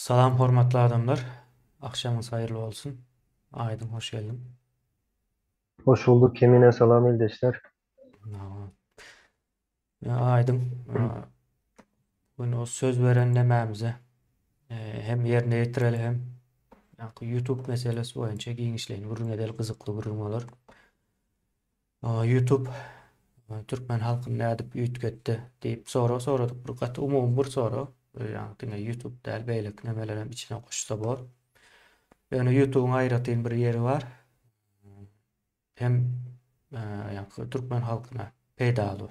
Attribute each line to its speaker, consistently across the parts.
Speaker 1: Salam hormatly adamlar. Agşamyňyz haýyrly bolsun. Aýdyň hoş geldiň.
Speaker 2: Hoş bulduk Kemine salam ildeşler.
Speaker 1: Aýdyň. Bugün o söz beren nemämize hem ýerine ýetireli hem YouTube meselesi boýunça giňişleýin gürrüň edeli gyzykly gürrüň bolar. Youtube türkmen halkyny nädip üýtgetdi diýip sorag soradyk. Bir gaty umumy bir sorag. Ýagny diňe YouTube däl, beýleki nemeler hem içine goşsa bor. Ýöne YouTube'yň aýratyn bir ýeri bar. Hem ýagny türkmen halkyna peýdaly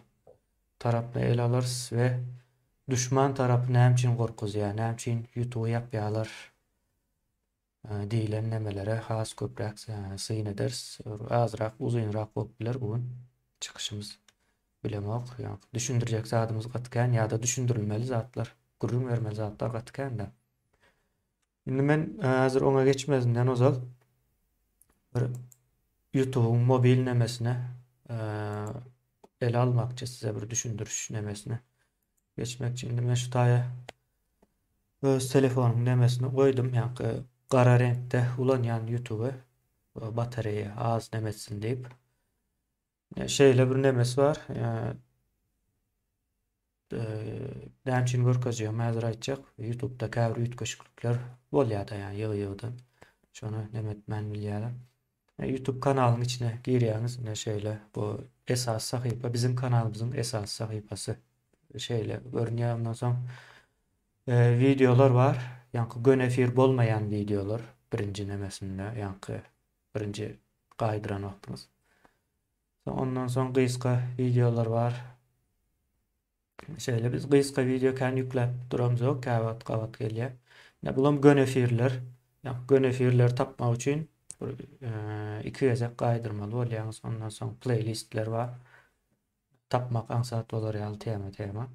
Speaker 1: tarapyny ele alarys we duşman tarapy näme üçin gorkuzýar, näme üçin YouTube'y ýapýarlar diýlen nemelere has köpräk syn ederis. Azrak uzynrak bolup biler bu gün çykyşymyz. Bilemok. Ýa düşündirjek zadymyz gaty kän ýa-da düşündirilmeli zatlar, gürrüň bermeli zatlar gaty kän-de. Indi men häzir oňa geçmezinden ozal bir YouTube-yň mobil nemesine ele almakçy size bir düşündiriş nemesine geçmekçi. Indi men şu taýa öz telefonyň nemesini goýdum, ýaňky gara reňkde ulanýan YouTube-y batareýa az neme etsin diýip. Şeýle bir nemesi bar. Näme üçin görkezjegimi häzir aýtjak. YouTube-da käbir üýtgeşiklikler bolýar-da, ýagny ýygy-ýygydan. Şony neme etmän bilýärler. YouTube kanalyň içine girýäňiz, ine şeýle bu esasy sahypa, biziň kanalymyzyň esasy sahypasy şeýle görünýär. Ondan soň wideolar bar, ýaňky göni efir bolmaýan wideolar birinji nemesinde, ýaňky birinji gaýdyran wagtyňyz. Soň ondan soň gysga wideolar bar. Şeýle biz gysga wideo kän ýükläp duramzok, käwagt gabat gelýär. Ine bulam göni efirler. Ýa göni efirleri tapmak üçin bir e, iki gezek gaýdyrmaly bolýaňyz. Ondan soň playlistler bar. Tapmak aňsat bolar ýaly tema-tema.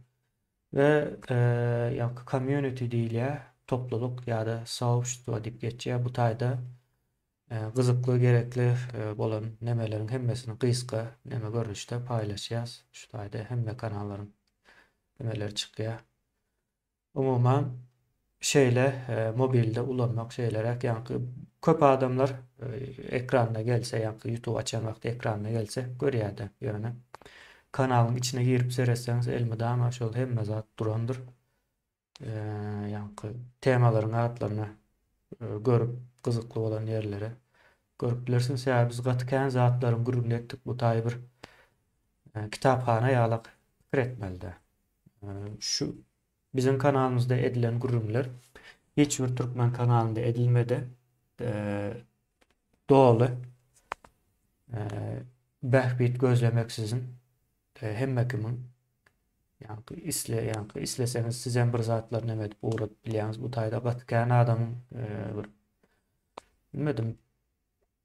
Speaker 1: We e, ýa community diýilýär, topluluk ýa-da soobşestvo diýip geçýär. Bu taýda Gyzykly, gerekli bolan nemeleriň hemmesini gysga neme görnüşde paýlaşýas. Şu taýda hemme kanallaryň nemeleri çykýar. Umuman şeýle mobilde ulanmak şeýleräk ýaňky köp adamlar ekranda gelse ýaňky YouTube açan wagty ekranda gelse görýärdi. Ýöne kanalyň içine girip seretseňiz elmydama şol hemme zat durandyr. Ýaňky temalaryň atlaryny görüp gyzykly bolan ýerleri görüp bilersiň. Sebäbi biz gaty kän zatlaryň gürrüňini etdik. Bu taýy bir kitaphana ýalak pikir etmelide. Şu biziň kanalymyzda edilen gürrüňler hiç bir türkmen kanalynda edilmedi. Doly bähbit gözlemeksizin hemme kimiň Ýaňky isle ýaňky isleseňiz sizem bir zatlar neme edip ugradyp bilýäňiz. Bu taýda gaty kän adamyň e, bir bilmedim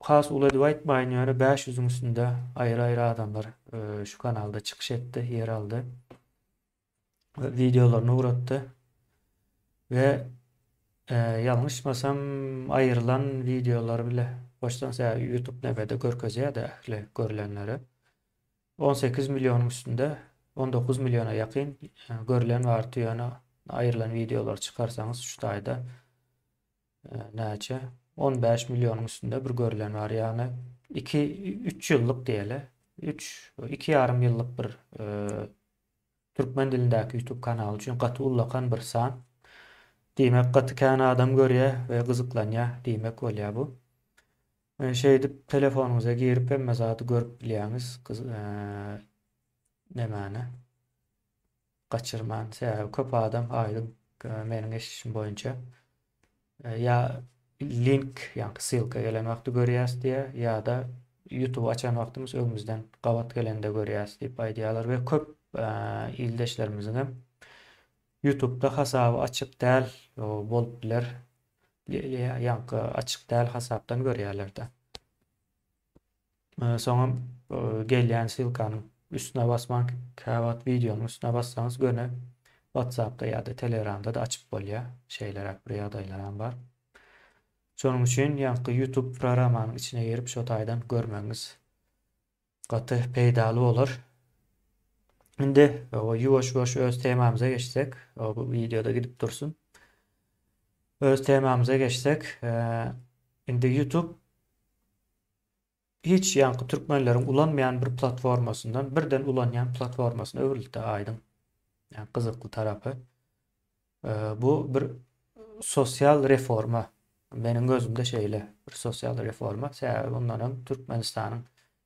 Speaker 1: has uly edip aýtmaýyn ýöne 500-iň üstünde aýry-aýry adamlar e, şu kanalda çykyş etdi, ýer aldy. Wideolaryny ugratdy. We e, ýalňyşmasam aýrylan wideolar bile goşsaň sebäbi YouTube nemede görkezýär-de ähli görülenleri. 18 millionyň üstünde 19 milliona ýakyn görlen bardy ýöne aýrylan wideolary çykarsaňyz şu taýda näçe 15 millionyň üstünde bir görlen bar ýagny 2 3 ýyllyk diýeli 3 2 ýarym ýyllyk bir e, türkmen dilindäki YouTube kanaly üçin gaty ullakan bir san. Diýmek gaty kän adam görýär we gyzyklanýar diýmek bolýar bu. Şeýdip telefonyňyza girip hemme zady görüp bilýäňiz nemäni gaçyrman sebäbi köp adam aýdyň meniň eşidişim boýunça ýa link ýa ssylka gelen wagty görýäs diýýär ýa-da YouTube açan wagtymyz öňümizden gabat gelende görýäs diýip aýdýarlar we köp ildeşlerimiziň hem YouTube'da hasaby açyk däl bolup biler. Ýaňky açyk däl hasapdan görýärler-de. Soňam gelýän ssylkanyň üstüne basman käwagt wideonyň üstüne bassaňyz göni WhatsApp-da ýa-da Telegram-da-da açyp bolýar. Şeýleräk bir ýagdaýlaram bar. Şonuň üçin ýaňky YouTube programmanyň içine girip şo taýdan görmegiňiz Gaty peýdaly bolar. Indi ýuwaş-ýuwaş öz temamyza geçsek, bu wideoda gidip dursun. Öz temamyza geçsek, indi YouTube hiç ýaňky türkmenleriň ulanmaýan bir platformasyndan birden ulanýan platformasyna öwrüldi aýdyň. Ýa gyzykly tarapy. Bu bir sosial reforma. Meniň gözümde şeýle bir sosial reforma. Sebäbi ondan öň Türkmenistanyň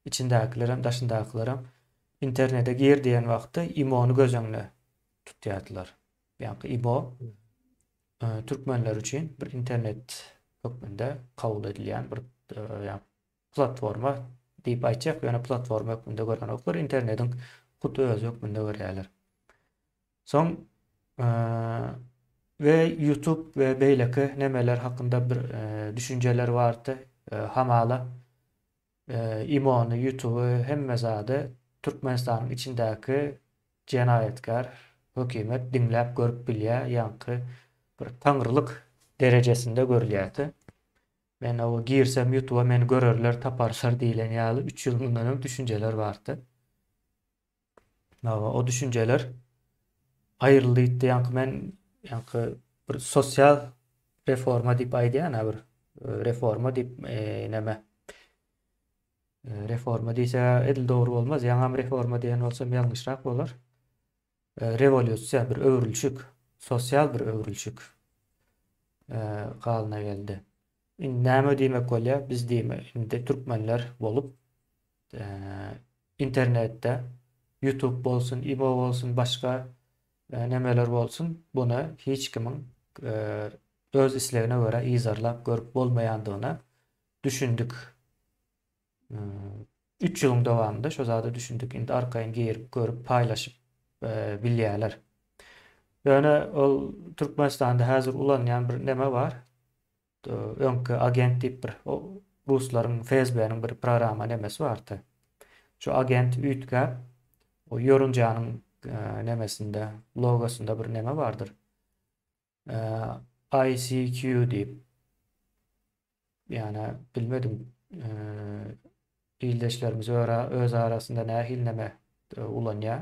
Speaker 1: içindäkilerem, daşyndakylaram internete gir diýen wagtda IMO-ny göz öňüne tutýardylar. Ýaňky IMO türkmenler üçin bir internet hökmünde kabul edilýän bir platforma diýip aýtjak, ýöne platforma hökmünde görenoklar, internetiň hut özi hökmünde görýärler. Soň we YouTube we beýleki nemeler hakynda bir düşünjeler bardy. Hamala IMO-ny, YouTube-y hemme zady Türkmenistanyň içindäki jenaýatkär hökümet diňläp görüp bilýär, ýaňky bir taňrylyk derejesinde görülýärdi. Men oba girsem YouTube-a meni görerler, taparlar diýlen ýaly 3 ýyl mundan öň düşünjeler bardy. Hawa, o düşünjeler aýryldy gitdi. Ýaňky men ýaňky bir sosial reforma diýip aýdýan bir e, reforma diýip e, näme e, reforma diýse edil dogry bolmaz. Ýaňam reforma diýen bolsam ýalňyşrak bolar. Rewolýusiýa bir öwrülişik, sosial bir öwrülişik galyna geldi. Indi näme diýmek bolýar? Biz diýme, indi türkmenler bolup internetde YouTube bolsun, Imo bolsun, başga nemeler bolsun, buny hiç kimiň öz islegine görä yzarlap görüp bolmaýandygyna düşündik. 3 ýylyň dowamynda şo zada düşündik. Indi arkaýyn girip, görüp, paýlaşyp bilýärler. Ýöne ol Türkmenistanda häzir ulanýan bir neme bar. Öňki agent diýip bir ruslaryň FSB-niň bir programma nemesi bardy. Şu agent üýtgäp, o ýorunjanyň nemesinde, logosynda bir neme bardyr. ICQ diýip. Ýani bilmedim ildeşlerimiz öz arasynda nähili neme ulanýar.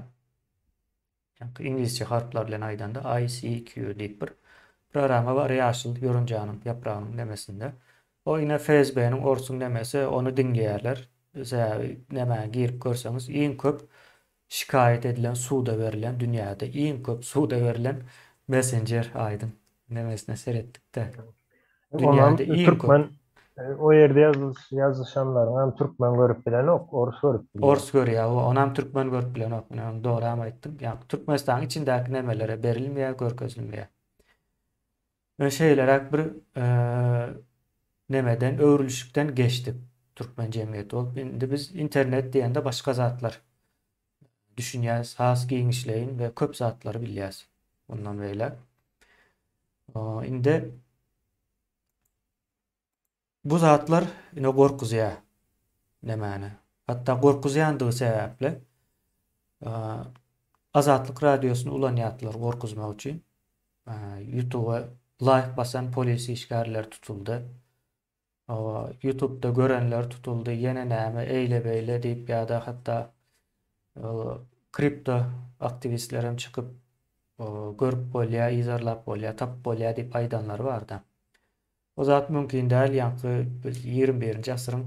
Speaker 1: Iňlisçe harplar bilen aýdanda ICQ diýip bir programma bar ýaşyl ýorunjanyň ýapragynyň nemesinde. O ine FSB-niň orsuň nemesi ony diňleýärler. Sebäbi nämäni girip görseňiz iň köp şikaýat edilen suda berlen dünýäde iň köp suda berlen messenjer aýdyň nemesine seretdikde.
Speaker 2: Dünýäde iň türkmen o ýerde ýazyşanlaryň hem türkmen görüp bilenok, orus görüp
Speaker 1: bilýär. Orus görýär, onam türkmen görüp bilenok. Ine ony dogry hem aýtdyň. Ýa Türkmenistanyň içindäki nemelere berilmeýär, görkezilmeýär. We şeýleräk bir nemeden, öwrülişikden geçdik türkmen jemgyýeti bolup. Indi biz internet diýende başga zatlar düşünýäs, has giňişleýin we köp zatlary bilýäs mundan beýläk. Indi bu zatlar ine gorkuzýar nemäni. Hatda gorkuzýandygy sebäpli Azatlyk radiosyny ulanýardylar gorkuzmak üçin. YouTube-a laýk basan polis işgärleri tutuldy. Youtube-da görenler tutuldy, ýene näme, eýle-beýle diýip ýa-da hatda kripto aktiwistler hem çykyp görüp bolýar, yzarlap bolýar, tapyp bolýar diýip aýdanlary bardy. O zat mümkin däl, ýaňky biz 21-nji asyryň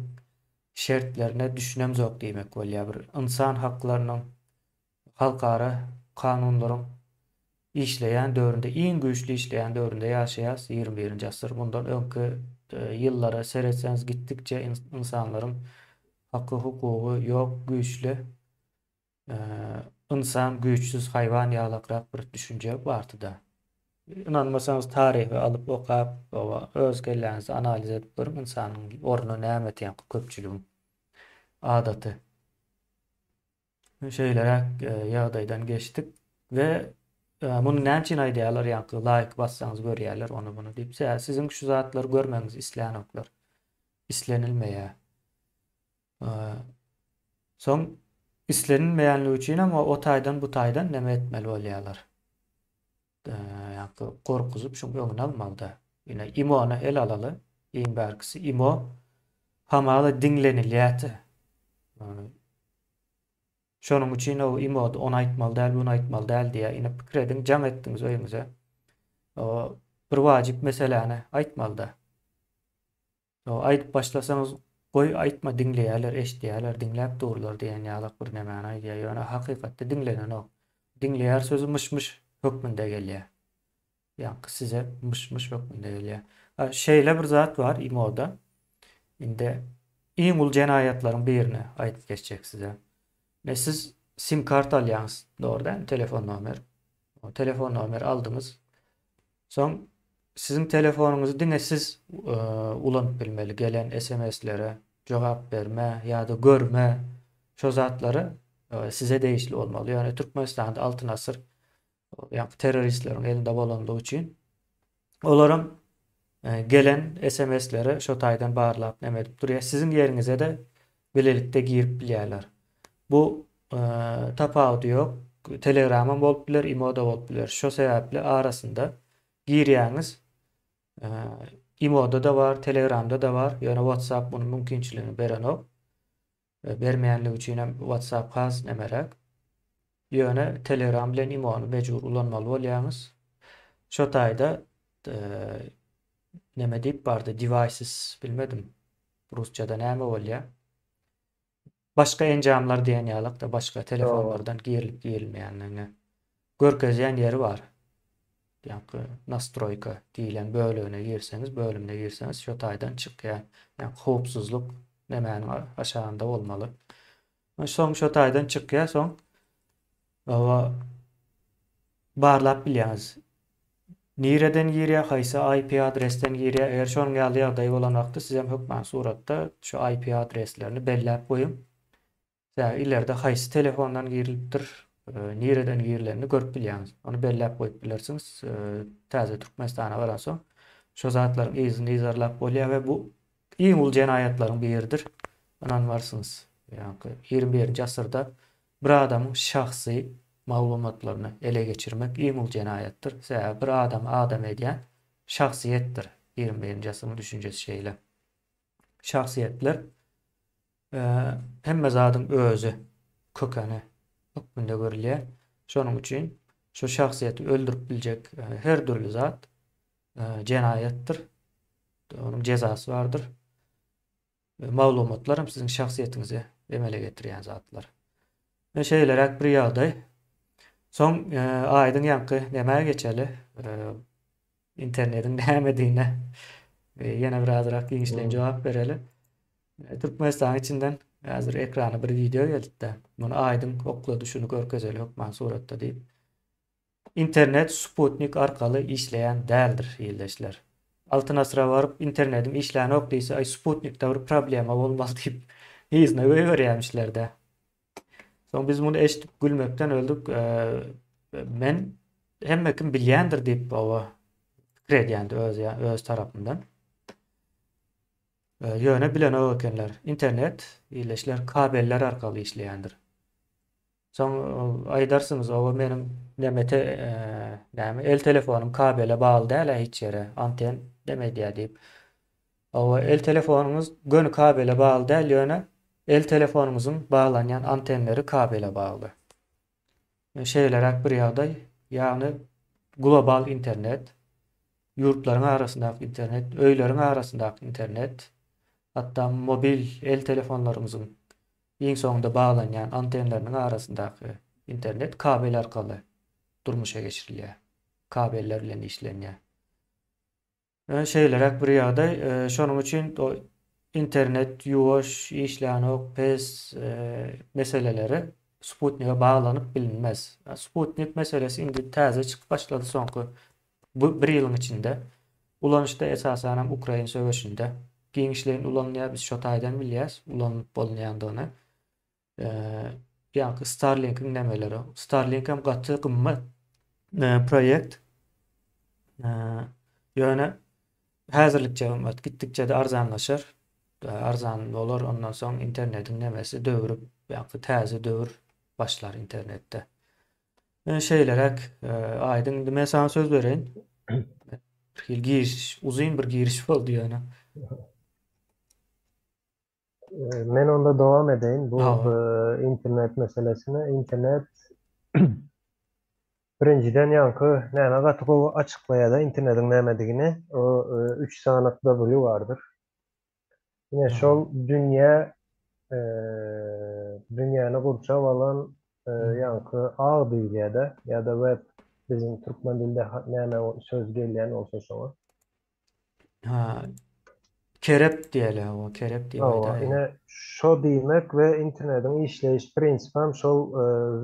Speaker 1: şertlerine düşünemzok diýmek bolýar. Bir ynsan haklarynyň halkara kanunlaryň işleýän döwründe, iň güýçli işleýän döwründe ýaşaýas, 21-nji asyr. Mundan öňki ýyllara seretseňiz gitdikçe ynsanlaryň haky, hukugy ýok, güýçli ynsan güýçsüz haýwan ýalakrak bir düşünje bardy-da. Ynanmasaňyz taryhy alyp okap, öz kelläňizde analiz edip görüň, ynsanyň orny näme diýen köpçüligiň adaty. Şeýleräk ýagdaýdan geçdik we muny näme üçin aýdýarlar ýaňky laýk bassaňyz görýärler ony muny diýip. Sebäbi siziň şu zatlary görmegiňizi islänoklar. Islenilmeýär. Soň islenilmeýänligi üçin hem o taýdan bu taýdan näme etmeli bolýarlar. Ýaňky gorkuzyp şuň öňüni almalyda. Ine IMO-ny el alaly. Iň bärkisi IMO hamala diňlenilýärdi. Şonuň üçin o IMO-da ony aýtmaly däl, buny aýtmaly däl diýýär. Ine pikir ediň, jaň etdiňiz öýüňize. O Bir wajyp meseläni aýtmalyda. Aýdyp başlasaňyz goý aýtma diňleýärler, eşidýärler, diňläp durlar diýen ýalak bir nemäni aýdýar. Ýöne hakykatda diňlenenok. Diňleýär sözi myş-myş hökmünde gelýär. Ýaňky size myş-myş hökmünde gelýär. Şeýle bir zat bar imoda. Indi iň uly jenaýatlaryň birini aýdyp geçjek size. Ne siz sim kart alýaňyz, dogry dälmi? Telefon nomer. Telefon nomer aldyňyz. Soň siziň telefonyňyzy diňe siz ulanyp bilmeli. Gelen SMS-lere jogap berme ýa-da görme şo zatlary size degişli bolmaly. Ýöne Türkmenistanda Altyn asyr ýa terroristleriň elinde bolanlygy üçin olaram gelen SMS-leri şo taýdan barlap neme edip durýar. Siziň ýeriňize-de bilelikde girip bilýärler. Bu tapawudy ýok. Telegramam bolup biler, imo-da bolup biler. Şo sebäpli arasynda girýäňiz. Imo-da-da bar, Telegramda-da bar. Ýöne WhatsApp munuň mümkinçiligini berenok. Bermeýänligi üçin hem WhatsApp has nemeräk. Ýöne Telegram bilen Imo-ny mejbur ulanmaly bolýaňyz. Şo taýda neme diýip bardy, devices bilmedim. Rusçada näme bolýar? Başga enjamlar diýen ýalak-da başga telefonlardan girilip girilmeýändigini görkezýän ýeri bar. Ýaňky nastroýka diýlen bölegine girseňiz, bölümine girseňiz şo taýdan çykýar. Ýaňky howpsuzlyk nemäniň aşagynda bolmaly. Soň şo taýdan çykýar, soň oba barlap bilýäňiz. Nireden girýär, haýsy IP adresden girýär. Eger şonuň ýaly ýagdaý bolan wagty sizem hökman suratda şu IP adreslerini belläp goýuň. Sebäbi ileride haýsy telefondan girilipdir, nireden girilenini görüp bilýäňiz. Ony belläp goýup bilersiňiz. Täze Türkmenistana baransoň şo zatlaryň yzyny yzarlap bolýar we bu iň uly jenaýatlaryň biridir. Ynanmarsyňyz. Ýaňky 21-nji asyrda bir adamyň şahsy maglumatlaryny ele geçirmek iň uly jenaýatdyr. Sebäbi bir adamy adam edýän şahsyýetdir. 21-nji asyryň düşünjesi şeýle. Şahsyýetler hemme zadyň özi, kökeni hökmünde görülýär. Şonuň üçin şu şahsyýeti öldürip biljek her dürli zat jenaýatdyr. Onuň jezasy bardyr. Maglumatlar hem siziň şahsyýetiňizi emele getirýän zatlar. Ine şeýleräk bir ýagdaý. Soň aýdyň ýaňky nämä geçeli? Internetiň nämedigine ýene bir azrak giňişleýin jogap bereli. Türkmenistanyň içinden häzir ekrana bir wideo geldi-de. Muny Aýdyň oklady, şuny görkezeli hökman suratda diýip. Internet sputnik arkaly işleýän däldir, ildeşler. Altyn asyra baryp internedim işlänok diýse, aý sputnikde bir problema bolmaly diýip yzyna goýberýämişler-dä. Soň biz muny eşidip gülmekden öldük. Men hemme kim bilýändir diýip oba pikir edýändi öz öz tarapyndan. Ýöne bilenok ekenler. Internet illeşler kabeller arkaly işleýändir. Soň aýdarsyňyz oba meniň neme te näme el telefonym kabele bagly däl-ä hiç ýere anten neme edýär diýip. Hawa, el telefonyňyz göni kabele bagly däl, ýöne el telefonyňyzyň baglanýan antenleri kabele bagly. Şeýleräk bir ýagdaý, ýagny global internet, ýurtlaryň arasyndaky internet, öýleriň arasyndaky internet, hatda mobil el telefonlaryňyzyň iň soňunda baglanýan antenleriniň arasyndaky internet kabel arkaly durmuşa geçirilýär, kabeller bilen işlenýär. Şeýleräk bir ýagdaý. Şonuň üçin internet ýuwaş işlänok, pes meseleleri sputnige baglanyp bilinmez. Sputnik meselesi indi täze çykyp başlady soňky bu bir ýylyň içinde. Ulanyşda esasanam Ukrain söweşinde giňişleýin ulanylýar. Biz şo taýdan bilýäs ulanylyp bolunýandygyny. Ýaňky Starlink-iň nemeleri. Starlink hem gaty gymmat proýekt. Ýöne häzirlikçe gymmat, gitdikçe-de arzanlaşar. Arzan bolar, ondan soň internetiň nemesi döwrüp, ýaňky täze döwür başlar internetde. Şeýleräk, Aýdyň, indi men saňa söz bereýin. Bir hili giriş, uzyn bir giriş boldy ýöne.
Speaker 2: Men onda dowam edeýin bu internet meselesine. Internet. Birinjiden ýaňky näme gaty gowy açyklaýada internediň nämedigini o üç sanyk W bardyr. Ine şol dünýä dünýäni gurçap alan ýaňky ag diýilýädä ýa-da web biziň türkmen dilde näme söz gelýän bolsa şoňa.
Speaker 1: Ha, kerep diýeli, hawa, kerep diýip
Speaker 2: Hawa,
Speaker 1: aýdaýaly.
Speaker 2: ine şo diýmek we internediň işleýiş prinsipi hem şol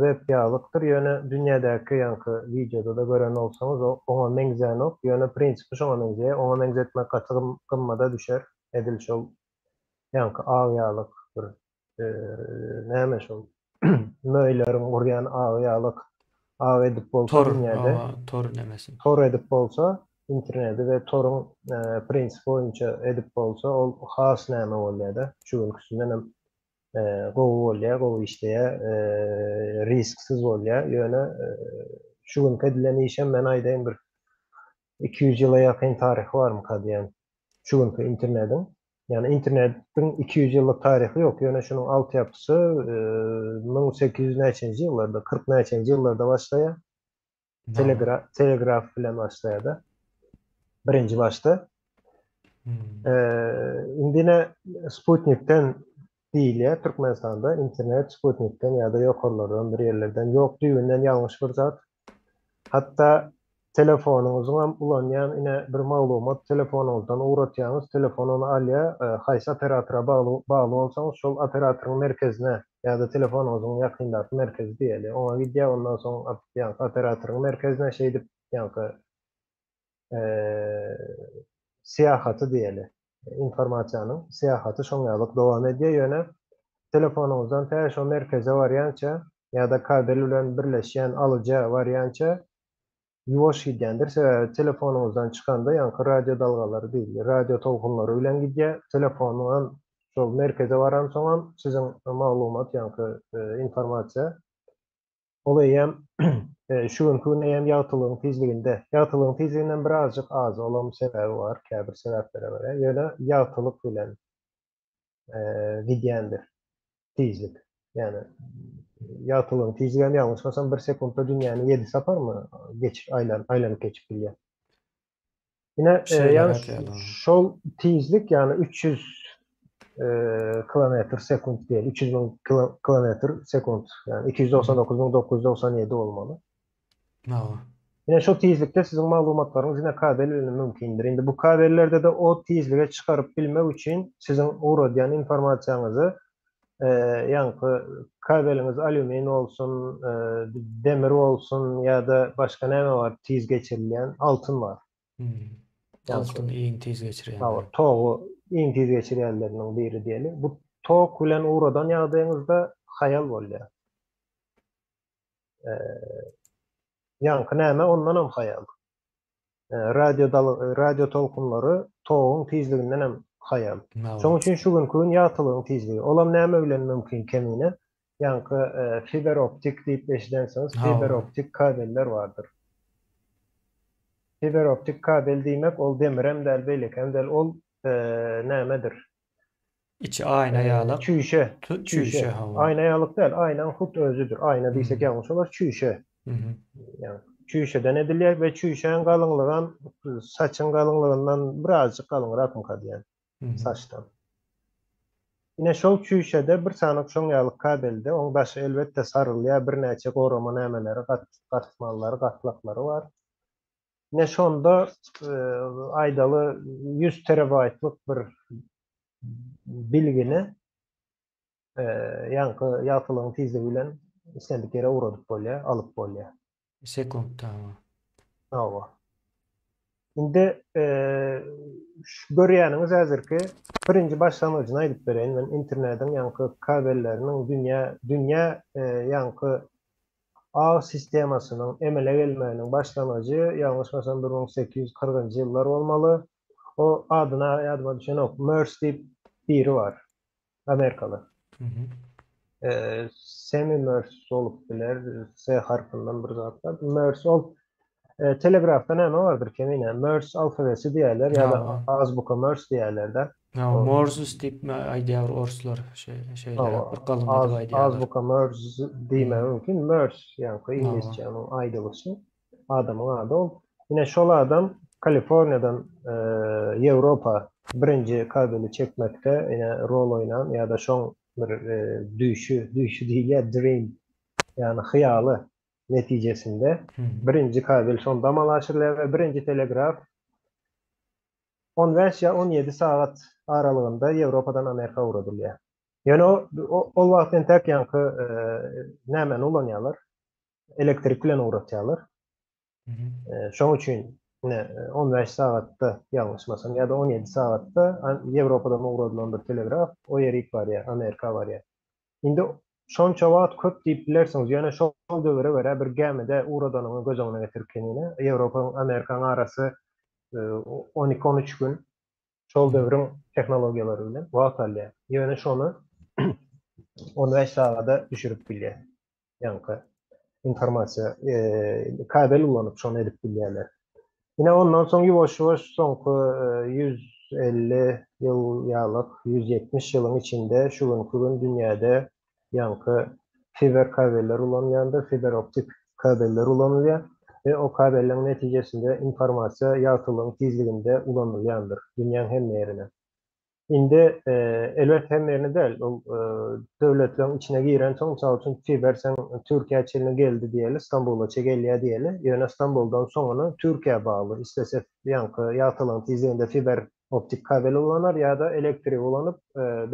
Speaker 2: web ýalykdyr, ýöne dünýädäki ýaňky wideoda-da gören bolsaňyz o oňa meňzänok, ýöne prinsipi şoňa meňzeýär, oňa meňzetmek gaty gymmada düşer, edil şol ýaňky ag ýalyk bir näme şol möýleriň gurýan agy ýalyk ag edip bolsa
Speaker 1: Tor,
Speaker 2: dünýäde
Speaker 1: hawa, tor nemesi.
Speaker 2: tor edip bolsa interneti we toruň prinsipi boýunça edip bolsa ol has näme bolýada şu günküsinden hem gowy bolýar gowy işleýär risksiz bolýar ýöne şu günki edilen işem men aýdaýyn bir 200 ýyla ýakyn taryhy barmyka diýen şu günki internetiň Ýagny internetiň 200 ýyllyk taryhy ýok, ýöne şunuň altyapysy 1800 näçenji ýyllarda, 40 näçenji ýyllarda başlaýar. Telegra telegraf bilen başlaýar-da. Birinji başda. Hmm. Indi ne Sputnikden diýilýär Türkmenistanda internet Sputnikden ýa-da ýokarlardan bir ýerlerden ýok düýbünden ýalňyş bir zat. Hatda telefonyňyzyňam ulanýan ine bir maglumat telefonyňyzdan ugratýaňyz, telefon ony alýar, haýsy operatora bagly bagly bolsaňyz şol operatoryň merkezine ýa-da telefonyňyzyň ýakyndaky merkezi diýeli, oňa gidýär, ondan soň ýaňky operatoryň merkezine şeýdip ýaňky syýahaty diýeli, informasiýanyň syýahaty şoň ýalyk dowam edýär, ýöne telefonyňyzdan tä şo merkeze barýança ýa-da kabel bilen birleşýän alyja barýança ýuwaş gidýändir, sebäbi telefonyňyzdan çykanda ýaňky radio dalgalary diýilýär, radio tolkunlary bilen gidýär, telefonyňam şol merkeze baransoňam siziň maglumat ýaňky informasiýa Ol eýýäm şu günki gün eýýäm ýagtylygyň tizliginde. Ýagtylygyň tizliginden birazjyk az, olam sebäbi bar, käbir sebäplere görä. Ýöne ýagtylyk bilen gidýändir tizlik. Ýagny ýagtylygyň tizligi hem ýalňyşmasam bir sekuntda dünýäni ýedi saparmy geçip aýlanyp aýlanyp geçip bilýär. Ine, ýagny şol tizlik, ýagny 300 kilometr sekunt diýeli, 300 müň kilometr sekunt, ýagny 299 997 bolmaly.
Speaker 1: Hawa.
Speaker 2: Ine şol tizlikde siziň maglumatlaryňyz ine kabel bilen mümkindir. Indi bu kabellerde-de o tizlige çykaryp bilmek üçin siziň ugradýan informasiýaňyzy ýaňky kabeliňiz alýumin bolsun, demir bolsun ýa-da başga näme bar tiz geçirilýän, altyn bar.
Speaker 1: Altyn iň tiz geçirýän.
Speaker 2: Hawa, togy iň tiz geçirýänleriniň biri diýeli. Bu tok bilen ugradan ýagdaýyňyzda haýal bolýar. Ýaňky näme ondanam haýal. Radio radio tolkunlary toguň tizliginden hem haýal. Şonuň üçin şu günki gün ýagtylygyň tizligi. Olam näme bilen mümkin kemine? Ýaňky fiber optik diýip eşidensiňiz, fiber optik kabeller bardyr. Fiber optik kabel diýmek ol demirem däl, beýlekem däl, ol nämedir?
Speaker 1: Içi aýna ýalak.
Speaker 2: Çüýşe. Çüýşe,
Speaker 1: hawa.
Speaker 2: Aýna ýalyk däl, aýnaň hut özüdir. Aýna diýsek ýalňyş bolar, çüýşe. Ýagny çüýşeden edilýär we çüýşäň galyňlygam saçyň galyňlygyndan birazjyk galyňrakmyka diýýän saçdan. Ine şol çüýşede bir sany şoň ýaly kabelde, oň daşy elbetde sarylýar, birnäçe gorama nämeleri, gat, gatmanlary, gatlaklary bar. Ine şonda aýdaly 100 terabaýtlyk bir bilgini ýaňky ýagtylygyň tizligi bilen islendik ýere ugradyp bolýar, alyp bolýar.
Speaker 1: Sekuntda.
Speaker 2: Hawa. Indi şu görýäniňiz häzirki birinji başlangyjyny aýdyp bereýin men internetiň ýaňky kabelleriniň dünýä dünýä ýaňky Ag sistemasynyň emele gelmeginiň başlangyjy, ýalňyşmasam, 1840-njy ýyllar bolmaly. O adyna ýadyma düşenok. Mors diýip biri bar. Amerikaly. Semi Mors bolup biler. S harpyndan bir zat bar. Mors ol telegrafda näme bardyr kemine? Mors alfabesi diýerler ýa-da azbuka Mors diýerler-de.
Speaker 1: Morzus diýip aýdýar orslar şeýle bir galyň edip aýdýarlar.
Speaker 2: Azbuka Mors diýmek mümkin. Mors ýaňky iňlisçe onuň aýdylyşy. adamyň ady ol. Ine şol adam Kaliforniýadan Ýewropa birinji kabeli çekmekde ine rol oýnan ýa-da şoň bir düýşi, düýşi diýilýär, dream, ýagny hyýaly netijesinde birinji kabel şonda amala aşyrylýar we birinji telegraf 15 ýa 17 sagat aralygynda Ýewropadan Amerika ugradylýar. Ýöne ol wagt entäk ýaňky nämäni ulanýarlar? Elektrik bilen ugratýarlar. Şoň üçin ine 15 sagatda ýalňyşmasam ýa-da 17 sagatda Ýewropadan ugradylan bir telegraf o ýerik barýar, Amerika barýar. Indi şonça wagt köp diýip bilersiňiz, ýöne şol döwre görä bir gämide ugradanyňy göz öňüne getirip kenine, Ýewropaň Amerikaň arasy 12-13 gün şol döwrüň tehnologiýalary bilen wagt alýar. Ýöne şony 15 sagada düşürip bilýär. Ýaňky informasiýa kabel ulanyp şony edip bilýärler. Ine ondan soň ýuwaş-ýuwaş soňky 150 ýyl ýalyk, 170 ýylyň içinde şu günki gün dünýäde ýaňky fiber kabeller ulanylýandyr, fiber optik kabeller ulanylýar we o kabelleň netijesinde informasiýa ýagtylygyň tizliginde ulanylýandyr dünýäň hemme ýerine. Indi elbet hemme ýerine däl, ol döwletleriň içine girensoň, mysal üçin fiber sen Türkiýä çenli geldi diýeli, Stambula çe gelýär diýeli, ýöne Stambuldan soňuna Türkiýä bagly, islese ýaňky ýagtylygyň tizliginde fiber optik kabel ulanar ýa-da elektrik ulanyp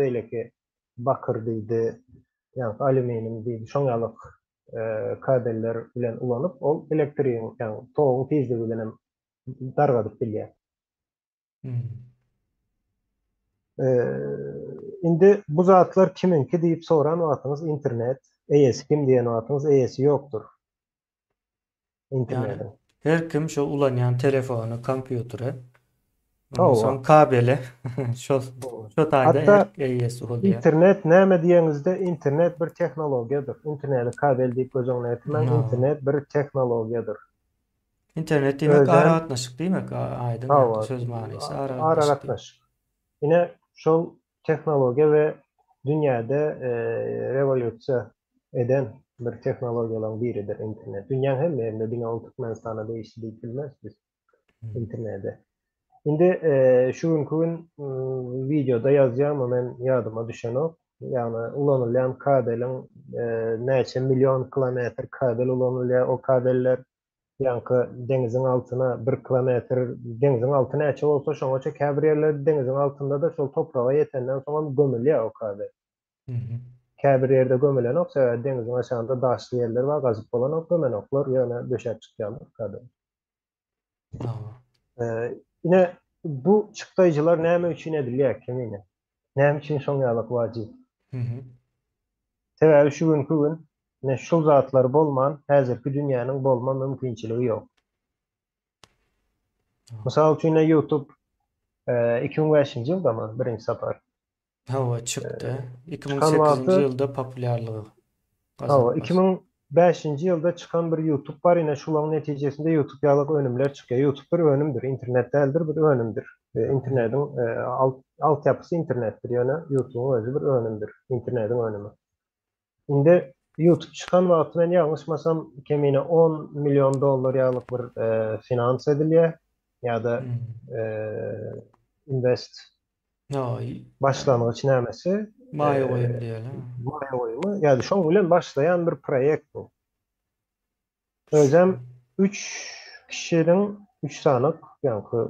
Speaker 2: beýleki bakyr diýdi, ýaňky alýuminium diýdi, şoň ýaly kabeller bilen ulanyp, ol elektrigiň, ýagny toguň tizligi bilen hem dargadyp bilýär. Indi bu zatlar kimiňki diýip soran wagtyňyz internet eýesi kim diýen wagtyňyz eýesi ýokdur. Internetiň.
Speaker 1: Her kim şu ulanýan telefony, kompýuteri, ondan soň kabeli şol şo taýda her eýesi bolýar.
Speaker 2: Internet näme diýeňizde internet bir tehnologiýadyr. Interneti kabel diýip göz öňüne getirmäň, internet bir tehnologiýadyr.
Speaker 1: Internet diýmek aragatnaşyk diýmek, aýdyň söz manysy
Speaker 2: aragatnaşyk. Ine şol tehnologiýa we dünýäde rewolýusiýa eden bir tehnologiýalaryň biridir internet. Dünýäň hemme ýerinde diňe ol Türkmenistana degişli diýip bilmeris biz internete. Indi şu günki gün wideoda ýazýarmy men ýadyma düşenok. Ýagny ulanylýan kabeliň näçe million kilometr kabel ulanylýar, o kabeller ýaňky deňiziň altyna bir kilometr, deňiziň alty näçe bolsa şoňaça käbir ýerlerde deňiziň altynda-da şol topraga ýetenden soňam gömülýär o kabel. Käbir ýerde gömülenok, sebäbi deňiziň aşagynda daşly ýerler bar, gazyp bolanok, gömenoklar, ýöne döşäp çykýarlar kabel. Ine, bu çykdaýjylar näme üçin edilýär, Kemine? Näme üçin şoň ýalak wajyp? Sebäbi şu günki gün ine şul zatlar bolman, häzirki dünýäniň bolma mümkinçiligi ýok. Mysal üçin, ine YouTube 2005-nji ýyldamy birinji sapar?
Speaker 1: Hawa, çykdy. 2008-nji ýylda populýarlygy
Speaker 2: gazanyp Hawa, 2005-nji ýylda çykan bir YouTube bar, ine şulaň netijesinde YouTube ýaly önümler çykýar. YouTube bir önümdir, internet däldir, bir önümdir. Internetiň altyapysy internetdir, ýöne YouTube'yň özi bir önümdir, internetiň önümi. Indi YouTube çykan wagty men ýalňyşmasam kemine 10 million dollar ýalyk bir finans edilýär ýa-da invest başlangyç nämesi?
Speaker 1: Maýa goýum diýeli.
Speaker 2: Maýa goýumy ýa-da şoň bilen başlaýan bir proýekt bu. Özem 3 kişiniň 3 sanyk ýaňky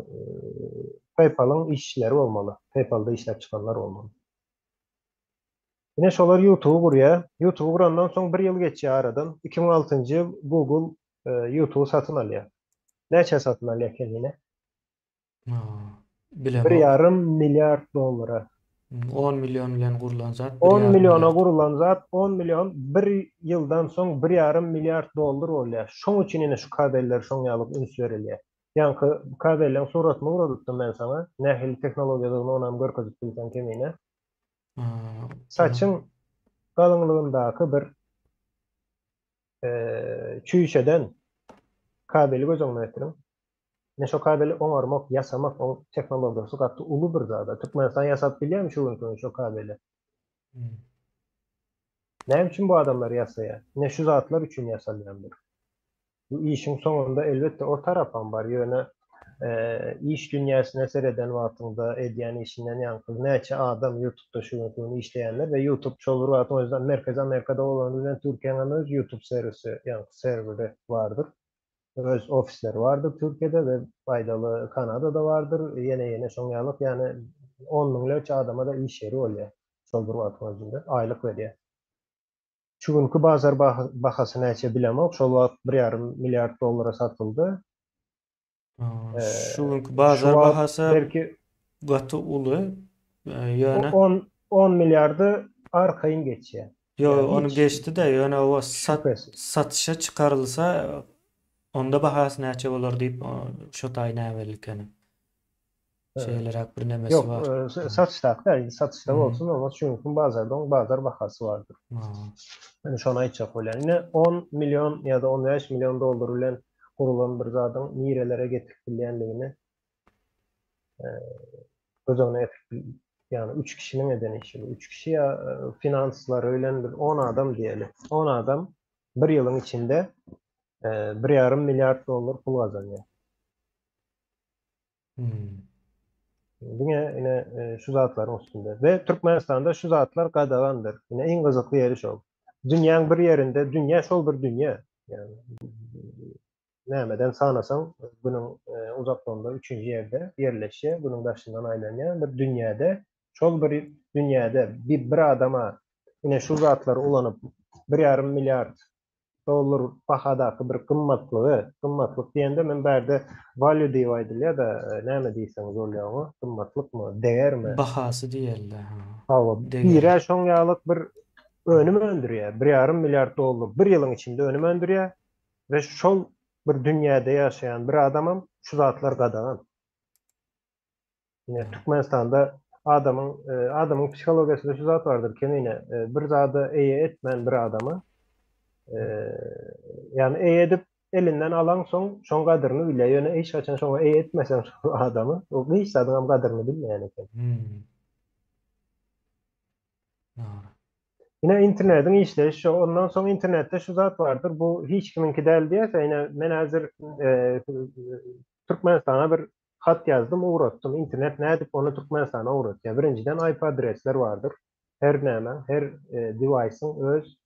Speaker 2: PayPal-yň işçileri bolmaly. PayPal-da işläp çykanlar bolmaly. Ine şolar YouTube gurýar. YouTube gurandan soň bir ýyl geçýär aradan. 2006-njy ýyl Google YouTube satyn alýar. Näçä satyn alýar Kemine?
Speaker 1: Bilemok.
Speaker 2: Bir ýarym milliard dollara.
Speaker 1: 10 million bilen gurlan zat.
Speaker 2: 10 milliona gurlan zat 10 million bir ýyldan soň bir ýarym milliard dollar bolýar. Şoň üçin ine şu kabeller şoň ýaly üns berilýär. Ýaňky kabelleň suratyny ugradypdym men saňa. Nähili tehnologiýadygyny onam görkezip bilseň kemine. Saçyň galyňlygyndaky bir çüýşeden kabeli göz öňüne getiriň. Ine şo kabeli oňarmak, ýasamak, oň tehnologiýasy gaty uly bir zat. Türkmenistan ýasap bilýärmi şu günki gün şo kabeli? Näme üçin bu adamlar ýasaýar? Ine şu zatlar üçin ýasalýandyr. Bu işiň soňunda elbetde o tarapam bar, ýöne iş dünýäsine sereden wagtyňda edýän işinden ýaňky näçe adam ýutubda şu günki gün işleýänler we ýutub şol bir wagtyň özünde Merkezi Amerikada bolany bilen Türkiýäňem öz ýutub serwisi ýaňky serweri bardyr. Öz ofisleri bardyr Türkiýede we aýdaly Kanadada bardyr ýene ýene şoň ýalyk ýany on müňlerçe adama-da iş ýeri bolýar şol bir wagtyň özünde aýlyk berýär. Şu günki bazar bahasy näçe bilemok, şol wagt bir ýarym milliard dollara satyldy.
Speaker 1: Şu günki bazar bahasy belki gaty uly. Ýöne
Speaker 2: 10 10 milliardy arkaýyn geçýär.
Speaker 1: Ýok, ony geçdi-de, ýöne o satyşa çykarylsa, onda bahasy näçe bolar diýip, şo taý näbelli ekeni. Şeýleräk bir nemesi
Speaker 2: Ýok, bar. E, satyşdaky däl, satyşda bolsun, olmaz, çünki bazarda oň bazar bahasy bardyr. Men şony aýtjak bolýan. Ine 10 million ýa-da 15 million dollar bilen gurulan bir zadyň nirelere getirip bilýänligini e, göz öňüne getirip ýagny 3 kişiniň eden işi bu. 3 kişi ýa e, finanslary bilen bir 10 adam diýeli. 10 adam bir ýylyň içinde 1,5 milliard dollar pul gazanýar.
Speaker 1: Hmm.
Speaker 2: Diňe ine e, şu zatlaryň üstünde. We Türkmenistanda şu zatlar gadagandyr. Ine iň gyzykly ýeri şol. Dünýäň bir ýerinde, dünýä şol bir dünýä. Ýagny nämeden sanasaň, günüň e, uzaklygynda üçünji ýerde ýerleşýär, günüň daşyndan aýlanýar. Bir dünýäde, şol bir dünýäde bir, bir adama ine şu zatlary ulanyp 1,5 milliard dollar bahadaky bir gymmatlygy, gymmatlyk diýende men bärde value diýip aýdylýar-da, näme diýseňiz bolýar oňa, gymmatlykmy, degermi?
Speaker 1: Bahasy diýeli-dä, ha.
Speaker 2: Hawa, birä şoň ýalyk bir önüm öndürýär, bir ýarym milliard dollar bir ýylyň içinde önüm öndürýär we şol bir dünýäde ýaşaýan bir adamam şu zatlar gadagan. Ine, Türkmenistanda adamyň adamyň psihologiýasynda şu zat bardyr, kemine bir zada eýe etmän bir adamy, ýagny eýe edip elinden alaňsoň şoň gadyryny bilýär, ýöne hiç haçan şoňa eýe etmeseň şol adamy, o hiç zadyňam gadyryny bilmeýän eken.
Speaker 1: Hmm. Dogry.
Speaker 2: Ine internetiň işleýşi şo. Ondan soň internetde şu zat bardyr, bu hiç kimiňki däl diýerse, ine men häzir Türkmenistana bir hat ýazdym, ugratdym. Internet nädip ony Türkmenistana ugratýar? Birinjiden IP adresler bardyr. Her nämäň, her device-iň öz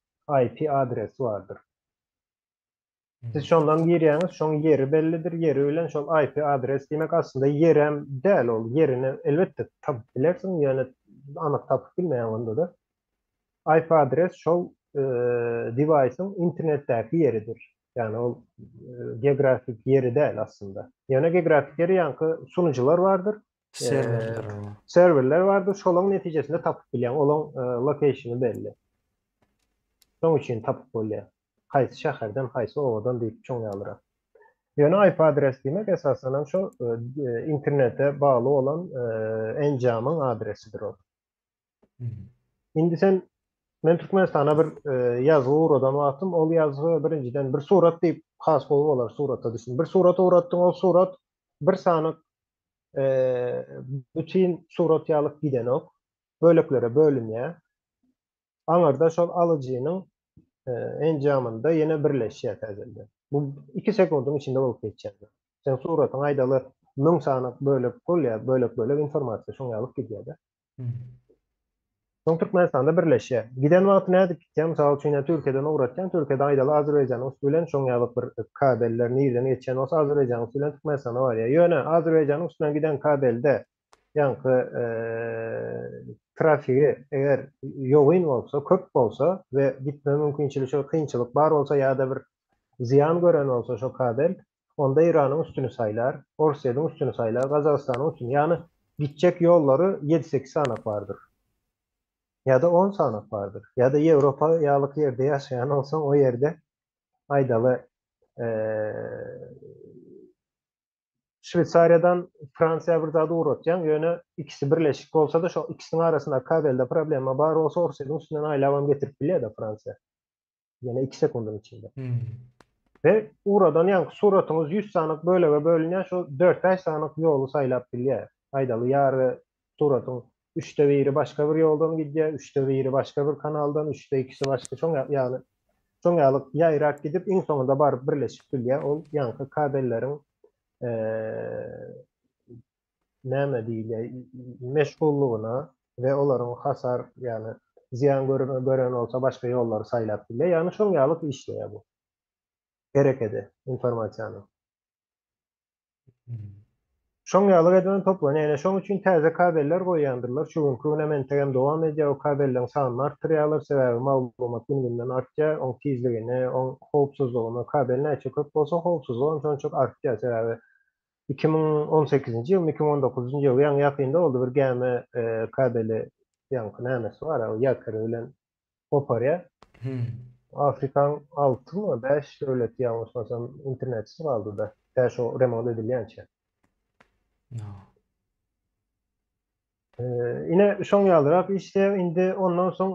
Speaker 2: IP adresi bardyr. Siz şondan girýäňiz, şoň ýeri bellidir, ýeri bilen şol IP adres diýmek aslynda ýerem däl ol, ýerini elbetde tapyp bilersiň, ýöne anyk tapyp bilmeýäň onda-da. IP adres şol device-iň internetdäki ýeridir. Ýagny ol geografik ýeri däl aslynda. Ýöne geografik ýeri ýaňky sunujular bardyr.
Speaker 1: Serwerler bar.
Speaker 2: Serwerler bardyr. Şolaň netijesinde tapyp bilýäň. Olaň location-y belli. Şoň üçin tapyp bolýar. Haýsy şäherden, haýsy obadan diýip çuň ýalyrak. Ýöne IP adres diýmek esasanam şo internete bagly bolan enjamyň adresidir ol. Indi sen men Türkmenistana bir e, ýazgy ugradan wagtym ol ýazgy birinjiden bir surat diýip has gowy bolar surata düşün. Bir surat ugratdyň ol surat bir sany e, bütin surat ýalyk gidenok. Böleklere bölünýär. Aňyrda şol alyjynyň e, enjamynda ýene birleşýär täzeden. Bu 2 sekundyň içinde bolup geçýär. Sen suratyň aýdaly 1000 sany bölek bolýar, bölek-bölek informasiýa şoň ýalyk gidýär-de. Soň Türkmenistanda birleşýär. Giden wagty nädip gitýär? Mysal üçin, ýa Türkiýeden ugratýan, Türkiýeden aýdaly Azerbaýjanyň üsti bilen şoň ýaly bir kabeller nirden geçýän bolsa Azerbaýjanyň üsti bilen Türkmenistana barýar. Ýöne Azerbaýjanyň üstünden giden kabelde ýaňky trafigi eger ýogyn bolsa, köp bolsa we gitme mümkinçiligi şo kynçylyk bar bolsa ýa-da bir zyýan gören bolsa şo kabel, Onda Eýranyň üstüni saýlar, Orsýetiň üstüni saýlar, Gazagystanyň üstüni, ýagny gitjek ýollary ýedi-sekiz sanak bardyr. Ýa-da on sanak bardyr. Ýa-da Ýewropa ýalyk ýerde ýaşaýan bolsaň, o ýerde aýdaly, Şweýsariýadan Fransiýa bir zat ugratýaň, ýöne ikisi birleşik bolsa-da, şo ikisiniň arasynda kabelde problema bar bolsa, Orsýetiň üstünden aýlabam getirip bilýär-de Fransiýa. Ýene 2 sekundyň içinde.
Speaker 1: Hmm.
Speaker 2: Ve ugradan ýaňky suratyňyz 100 sanyk bölege bölünýär, şu 4-5 sanyk ýoly saýlap bilýär. Aýdaly ýary suratyň üçde biri başga bir ýoldan gidýär, üçde biri başga bir kanaldan, üçde ikisi başga şoň ýagny. Şoň ýaly ýaýrap gidip, iň soňunda baryp birleşip bilýär. Ol ýaňky kabelleriň näme diýilýär, meşgullygyna we olaryň hasar, ýagny zyýan gören bolsa başga ýollary saýlap bilýär. Ýagny şoň ýaly işleýär bu. Herekedi informasiýanyň. Şoň ýaly edibem toplanýar. Ýöne şoň üçin täze kabeller goýýandyrlar. Şu günki günem entegem dowam edýär. O kabelleň sanyny artdyrýarlar. Sebäbi maglumat gün-günden artýar. Oň tizligini, oň howpsuzlygyny, kabel näçe köp bolsa, howpsuzlygam şonçak artýar. Sebäbi 2018-nji ýylmy, 2019-njy ýyl, ýaňy ýakynda boldy bir gämi kabeli ýaňky nämesi bar, o ýakory bilen goparýar. Afrikaň altymy, bäş döwleti ýalňyşmasam internetsiz galdy-da, tä şo remont edilýänçä. Ine, şoň ýalyrak işleýär. Indi ondan soň,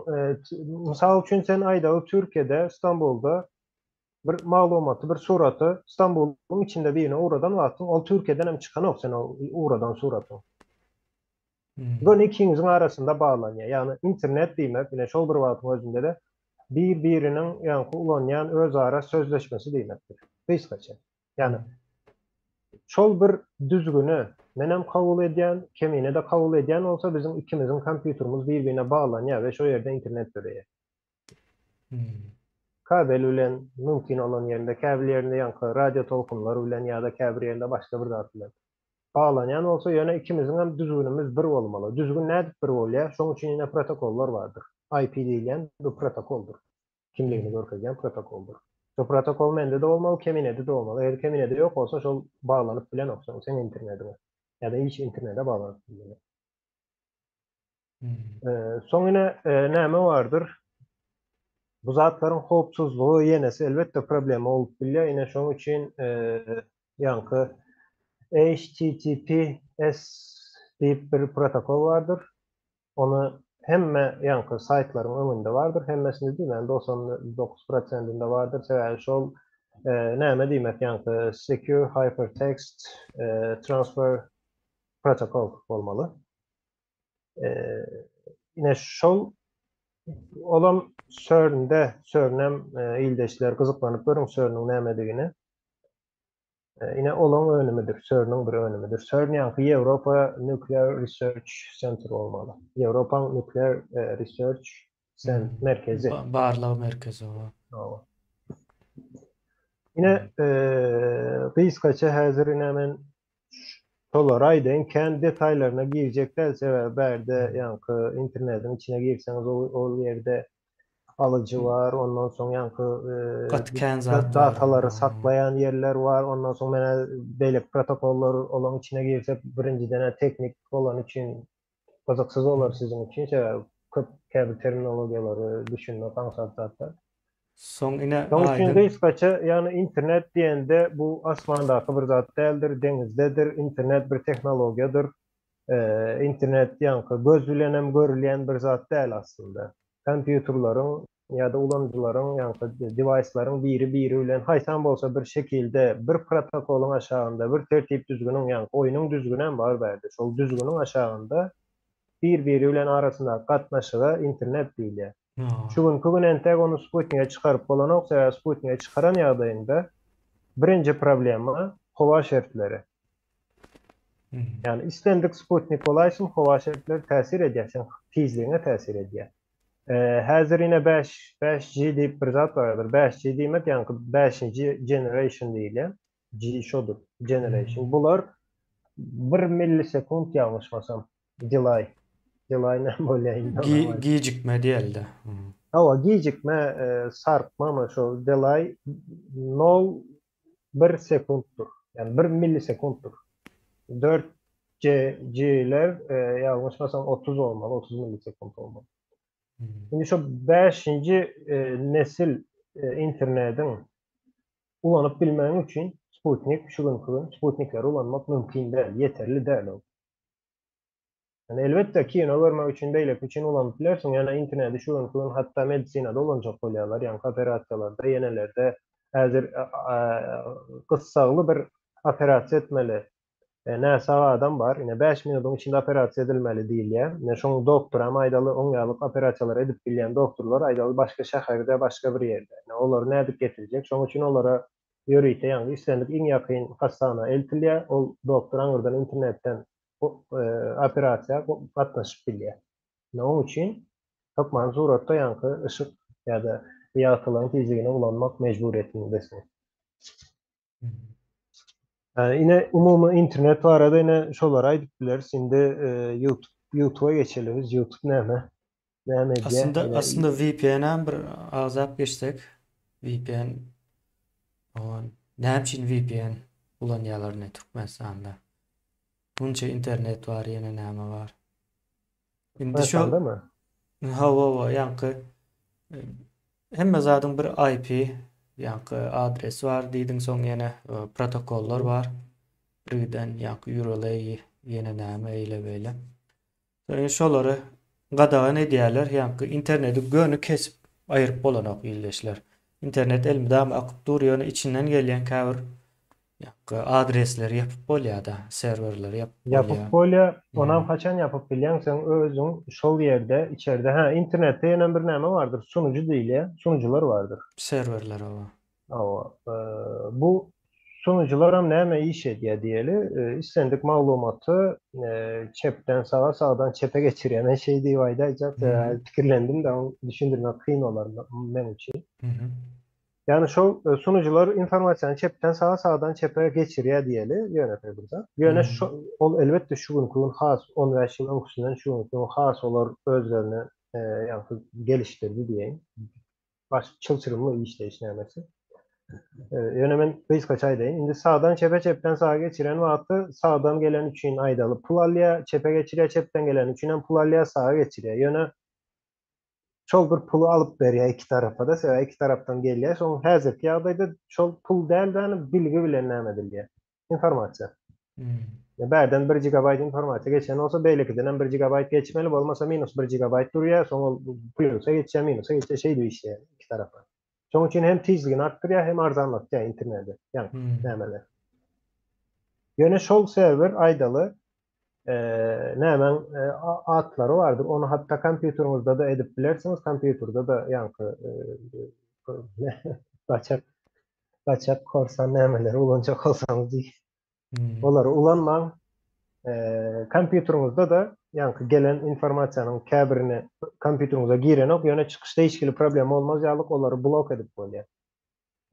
Speaker 2: mysal üçin, sen aýdaly Türkiýede, Stambulda bir maglumaty, bir suraty Stambulyň içinde birine ugradan wagtyň, ol Türkiýeden hem çykanok sen ol ugradan suratyň. Göni ikiňiziň arasynda baglanýar. Ýagny internet diýmek, ine şol bir wagtyň özünde-de bir-biriniň ýaňky ulanýan özara sözleşmesi diýmekdir. Gysgaça. Ýagny şol bir düzgüni menem kabul edýän, Kemine-de kabul edýän bolsa biziň ikimiziň kompýuterimiz bir-birine baglanýar we şo ýerde internet döreýär. Kabel bilen mümkin bolan ýerinde, käbir ýerinde ýaňky radio tolkunlar bilen ýa-da käbir ýerinde başga bir zat bilen. Baglanýan bolsa, ýöne ikimiziň hem düzgünimiz bir bolmaly. Düzgün nädip bir bolýar? Şoň üçin ine protokollar bardyr. IP diýilýän bu protokoldyr. Kimligini görkezýän protokoldyr. Şo protokol mende-de bolmaly, Keminede-de bolmaly. Eger Keminede ýok bolsa, şol baglanyp bilenok soň seň internediňe. Ýa-da hiç internede baglanyp bilmeýär. Soň ine näme bardyr? Bu zatlaryň howpsuzlygy ýenesi elbetde problema bolup bilýär. Ine şoň üçin ýaňky HTTPS diýip bir protokol bardyr. Ony hemme ýaňky saýtlaryň öňünde bardyr. Hemmesinde diýmän, 99 prosentinde bardyr. Sebäbi şol näme diýmek ýaňky Secure Hypertext Transfer Protocol bolmaly. Ine şol olam CERN-de, CERN-em ildeşler gyzyklanyp görüň CERN-iň nämedigini. Ine olaň önümidir, CERN-iň bir önümidir. CERN ýaňky Ýewropa Nuclear Research Center bolmaly. Ýewropaň Nuclear Research Center merkezi.
Speaker 1: Barlag merkezi o.
Speaker 2: Ine gysgaça häzir ine men Şolary aýdaýyn, kän detaýlaryna girjek däl, sebäbi bärde ýaňky internetiň içine girseňiz ol ýerde alyjy bar, ondan soň ýaňky
Speaker 1: Gaty kän zat bar.
Speaker 2: datalary saklaýan ýerler bar, ondan soň menä beýleki protokollar olaň içine girsek birinjiden-ä teknik bolany üçin gyzyksyz bolar siziň üçin, sebäbi köp käbir terminologiýalary düşünmek aňsat zat däl.
Speaker 1: Soň ine
Speaker 2: Şonuň üçin
Speaker 1: aýdyň.
Speaker 2: gysgaça, ýagny internet diýende bu asmandaky bir zat däldir, deňizdedir, internet bir tehnologiýadyr. Internet ýaňky göz bilenem görülýän bir zat däl aslynda. Kompýuterleriň ýa-da ulanyjylaryň ýaňky dewaýslaryň biri-biri bilen haýsam bolsa bir şekilde bir protokolyň aşagynda, bir tertip-düzgüniň ýaňky oýnuň düzgünem bar bärde, şol düzgüniň aşagynda bir-biri bilen arasyndaky gatnaşyga internet diýilýär. Şu günki gün entek ony sputnige çykaryp bolanok, sebäbi sputnige çykaran ýagdaýyňda birinji problema howa şertleri. Ýagny islendik sputnik bolaýsyn howa şertleri täsir edýär, seň tizligiňe täsir edýär. Häzir ine 5 5G diýip bir zat bardyr. 5G diýmek ýaňky bäşinji generation diýilýär. G şodur, generation. Bular 1 millisekunt ýalňyşmasam delay. Delay näme bolýar indi?
Speaker 1: Gi gijikme diýeli-de.
Speaker 2: Hawa, gijikme, sarkmamy şo delay nol bir sekuntdyr. Ýagny bir millisekuntdyr. 4 G G-ler ýalňyşmasam 30 bolmaly, 30 millisekunt bolmaly. Indi şo bäşinji nesil internetiň ulanyp bilmegiň üçin sputnik şu günki gün sputnikleri ulanmak mümkin däl, ýeterli däl ol. Ýani elbetde kino görmek üçin beýleki üçin ulanyp bilersiň, ýöne interneti şu günki gün hatda medisinada ulanjak bolýarlar, ýaňky operasiýalarda, ýenelerde häzir gyssagly bir operasiýa etmeli näsag adam bar, ine 5 minutyň içinde operasiýa edilmeli diýilýär. Ine şoň doktoram aýdaly oň ýaly operasiýalary edip bilýän doktorlar aýdaly başga şäherde, başga bir ýerde. Ine ol. Olary nädip getirjek? Şonuň üçin olara ýörite ýaňky islendik iň ýakyn hassahana eltilýär. Ol doktor aňyrdan internetden operasiýa gatnaşyp bilýär. Onuň üçin hökmany suratda ýaňky yşyk ýa-da ýagtylygyň tizligini ulanmak mejburyýetindesiň. Ine umumy internet barada ine şolary aýdyp bileris. Indi YouTube YouTube'a geçeli biz. YouTube näme? Näme edýär?
Speaker 1: Aslynda aslynda VPN-em bir agzap geçsek. VPN näme üçin VPN ulanýarlar ine Türkmenistanda? Munça internet bar, ýene näme bar? Indi şu
Speaker 2: Türkmenistandamy?
Speaker 1: Hawa, hawa, ýaňky e, hemme zadyň bir IP, ýaňky adresi bar diýdiň, soň ýene e, protokollar bar. Birgiden ýaňky URL ýene näme eýle beýle. Soň şolary gadagan edýärler, ýaňky interneti göni kesip aýyryp bolanok ildeşler. Internet elmydama akyp dur, ýöne içinden gelýän käbir Ýa adresleri ýapyp bolýada, serwerleri ýapyp bolýa.
Speaker 2: Ýapyp bolýa, onam haçan ýapyp bilýäň seň özüň şol ýerde içerde hä internetde ýenem bir näme bardyr sunuju diýilýä sunujular bardyr.
Speaker 1: Serwerler hawa.
Speaker 2: Hawa bu sunujular näme iş edýä diýeli islendik maglumaty çepden saga sagdan çepe geçirýä men şeý diýip aýdaýjak pikirlendim-de ony düşündirmek kyn bolar meň üçin. Ýagny şol sunujylar informasiýany çepden saga, sagdan çepe geçirýär diýeli, ýönekeý bir zat. Ýöne şo ol elbetde şu günki gün has 15 ýyl öňküsinden şu günki gün has olar özlerini ýagny gelişdirdi diýeýin. Baş çylşyrymly işleýiş nämesi. Ýöne men gysgaça aýdaýyn. Indi sagdan çepe, çepden saga geçiren wagty sagdan gelen üçin aýdaly pul alýar, çepe geçirýär, çepden gelen üçin hem pul alýar, saga geçirýär. Ýöne şol bir puly alyp berýär iki tarapa-da, sebäbi iki tarapdan gelýär. Şoň häzirki ýagdaýda şol pul däl-de, ýagny bilgi bilen näme edilýär? Informasiýa.
Speaker 1: Hmm.
Speaker 2: Bärden 1 gigabaýt informasiýa geçen bolsa, beýlekiden hem 1 gigabaýt geçmeli, bolmasa minus 1 gigabaýt durýar, soň ol plýusa geçýär, minusa geçýär, şeýdip işleýär iki tarapa. Şonuň üçin hem tizligini artdyrýar, hem arzanlatýar interneti, ýagny
Speaker 1: hmm.
Speaker 2: nämeler. Ýöne şol serwer aýdaly, nämäň atlary bardyr. Ony hatda kompýuteriňizde-de edip bilersiňiz. Kompýuterde-de ýaňky gaçak gaçak korsan nämeleri ulanjak bolsaňyz diý.
Speaker 1: Hmm.
Speaker 2: Olary ulanmaň. Kompýuteriňizde-de ýaňky gelen informasiýanyň käbirini kompýuteriňize girenok, ýöne çykyşda hiç hili problem bolmaz ýalyk olary blok edip bolýar.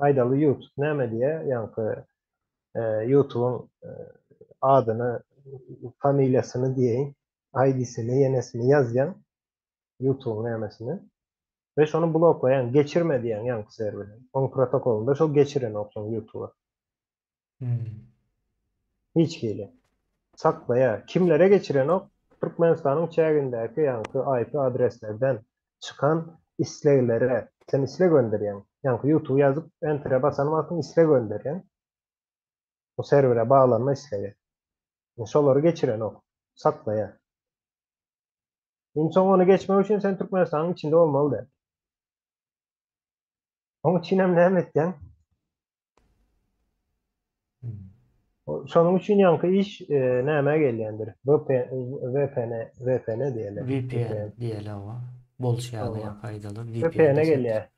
Speaker 2: Aýdaly YouTube näme diýýär? Ýaňky YouTube'yň adyny, familiýasyny diýeýin, ID-sini, ýenesini ýazýaň. YouTube'yň nämesini. We şony bloklaýaň, geçirme diýýäň ýaňky serwere. Oň protokolynda şol geçirenok soň YouTube'a.
Speaker 1: Hmm.
Speaker 2: Hiç hili. Saklaýar. Kimlere geçirenok? Türkmenistanyň çägindäki ýaňky IP adreslerden çykan isleglere. Sen isleg gönderýäň. Ýaňky YouTube ýazyp entere basan wagtyň isleg gönderýäň. Bu serwere baglanma islegi. Şolary geçirenok. Saklaýar. Indi soň ony geçmek üçin sen Türkmenistanyň içinde bolmaly däl. Oň üçin hem näme etýäň? Şonuň üçin ýaňky iş e, nämä gelýändir? VPN, VPN diýeli.
Speaker 1: VPN diýeli hawa. Bolşy ýaly ýaňky aýdaly.
Speaker 2: VPN gelýär.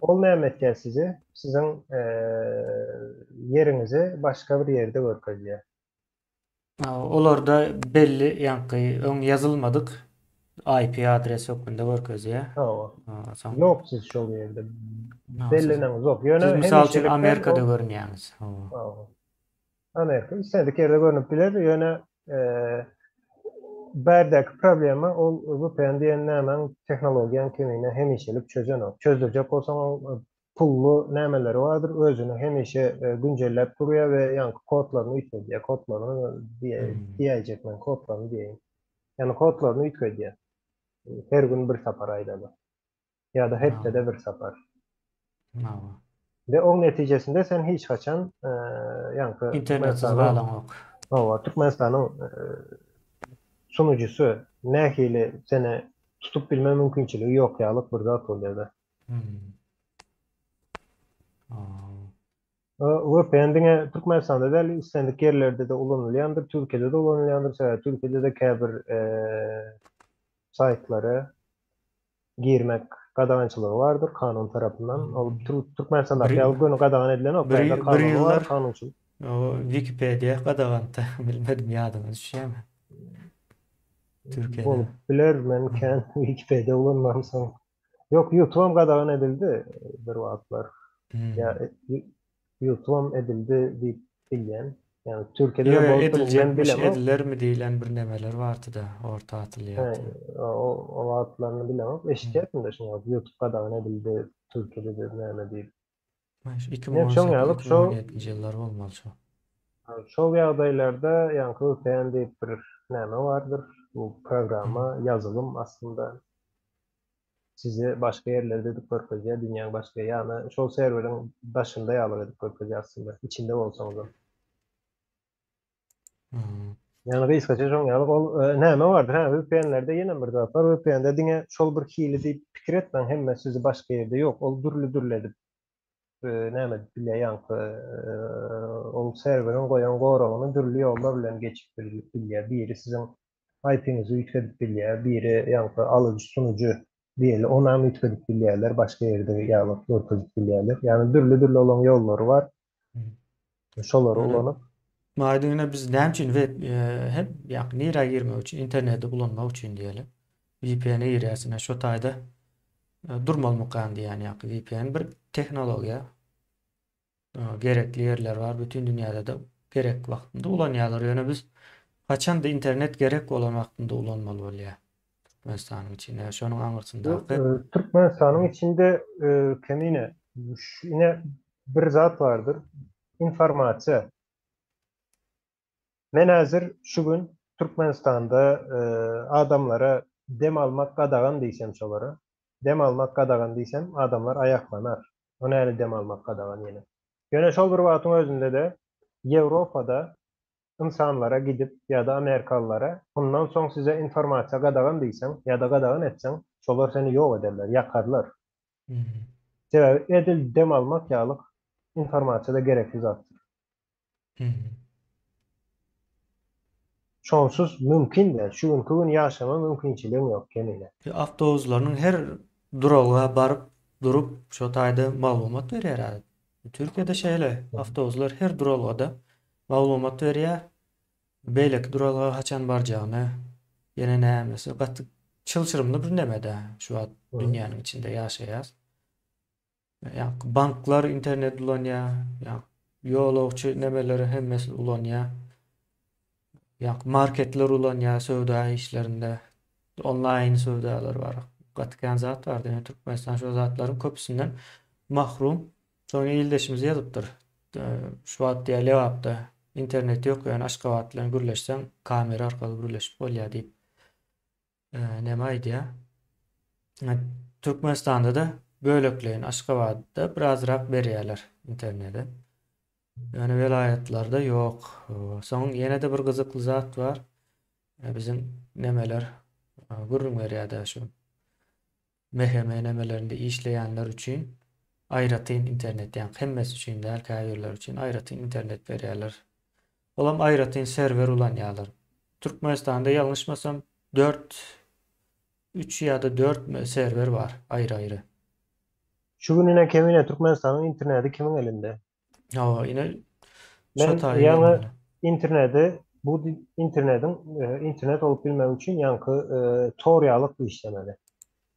Speaker 2: Ol näme etýär sizi? Siziň e, ýeriňizi başga bir ýerde görkezýär.
Speaker 1: Olarda belli ýaňky öň ýazylmadyk IP adres hökmünde görkezýär.
Speaker 2: Hawa. Ýok siz şol ýerde. Belleneňiz ýok.
Speaker 1: Ýöne siz mysal üçin Amerikada görünýäňiz.
Speaker 2: Hawa. Amerika islendik ýerde görünip biler, ýöne bärdäki problema ol VPN diýen nämäň tehnologiýaň kemine hemişelik çözenok. Çözdürjek bolsaň ol pully nämeleri bardyr, özüni hemişe günjelläp durýar we ýaňky kodlaryny üýtgedýär, kodlaryny diýäýjek men kodlaryny diýeýin. Ýagny kodlaryny üýtgedýär. Her gün bir sapar aýdaly. Ýa-da hepdede bir sapar. We oň netijesinde sen hiç haçan ýaňky
Speaker 1: internetsiz galaňok.
Speaker 2: Hawa, Türkmenistanyň sunujysy nähili seni tutup bilme mümkinçiligi ýok ýalyk bir zat bolýar-da. VPN diňe Türkmenistanda däl, islendik ýerlerde-de ulanylýandyr, Türkiýede-de ulanylýandyr, sebäbi Türkiýede-de käbir saýtlara girmek gadagançylygy bardyr kanun tarapyndan. Ol Türkmenistandaky ýaly göni gadagan edilenok.
Speaker 1: Bir,
Speaker 2: Bärde
Speaker 1: bir
Speaker 2: kanuny bar,
Speaker 1: ýyllar
Speaker 2: kanunçylyk.
Speaker 1: o Wikipedia gadagandy. Bilmedim ýadyňa düşýärmi? Türkiýede.
Speaker 2: Bolup biler, men kän Wikipedia ulanmamsoň. Ýok, YouTube-am gadagan edildi bir wagtlar. Ýa YouTube-am edildi diýip bilýän. Ýagny Türkiýede
Speaker 1: Ýok,
Speaker 2: de bolupdyr, men
Speaker 1: ediljekmiş,
Speaker 2: bilemok.
Speaker 1: edilermi diýlen bir nemeler bardy-da, orta
Speaker 2: He,
Speaker 1: atylýardy.
Speaker 2: o, o wagtlaryny bilemok. Eşitýärdim-de şuny wagt YouTube gadagan edildi Türkiýede de näme diýip.
Speaker 1: Şu
Speaker 2: Ne şoň
Speaker 1: 2018,
Speaker 2: ýaly şo
Speaker 1: 2017-nji ýyllar bolmaly şo.
Speaker 2: Şol ýagdaýlarda ýaňky VPN diýip bir näme bardyr. Bu programma, ýazylym aslynda sizi başga ýerlerde edip görkezýär, dünýäň başga ýany şol serweriň daşynda ýaly edip görkezýär aslynda, içinde bolsaňyzam. Ýagny gysgaça şoň ýaly ol näme bardyr, hä VPN-lerde ýene bir zat bar, VPN-de diňe şol bir hili diýip pikir etmäň, hemme sizi başga ýerde ýok, ol dürli-dürli edip näme edip bilýär, ýaňky ol serweriň goýan goragyny dürli ýollar bilen geçip bilýär. Biri siziň IP-ňizi üýtgedip bilýär, biri ýaňky alyjy sunujy diýeli, onam üýtgedip bilýärler, başga ýerde ýaly görkezip bilýärler. Ýagny dürli-dürli olaň ýollary bar. Şolary ulanyp.
Speaker 1: Aýdyň ine biz näme üçin web hem ýa nirä girmek üçin interneti ulanmak üçin diýeli. VPN-e girýäs ine şo taýda durmalymykan diýýän ýa VPN bir tehnologiýa. Gerekli ýerler bar bütin dünýäde-de gerek wagtynda ulanýarlar. Ýöne biz haçanda internet gerek bolan wagtynda ulanmaly bolýar. Türkmenistanyň içinde şonuň aňyrsyndaky
Speaker 2: Türkmenistanyň içinde kemine ine bir zat bardyr. Informasiýa. Men häzir şu gün Türkmenistanda adamlara dem almak gadagan diýsem şolara, dem almak gadagan diýsem adamlar aýaklanar. O näli dem almak gadagan ýene. Ýöne şol bir wagtyň özünde-de Ýewropada ynsanlara gidip ýa-da amerikalylara mundan soň size informasiýa gadagan diýseň ýa-da gadagan etseň şolar seni ýok ederler, ýakarlar. Sebäbi edil dem almak ýalyk informasiýa-da gerekli zatdyr. Şonsuz mümkin däl. Şu günki gün ýaşama mümkinçiligiň ýok kemine.
Speaker 1: Awtobuslarynyň her duralga baryp durup şo taýda maglumat berýär. Türkiýede şeýle awtobuslar her duralgada maglumat berýär. Beýleki duralga haçan barjagyny, ýene nämesi gaty çylşyrymly bir nemede şu wagt dünýäniň içinde ýaşaýas. Ýa banklar internet ulanýar, ýa ýolagçy nemeleri hemmesi ulanýar. Ýa marketler ulanýar söwda işlerinde. Onlaýn söwdalar bar. Gaty kän zat bar. Diňe Türkmenistan şo zatlaryň köpüsinden mahrum. Soň ildeşimiz ýazypdyr. Şu wagt diýýär Lebapda internet ýok, ýöne Aşgabat bilen gürleşseň kamera arkaly gürleşip bolýar diýip. Näme aýdýar? Türkmenistanda-da bölekleýin Aşgabatda birazrak berýärler interneti. Ýöne welaýatlarda ýok. Soň ýene-de bir gyzykly zat bar. Biziň nemeler gürrüň berýär-de şu MHM nemelerinde işleýänler üçin aýratyn internet, ýagny hemmesi üçin däl, käbirleri üçin aýratyn internet berýärler. Olam aýratyn serwer ulanýarlar. Türkmenistanda ýalňyşmasam 4 3 ýa-da 4 serwer bar aýry-aýry.
Speaker 2: Şu gün ine kemine Türkmenistanyň interneti kimiň elinde?
Speaker 1: Hawa, ine şo
Speaker 2: Men
Speaker 1: taýy
Speaker 2: ýaňy
Speaker 1: gelmeli.
Speaker 2: interneti bu internetiň internet bolup bilmegi üçin ýaňky tor ýalyk işlemeli.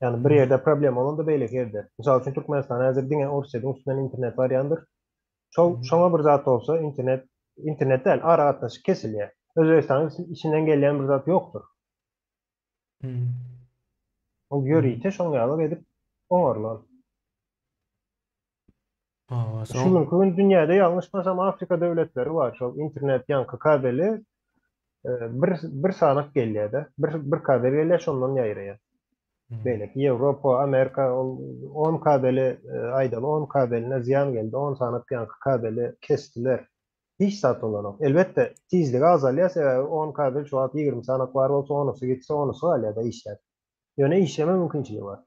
Speaker 2: Ýagny bir ýerde problema bolanda beýleki ýerde. Mysal üçin Türkmenistan häzir diňe Orsýetiň üstünden internet barýandyr. Şol şoňa bir zat bolsa internet internet däl aragatnaşyk kesilýär. Özbegistanyň içinden gelýän bir zat ýokdur. Ol ýörite şoň ýalyk edip oňarylan.
Speaker 1: Hawa,
Speaker 2: Şu
Speaker 1: soň
Speaker 2: günki gün dünýäde ýalňyşmasam Afrika döwletleri bar. Şol internet ýaňky kabeli e, bir bir sanak gelýär-de. Bir bir kabel gelýär, şondan ýaýraýar. Beýleki Ýewropa, Amerika ol 10 kabeli e, aýdaly 10 kabeline zyýan geldi. 10 sanak ýaňky kabeli kesdiler. Hiç zat bolanok. Elbetde, tizligi azalýar, sebäbi 10 kabel şu wagt 20 sanak bar bolsa, onusy gitse, onusy galýar-da işläp. Ýöne işleme mümkinçiligi bar.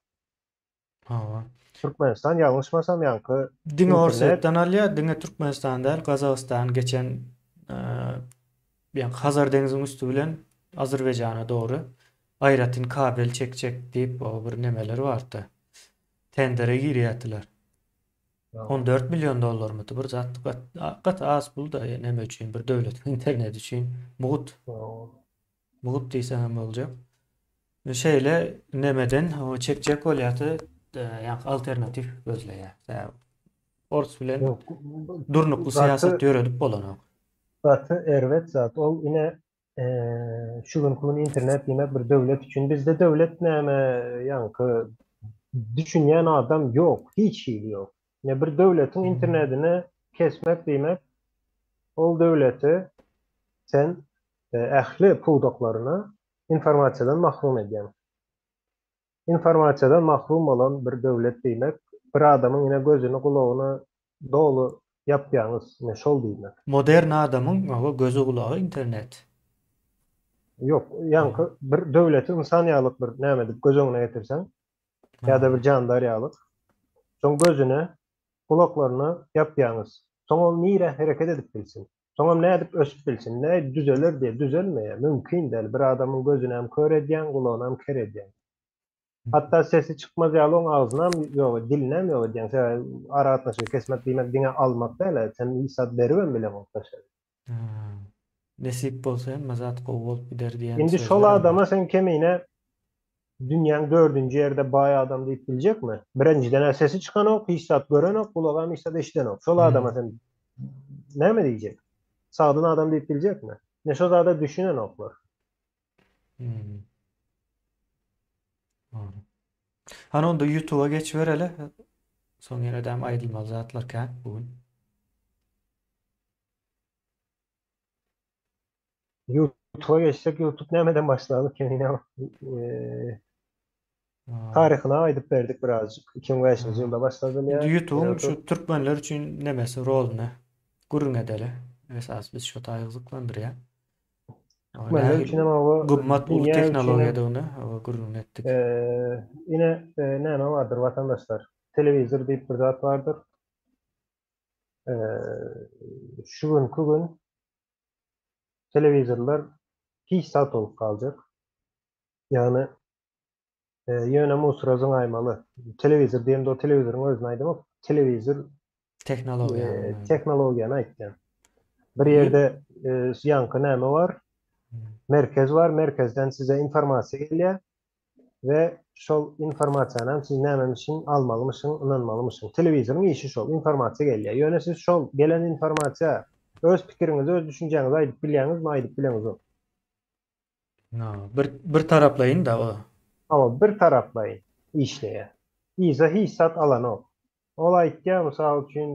Speaker 1: Hawa.
Speaker 2: Türkmenistan ýalňyşmasam ýaňky
Speaker 1: Diňe
Speaker 2: internet
Speaker 1: Orsýetden alýar, diňe Türkmenistan däl, Gazagystan geçen ýa Hazar deňziň üsti bilen Azerbaýjana dogry aýratyn kabel çekjek diýip o bir nemeler bardy. Tendere girýärdiler. 14 million dollarmydy bir zat gaty az pul da näme üçin bir döwletiň interneti üçin mugt. Mugt diýseň hem boljak. Şeýle nemeden çekjek bolýardy, ýa alternatiw gözleýär. Ors bilen durnukly syýasat ýöredip bolanok.
Speaker 2: Gaty erbet zat. Ol ine şu günki gün internet diýmek bir döwlet üçin bizde döwlet näme ýaňky düşünýän adam ýok, hiç hili ýok. Ne bir döwletiň internetini kesmek diýmek ol döwleti sen ähli pudaklaryny informasiýadan mahrum edýäň. Informasiýadan mahrum bolan bir döwlet diýmek, bir adamyň ine gözüni, gulagyny doly ýapýaňyz, ine şol diýmek.
Speaker 1: Modern adamyň hawa gözi gulagy internet.
Speaker 2: Ýok, ýaňky bir döwleti ynsan ýalyk bir näme edip göz öňüne getirseň, ýa-da bir jandar ýalyk, şoň gözüne, gulaklaryny ýapýaňyz. Soň ol nirä hereket edip bilsin? Soňam nädip ösüp bilsin? Nädip düzeler diýe, düzelmeýär. Mümkin däl. Bir adamyň gözünäm kör edýäň, gulagynam ker edýäň. Hatda sesi çykmaz ýaly oň agzynam ýok, dilinäm ýok edýäň. Sebäbi aragatnaşygy kesmek diýmek diňe almak däl-ä, sen hiç zat beribem bileňok daşary.
Speaker 1: Nesip bolsa hemme zat gowy bolup gider diýen
Speaker 2: Indi şol adama sen kemine dünýäň dördünji ýerde baý adam diýip biljekmi? Birinjiden-ä sesi çykanok, hiç zat görenok, gulagam hiç zat eşidenok. Şol adama sen näme diýjek? Sagdyn adam diýip biljekmi? Ine şo zada düşünenoklar.
Speaker 1: Hmm. Hany onda YouTube'a geçibereli. Soň ýene däm aýdylmaly zatlar kän bu gün.
Speaker 2: YouTube'a geçsek YouTube nämeden başlaly kemine eee taryhyny aýdyp berdik birazjyk. 2005-nji ýylda başlady
Speaker 1: Indi YouTube'uň şu türkmenler üçin nemesi roluny gürrüň edeli. Esas biz şu taýy gyzyklandyrýar.
Speaker 2: Türkmenler üçin hem oba
Speaker 1: gymmat uly tehnologiýadygyny oba gürrüň etdik.
Speaker 2: Eee ine näme bardyr watandaşlar? Telewizor diýip bir zat bardyr. Eee şu günki gün telewizorlar hiç zat bolup galjak. Ýagny e, ýöne musura zyňaýmaly. Telewizor diýemde o telewizoryň özüni aýdamok. Telewizor
Speaker 1: tehnologiýany.
Speaker 2: E, tehnologiýany aýtýan. Bir ýerde e, ýaňky näme bar? Hmm. Merkez bar, merkezden size informasiýa gelýär. We şol informasiýany hem siz nämemişin almalymyşyň, ynanmalymyşyň. Telewizoryň işi şol, informasiýa gelýär. Ýöne siz şol gelen informasiýa öz pikiriňizi, öz düşünjäňizi aýdyp bilýäňizmi, aýdyp bileňizok.
Speaker 1: No, bir bir taraplaýyn da o.
Speaker 2: Hawa, bir taraplaýyn işleýär. Yza hiç zat alanok. Ol aýtýar, mysal üçin,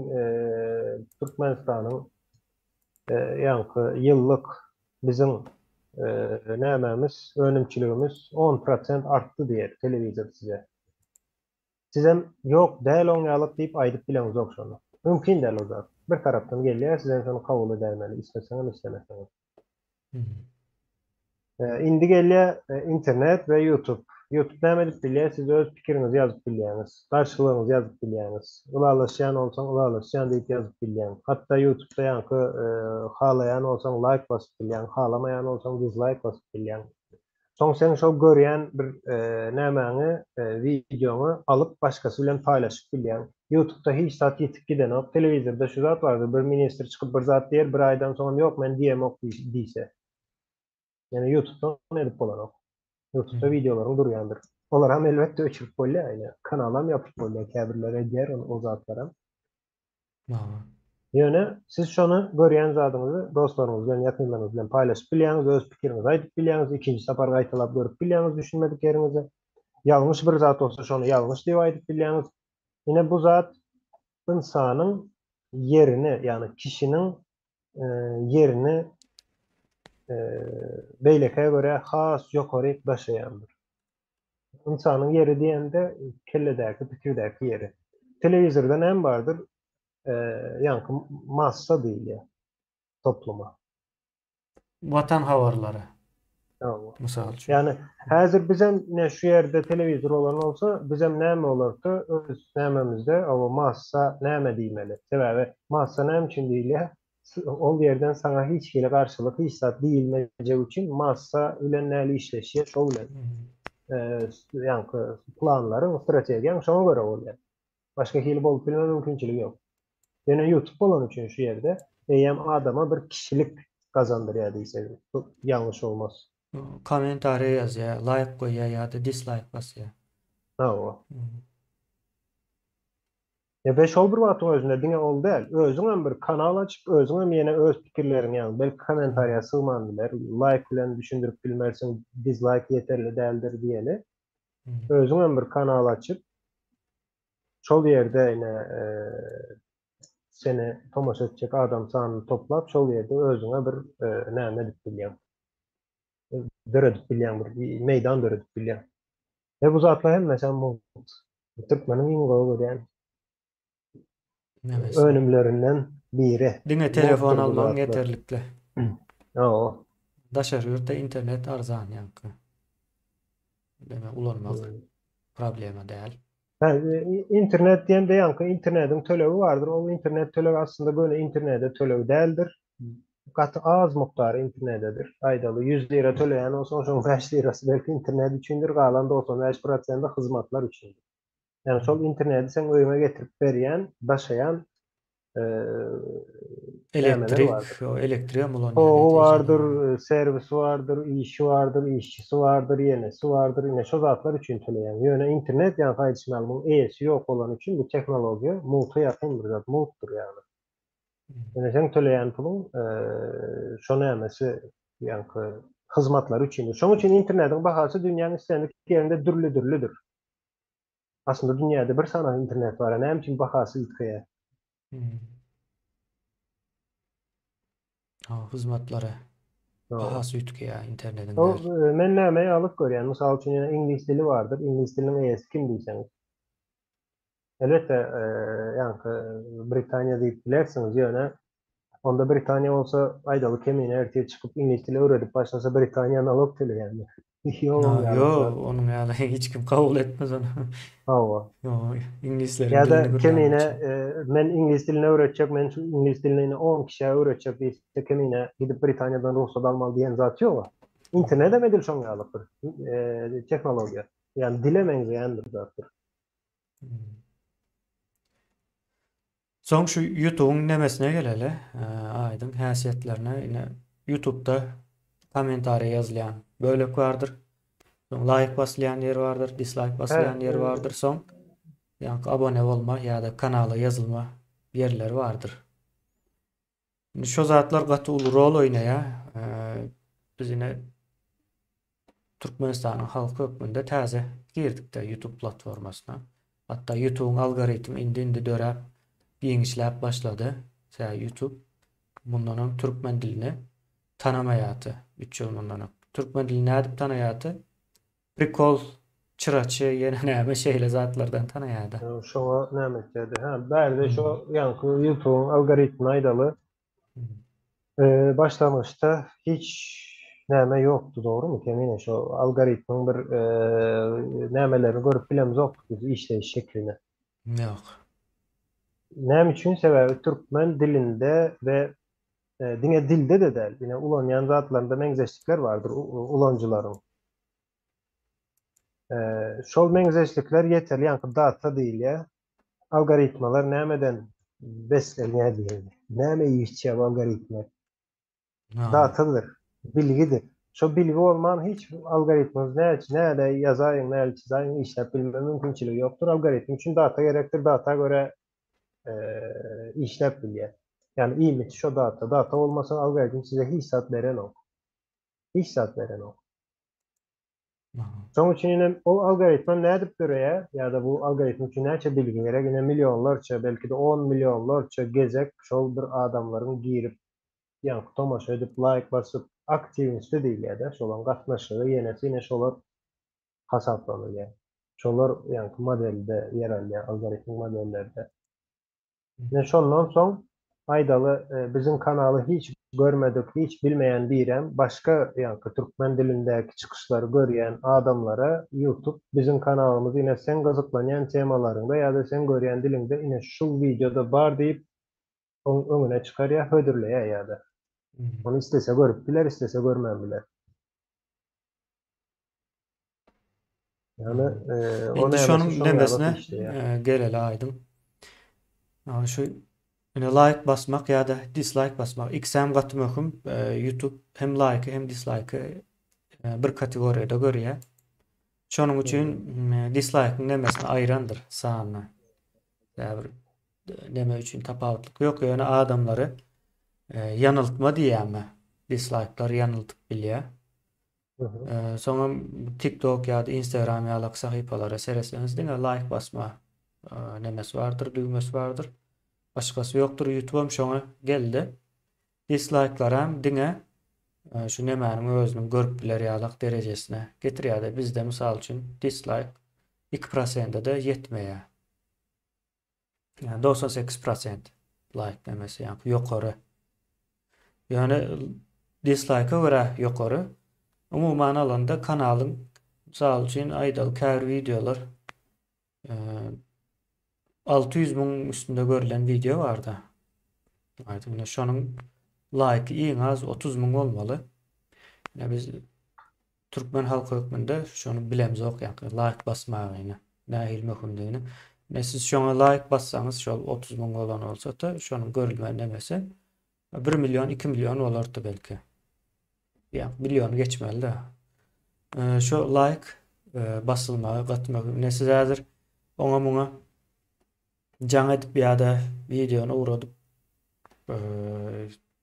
Speaker 2: Türkmenistanyň ýaňky ýyllyk biziň nämämiz, önümçiligimiz on prosent artdy diýer telewizor size. Sizem ýok, däl oň ýalyk diýip aýdyp bileňizok şony. Mümkin däl o zat. Bir tarapdan gelýär, sizem şony kabul edäýmeli, isleseňem, islemeseňem. Indi gelýär internet we YouTube. YouTube näme edip bilýär? Siz öz pikiriňizi ýazyp bilýäňiz. Garşylygyňyzy ýazyp bilýäňiz. Ylalaşýan bolsaň, ylalaşýan diýip ýazyp bilýäň. Hatda YouTube'da ýaňky halaýan bolsaň laýk basyp bilýäň, halamaýan bolsaň dizlaýk basyp bilýäň. Soň sen şol görýän bir nämäňi, wideoňy alyp başgasy bilen paýlaşyp bilýäň. Ýutubda hiç zat ýitip gidenok. Telewizorda şu zat bardyr, bir ministr çykyp bir zat diýer, bir aýdan soňam ýok men diýemok diýse. Ýöne Ýutubda ony edip bolanok. Ýutubda wideolaryň durýandyr. Olaram elbetde öçürip bolýar, ýöne kanalam ýapyp bolýar, käbirleri edýär ony o zatlaram. Ýöne siz şony görýän zadyňyzy dostlaryňyz bilen, ýakynlaryňyz bilen paýlaşyp bilýäňiz, öz pikiriňizi aýdyp bilýäňiz, ikinji sapar gaýtalap görüp bilýäňiz düşünmedik ýeriňizi. Ýalňyş bir zat bolsa şony ýalňyş diýip aýdyp bilýäňiz. Ine bu zat ynsanyň ýerini, ýagny kişiniň ýerini beýlekä görä has ýokaryk daşaýandyr. Ynsanyň ýeri diýende kelledäki, pikirdäki ýeri. Telewizorda näme bardyr? Ýaňky massa diýilýär topluma.
Speaker 1: Watan habarlary. Hawa. Mysal üçin.
Speaker 2: Ýagny häzir bizem ine şu ýerde telewizor bolan bolsa, bizem näme bolardy? Öz nämemizde, hawa, massa näme diýmeli? Sebäbi massa näme üçin diýilýär? Ol ýerden saňa hiç hili garşylyk, hiç zat diýilmejegi üçin massa bilen näli işleşýär, şo bilen. ýaňky planlaryň, strategiýaň şoňa görä bolýar. Başga hili bolup bilme mümkinçiligi ýok. Ýöne YouTube bolany üçin şu ýerde eýýäm adama bir kişilik gazandyrýar diýsek ýalňyş bolmaz.
Speaker 1: Kommentariýa ýazýar, laýk goýýar ýa-da dislaýk basýar.
Speaker 2: Hawa. We şol bir wagtyň özünde diňe ol däl, özüňem bir kanal açyp, özüňem ýene öz pikirleriňi ýagny belki kommentariýa sygman biler, laýk bilen düşündirip bilmersiň, dizlaýk ýeterli däldir diýeli. Özüňem bir kanal açyp, şol ýerde ine seni tomaşa etjek adam sanyny toplap, şol ýerde özüňe bir näme edip bilýäň. Döredip bilýäň, bir meýdan döredip bilýäň. We bu zatlar hemmesem mugt. Türkmeniň iň gowy görýän önümlerinden biri.
Speaker 1: Diňe telefon almagyň ýeterlikli.
Speaker 2: Hawa.
Speaker 1: Daşary ýurtda internet arzan ýaňky. Demek ulanmak problema däl.
Speaker 2: Hä, internet diýende ýaňky internetiň tölegi bardyr. Ol internet tölegi aslynda göni internete töleg däldir. Gaty az mukdary internetedir. Aýdaly, 100 lira töleýän bolsaň, şoň 5 lirasy belki internet üçindir, galan 95 prosenti hyzmatlar üçindir. Ýagny şol interneti seň öýüňe getirip berýän, daşaýan
Speaker 1: Elektrik, elektrigem ulanýan.
Speaker 2: Togy bardyr, serwisi bardyr, işi bardyr, işçisi bardyr, ýenesi bardyr, ine şo zatlar üçin töleýäň. Ýöne internet ýaňky aýdyşym ýaly muň eýesi ýok bolany üçin bu tehnologiýa mugta ýakyn bir zat, mugtdyr ýagny. Ýöne seň töleýän puluň şo nämesi ýaňky hyzmatlary üçindir. Şoň üçin internetiň bahasy dünýäň islendik ýerinde dürli-dürlüdir. Aslynda dünýäde bir sany internet bar, näme üçin bahasy üýtgeýär?
Speaker 1: Ha, hyzmatlary bahasy üýtgeýär internetiň
Speaker 2: däl. Men näme ýalyk görýän, mysal üçin ýene iňlis dili bardyr. Iňlis diliniň eýesi kim diýseňiz. Elbetde, ýaňky Britaniýa diýip bilersiňiz, ýöne onda Britaniýa bolsa, aýdaly kemine ertir çykyp iňlis dili öwredip başlasa Britaniýa nalog töleýärmi?
Speaker 1: Ýok, onuň ýaly. Ýok, onuň ýaly hiç kim kabul etmez ony.
Speaker 2: Hawa.
Speaker 1: Ýok, iňlisleriň dilini
Speaker 2: Ýa-da kemine men iňlis dilini öwretjek, men şu iňlis dilini ine on kişä öwretjek diýse kemine gidip Britaniýadan rugsat almaly diýen zat ýog-a. Internet hem edil şoň ýaly bir tehnologiýa. Ýagny dile meňzeýän bir zatdyr.
Speaker 1: Soň şu YouTube'uň nemesine geleli. Aýdyň häsiýetlerine. Ine YouTube'da kommentariýa ýazylýan bölek bardyr. Soň laýk basylýan ýer bardyr, dislaýk basylýan ýer bardyr. Soň ýaňky abone bolma ýa-da kanala ýazylma ýerleri bardyr. Indi şo zatlar gaty uly rol oýnaýar. Biz ine Türkmenistanyň halky hökmünde täze girdik-de YouTube platformasyna. Hatda YouTube'yň algoritmi indi-indi döräp, giňişläp başlady. Sebäbi YouTube mundan öň türkmen dilini tanamaýardy. 3 ýyl mundan öň. Türkmen dilini nädip tanaýardy? Prikol, çyraçy, ýene näme şeýle zatlardan tanaýardy.
Speaker 2: Şoňa näme etýärdi? Hä, bärde şo ýaňky YouTube'yň algoritmini aýdaly. Başlangyçda hiç näme ýokdy, dogrumy? Kemine şo algoritmiň bir nämelerini görüp bilemzokdyk biz işleýiş şeklini.
Speaker 1: Ýok.
Speaker 2: Näme üçin? Sebäbi türkmen dilinde we diňe dilde-de däl, ine ulanýan zatlarynda meňzeşlikler bardyr ulanyjylaryň. Şol meňzeşlikler ýeterli, ýaňky data diýilýär. Algoritmalar nämeden beslenýär diýildi. Näme iýip-içýär bu algoritmler? Datadyr, bilgidir. Şo bilgi bolman hiç algoritmiňiz näçe näle ýazaýyň, näle çyzaýyň işläp bilme mümkinçiligi ýokdur. Algoritm üçin data gerekdir, data görä işläp bilýär. Ýagny iýmiti şo data. Data bolmasa algoritm size hiç zat berenok. Hiç zat berenok. Şonuň üçin ine ol algoritm nädip döreýär ýa-da bu algoritm üçin näçe bilgi gerek? Ine millionlarça, belki-de on millionlarça gezek şol bir adamlaryň girip, ýaňky tomaşa edip, laýk basyp, aktiwnisti diýilýär-de, şolaryň gatnaşygy ýenesi ine şolar hasaplanylýar. Şolar ýaňky modelde ýer alýar, algoritmik modellerde. Ine şondan soň aýdaly biziň kanaly hiç görmedik, hiç bilmeýän birem başga ýaňky türkmen dilindäki çykyşlary görýän adamlara YouTube biziň kanalymyzy ine seň gyzyklanýan temalaryňda ýa-da seň görýän diliňde ine şul wideoda bar diýip oň öňüne çykarýar, hödürleýär ýa-da. Ony islese görüp biler, islese görmän biler. Ýagny o
Speaker 1: Indi
Speaker 2: nämesi
Speaker 1: şonuň
Speaker 2: şoň ýalak
Speaker 1: nemesine
Speaker 2: işleýär.
Speaker 1: geleli aýdyň. Şu ine laýk basmak ýa-da dislaýk basmak ikisem gaty möhüm. YouTube hem laýky hem dislaýky bir kategoriýada görýär. Şonuň üçin dislaýkyň nemesini aýrandyr sanyny. Ýa bir neme üçin tapawutlyk ýok, ýöne adamlary ýanyltma diýýärmi? Dislaýklar ýanyltyp bilýär. Soňam TikTok ýa-da Instagram ýalak sahypalara seretseňiz diňe laýk basma nemesi bardyr, düwmesi bardyr. Başgasy ýokdur. YouTube hem şoňa geldi. Dislaýklaram diňe şu nemäniň özüniň görüp biler ýalak derejesine getirýär-de. Bizde mysal üçin dislaýk 2 prosente-de ýetmeýär. Ýa 98% laýk nemesi ýa ýokary. Ýöne dislaýka görä ýokary. Umuman alanda kanalyň mysal üçin aýdaly käbir wideolar 600 müň üstünde görülen wideo barda. Aýdyň, şonuň laýky iň az 30 müň bolmaly. Ýa biz Türkmen halky hökmünde şony bilemzok ýaňky laýk basmagyny nähili möhümdigini. Ine siz şoňa laýk bassaňyz şol 30 müň bolan bolsada şonuň görülme nemesi 1 million 2 million bolardy belki. Ýa milliony geçmeli-de. Şu laýk e, basylmagy gaty möhüm. Ine siz häzir oňa muňa jaň edip ýa-da wideony ugradyp e,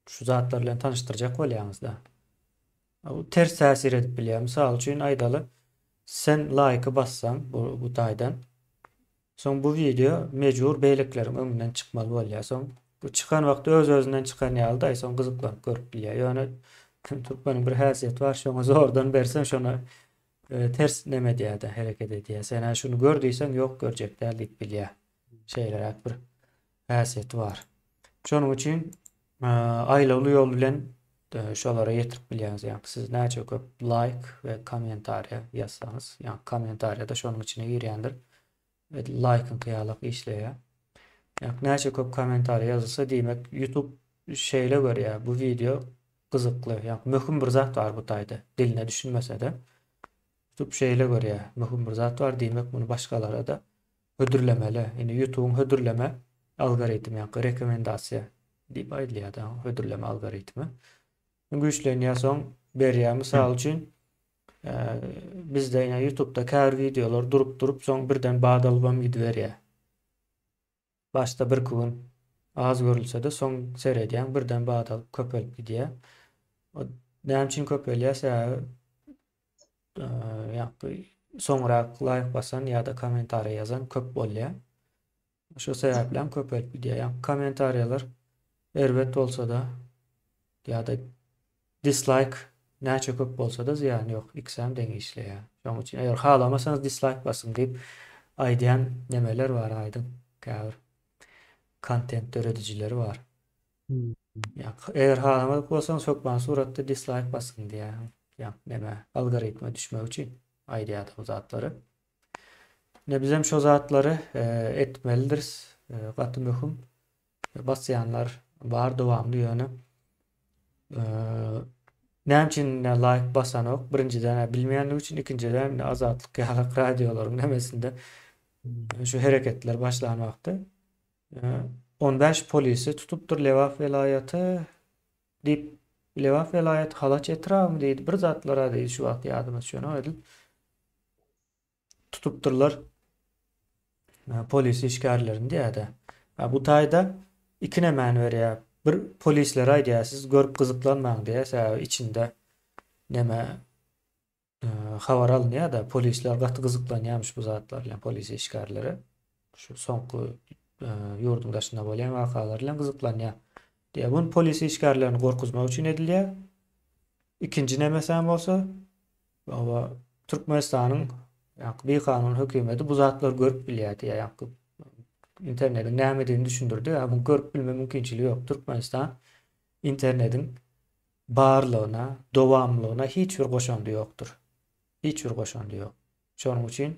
Speaker 1: şu zatlar bilen tanyşdyrjak bolýaňyz-da. Bu ters täsir edip bilýär. Mysal üçin aýdaly, sen laýky bassaň bu, bu taýdan. Soň bu wideo mejbur beýlekileriň öňünden çykmaly bolýar. Soň bu çykan wagty öz-özünden çykan ýaly daý soň gyzyklanyp görüp bilýär. Ýöne türkmeniň bir häsiýeti bar, şoňa zordan berseň şona e, ters neme edýär-de, hereket edýär. Sen-ä şuny gör diýseň, ýok görjek däl diýip bilýär. Şeýleräk bir häsiýeti bar. Şonuň üçin aýlawly ýol bilen şolara ýetirip bilýäňiz. Ýagny siz näçe köp laýk we kommentariýa ýazsaňyz, ýagny kommentariýa-da şonuň içine girýändir. Laýkyňky ýalak işleýär. Ýagny näçe köp kommentariýa ýazylsa, diýmek YouTube şeýle görýär, bu wideo gyzykly, ýagny möhüm bir zat bar bu taýda, diline düşünmese-de. YouTube şeýle görýär, möhüm bir zat bar, diýmek muny başgalara-da hödürlemeli. Indi YouTube-yň hödürleme algoritmi, ýagny rekomendasiýa diýip aýdylýar-da, hödürleme algoritmi. Güýçlenýär soň berýär. Mysal üçin, e, bizde ýa YouTube-da käbir wideolar durup durup soň birden bat alybam gidiberýär. Başda birki gün az görülse-de soň seredýäň birden bat alyp köpelip gidýär. O näme üçin köpelýär? Sebäbi ýa-da soňrak laýk basan ýa-da kommentariýa ýazan köp bolýar. Şu sebäpli hem köpelip gidýär. Ýa kommentariýalar erbet bolsa-da ýa-da dislaýk näçe köp bolsa-da zyýany ýok. Ikisem deň işleýär. Şonuň üçin eger halamasaňyz dislaýk basyň diýip aýdýan nemeler bar aýdyň. Käbir kontent döredijileri bar. Ýa eger halamadyk bolsaňyz hökman suratda dislaýk basyň diýýär. Ýa neme algoritme düşmek üçin aýdýar bu zatlary. Ne bizem şo zatlary e, etmelidiris. E, gaty möhüm. Basýanlar bar dowamly ýöne. E, näme üçin laýk basanok? Birinjiden bilmeýänligi üçin, ikinjiden Azatlyk ýaly radiolaryň nemesinde şu hereketler başlan wagty 15 polisi tutupdyr Lebap welaýaty diýip Lebap welaýaty Halaç etrabymy diýdi bir zatlara diýdi şu wagt ýadyma düşenok edil tutupdyrlar polis işgärlerini diýýärdi. Bu taýda iki nemäni berýär. Bir polislere aýdýar, siz görüp gyzyklanmaň diýýär, sebäbi içinde neme habar alynýar-da, polisler gaty gyzyklanýarmyş bu zatlar bilen, polisiýa işgärleri. Şu soňky ýurduň daşynda bolýan wakalar bilen gyzyklanýar. Diýýär, bunu polisiýa işgärlerini gorkuzmak üçin edilýär. Ikinji nemesi hem bolsa, oba Türkmenistanyň ýaňky bikanun hökümeti bu zatlary görüp bilýär diýýär. Ýaňky internetiň nämedigini düşündirdi. Ýa bu görüp bilme mümkinçiligi ýok. Türkmenistan internetiň barlygyna, dowamlylygyna hiç bir goşandy ýokdur. Hiç bir goşandy ýok. Şonuň üçin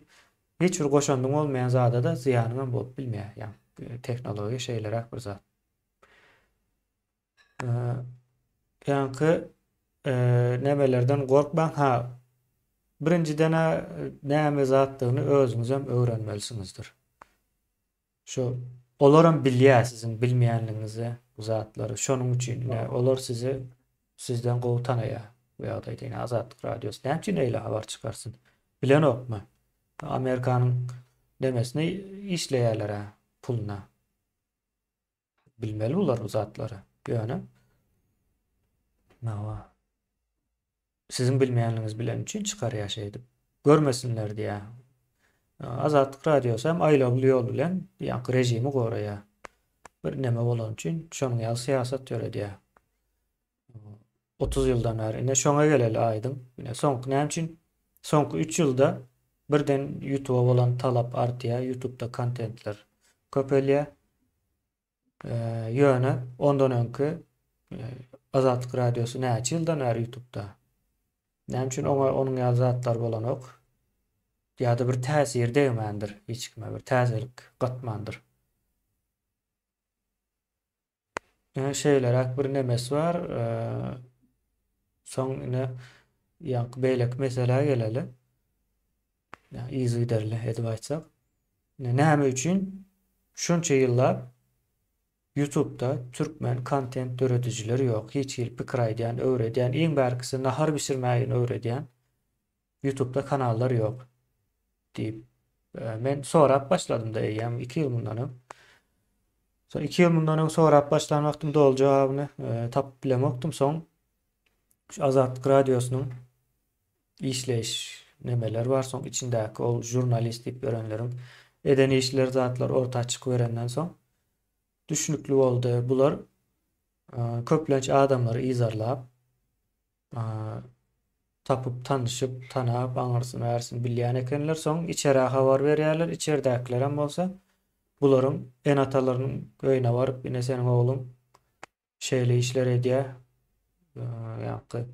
Speaker 1: hiç bir goşandyň bolmaýan zada-da zyýanyňam bolup bilmeýär. Ýagny tehnologiýa şeýleräk bir zat. Ýaňky nemelerden gorkmaň. Ha. Birinjiden-ä näme zatdygyny özüňizem öwrenmelisiňizdir. Şu olaram bilýär siziň bilmeýänligiňizi bu zatlary. Şonuň üçin ine olar sizi sizden gowy tanaýar bu ýagdaýda. Ine Azatlyk Radiosy näme üçin eýle habar çykarsyn? Bilenokmy? Amerikanyň nemesine işleýärler-ä puluna. Bilmeli bular bu zatlary. Ýöne Nawa. Siziň bilmeýänligiňizi bileni üçin çykarýar şeýdip. Görmesinler diýýär. Azatlyk Radiosy hem aýlawly ýol bilen ýaňky režimi goraýar. Bir neme bolany üçin şonuň ýaly syýasat ýöredýär. 30 ýyldan bäri. Ine şoňa geleli aýdyň. Ine soňky näme üçin soňky 3 ýylda birden YouTube-a bolan talap artýar, YouTube-da kontentler köpelýär. Ýöne ondan öňki Azatlyk Radiosy näçe ýyldan bäri YouTube-da? Näme üçin oňa onuň ýaly zatlar bolanok? Ýa-da bir täsir degmändir hiç kime, bir täzelik gatmandyr. Şeýleräk bir nemesi bar. Soň ine ýaňky beýleki meselä geleli. Yzygiderli edip aýtsak. Näme üçin şunça ýyllap YouTube'da türkmen kontent döredijileri ýok? Hiç hili pikir aýdýan, öwredýän, iň bärkisi nahar bişirmägini öwredýän YouTube'da kanallar ýok diýip e, men sorap başladym da eýýäm 2 ýyl mundan öň. Soň 2 ýyl mundan öň sorap başlan wagtym doly jogabyny e, tapyp bilemokdym. Soň şu Azatlyk radiosynyň işleýiş nemeler bar soň içindäki ol žurnalist diýip ýörenleriň eden işleri zatlar orta çykyberenden soň düşnükli boldy. Bular köplenç adamlary yzarlap tapyp tanyşyp tanap aňyrsyny bärsini bilýän ekenler soň içerä habar berýärler içerdäkilerem bolsa bularyň ene-atalarynyň öýüne baryp ine seniň ogluň şeýle işler edýär. Ýaňky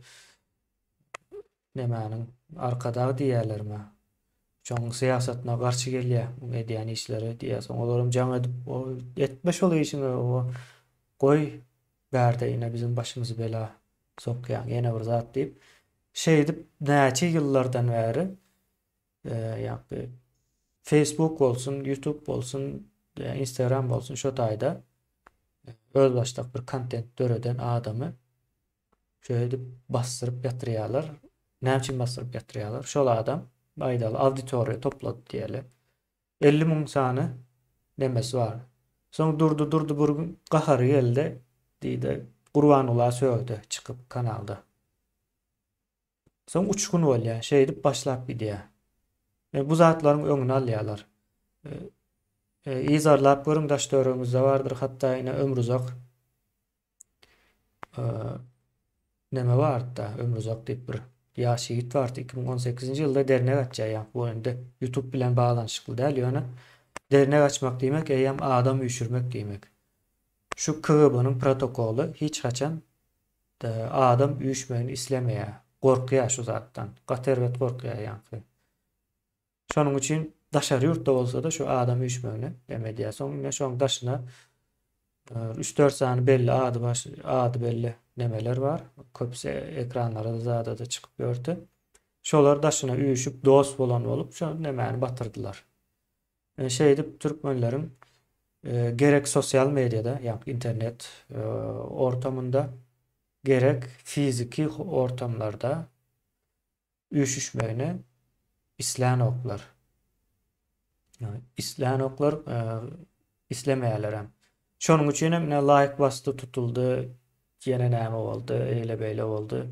Speaker 1: nemäniň arkadag diýýärlermi? Şoň syýasatyna garşy gelýär muň edýän işleri diýýär. Soň olaram jaň edip, etme şol işiňi, goý bärde ine biziň başymyzy bela sokýaň ýene bir zat diýip. Şeýdip näçe ýyllardan bäri ýaňky Facebook bolsun, YouTube bolsun, Instagram bolsun şo taýda özbaşdak bir kontent döreden adamy şeýdip basdyryp ýatyrýarlar. Näme üçin basdyryp ýatyrýarlar? Şol adam aýdaly auditoriýa toplady diýeli. 50 müň sany nemesi bar. Soň durdy durdy bir gün gahary geldi diýdi. Gurbangula sögdi çykyp kanalda. Soň uçgun bolýar. Şeýdip başlap gidýär. E, bu zatlaryň öňüni alýarlar. E, e, yzarlap görüň daş-töweregiňizde bardyr, hatda ine Ömruzak e, neme bardy-da, Ömruzak diýip bir ýaş ýigit bardy. 2018-nji ýylda dernek açýar. Ýa bu indi YouTube bilen baglanyşykly däl, ýöne dernek açmak diýmek eýýäm adam üýşürmek diýmek. Şu KGB-niň protokoly hiç haçan Adam üýşmegini islemeýär. Gorkýar şu zatdan. Gaty erbet gorkýar ýaňky. Şonuň üçin daşary ýurtda bolsa-da şu adam üýşmegini dem edýär. Soň ine şoň daşyna 3-4 sany belli ady baş ady belli nemeler bar. Köpüsi ekranlara-da zada-da çykyp ýördi. Şolar daşyna üýşüp dost bolan bolup şo nemäni batyrdylar. Şeýdip türkmenleriň gerek sosial mediada, ýagny internet ortamynda, gerek fiziki ortamlarda üýşüşmegini islänoklar. Islänoklar, islemeýärler hem. Şonuň üçin hem ine laýk basdy, tutuldy, ýene näme boldy, eýle-beýle boldy,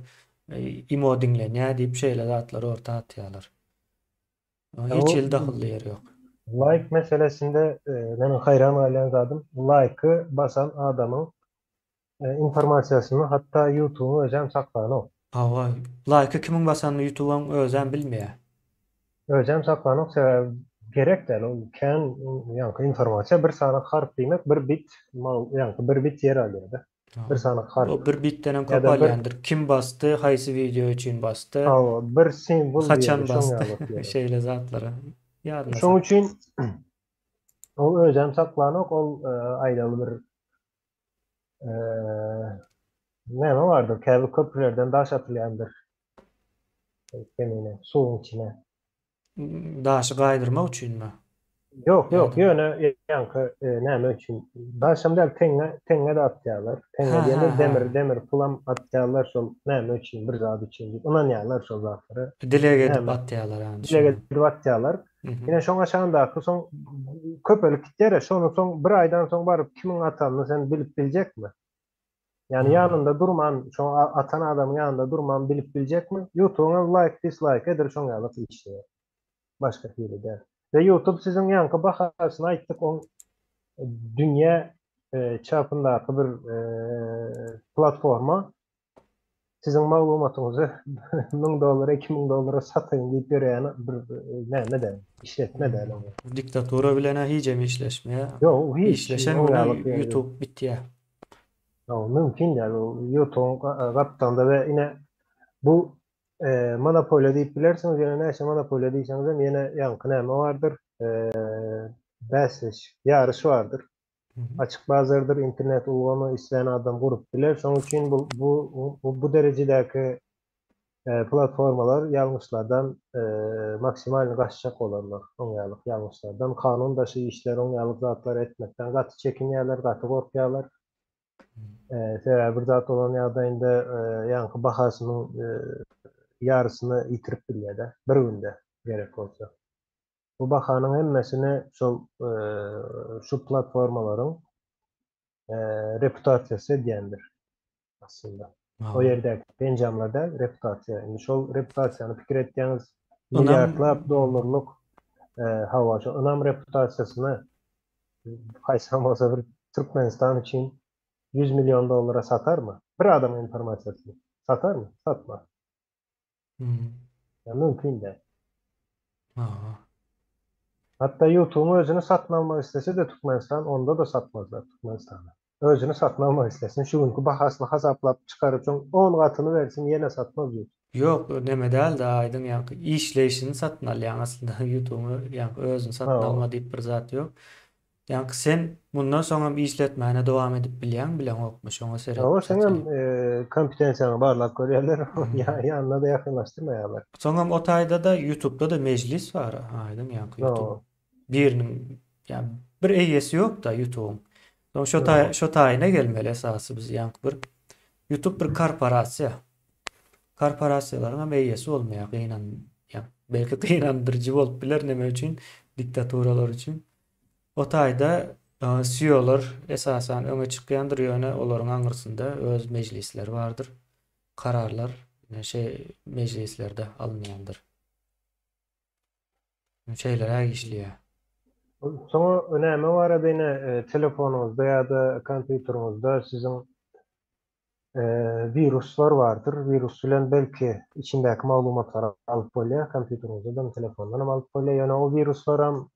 Speaker 1: imo diňlenýär diýip şeýle zatlary orta atýarlar. Hiç hili dahylly ýeri ýok.
Speaker 2: Laýk meselesinde meniň haýran galýan zadym laýky basan adamyň informasiýasyny hatda ýutubyň özem saklanok.
Speaker 1: Hawa, laýky kimiň basanyny ýutubyň özem bilmeýär.
Speaker 2: Özem saklanok sebäbi gerek däl ol kän ýaňky informasiýa bir sany harp diýmek bir bit ýaňky bir bit ýer alýada. Bir sany harp.
Speaker 1: O bir bitdenem köp alýandyr. Kim basdy, haýsy wideo üçin basdy.
Speaker 2: Hawa, bir simwol
Speaker 1: Haçan basdy. Şeýle zatlara
Speaker 2: ýadyna Şoň üçin ol özem saklanok, ol aýdaly bir näme bardyr, käbir köprülerden daş atylýandyr. Kemine suwuň içine.
Speaker 1: Daşy gaýdyrmak üçinmi?
Speaker 2: Ýok, ýok, ýöne ýaňky näme üçin? Daşam däl, teňňe, teňňe-de atýarlar. Teňňe diýende demir, demir pulam atýarlar şol näme üçin, bir zat üçin diýip ynanýarlar şol zatlara.
Speaker 1: Dileg edip atýarlar,
Speaker 2: ha, Dileg edip atýarlar. Ine şoň aşagyndaky soň köpelip gitýär-ä, şony soň bir aýdan soň baryp kimiň atanyny sen bilip biljekmi? Ýani ýanynda durman, şo atan adamyň ýanynda durman bilip biljekmi? Ýutubyňam laýk, dislaýk edil şoň ýaly işleýär. Başga hili däl. We ýutub siziň ýaňky bahasyny aýtdyk, oň dünýä çapyndaky bir platforma siziň maglumatyňyzy 1000 dollara, 2000 dollara sataýyn diýip ýörýän bir näme däl, işletme däl ol.
Speaker 1: Diktatura bilen-ä hijem işleşmeýär.
Speaker 2: Ýok, hiç.
Speaker 1: Işleşen güni YouTube bitýär.
Speaker 2: Ýok, mümkin däl. O YouTube-yň gapdalynda we ine bu monopoliýa diýip bilersiňiz, ýöne näçe monopoliýa diýseňiz hem ýene ýaňky näme bardyr? Bäsleşik, ýaryş bardyr. Açyk bazardyr, internet ulgamy islän adam gurup biler. Şonuň üçin bu bu bu derejedäki platformalar ýalňyşlardan maksimalny gaçjak bolarlar. Oň ýalyk ýalňyşlardan, kanun daşy işler, oň ýalyk zatlar etmekden gaty çekinýärler, gaty gorkýarlar. Sebäbi bir zat bolan ýagdaýynda ýaňky bahasynyň ýarysyny ýitirip bilýär-de, bir günde gerek bolsa. Bu bahanyň hemmesini şol şu platformalaryň reputasiýasy edýändir aslynda. O ýerdäki enjamlar däl, reputasiýa. Indi şol reputasiýany pikir etýäňiz, milliardlap dollarlyk hawa, şo ynam reputasiýasyny haýsam bolsa bir Türkmenistan üçin 100 million dollara satarmy? Bir adamyň informasiýasyny satarmy? Satmaz. Ýa mümkin däl.
Speaker 1: Aha.
Speaker 2: Hatda YouTube'yň özüni satyn almak islese-de Türkmenistan onda-da satmazlar Türkmenistana. Özüni satyn almak islesin, şu günki bahasyny hasaplap çykaryp soň 10 gatyny bersin ýene satmaz YouTube.
Speaker 1: Ýok, neme däl-de aýdyň ýaňky işleýşini satyn alýaň aslynda YouTube'yň ýaňky özüni satyn alma diýip bir zat ýok. Ýaňky sen mundan soňam işletmäne dowam edip bilýäňmi bileňokmy şoňa seredip
Speaker 2: Hawa seňem kompetensiýaňy barlap görýärler ýanyna-da ýakynlaşdyrmaýarlar.
Speaker 1: Soňam o taýda-da ýutubda-da mejlis bar aýdyň ýaňky ýutub biriniň ýa bir eýesi ýokda ýutubyň. Soň şo taý şo taýyna gelmeli esasy biz ýaňky bir ýutub bir korporasiýa. Korporasiýalaryňam eýesi bolmaýar gynan ýa belki gynandyryjy bolup biler neme üçin diktaturalar üçin. O taýda CEO-lar esasan öňe çykýandyr, ýöne olaryň aňyrsynda öz mejlisleri bardyr. Kararlar şeý mejlislerde alynýandyr. Şeýleräk işleýär.
Speaker 2: Soňra näme barada ine telefonyňyzda ýa-da kompýuteriňizde siziň wiruslar bardyr. Wirus bilen belki içindäki maglumatlary alyp bolýar, kompýuteriňizden, telefondan hem alyp bolýar. Ýöne o wiruslaram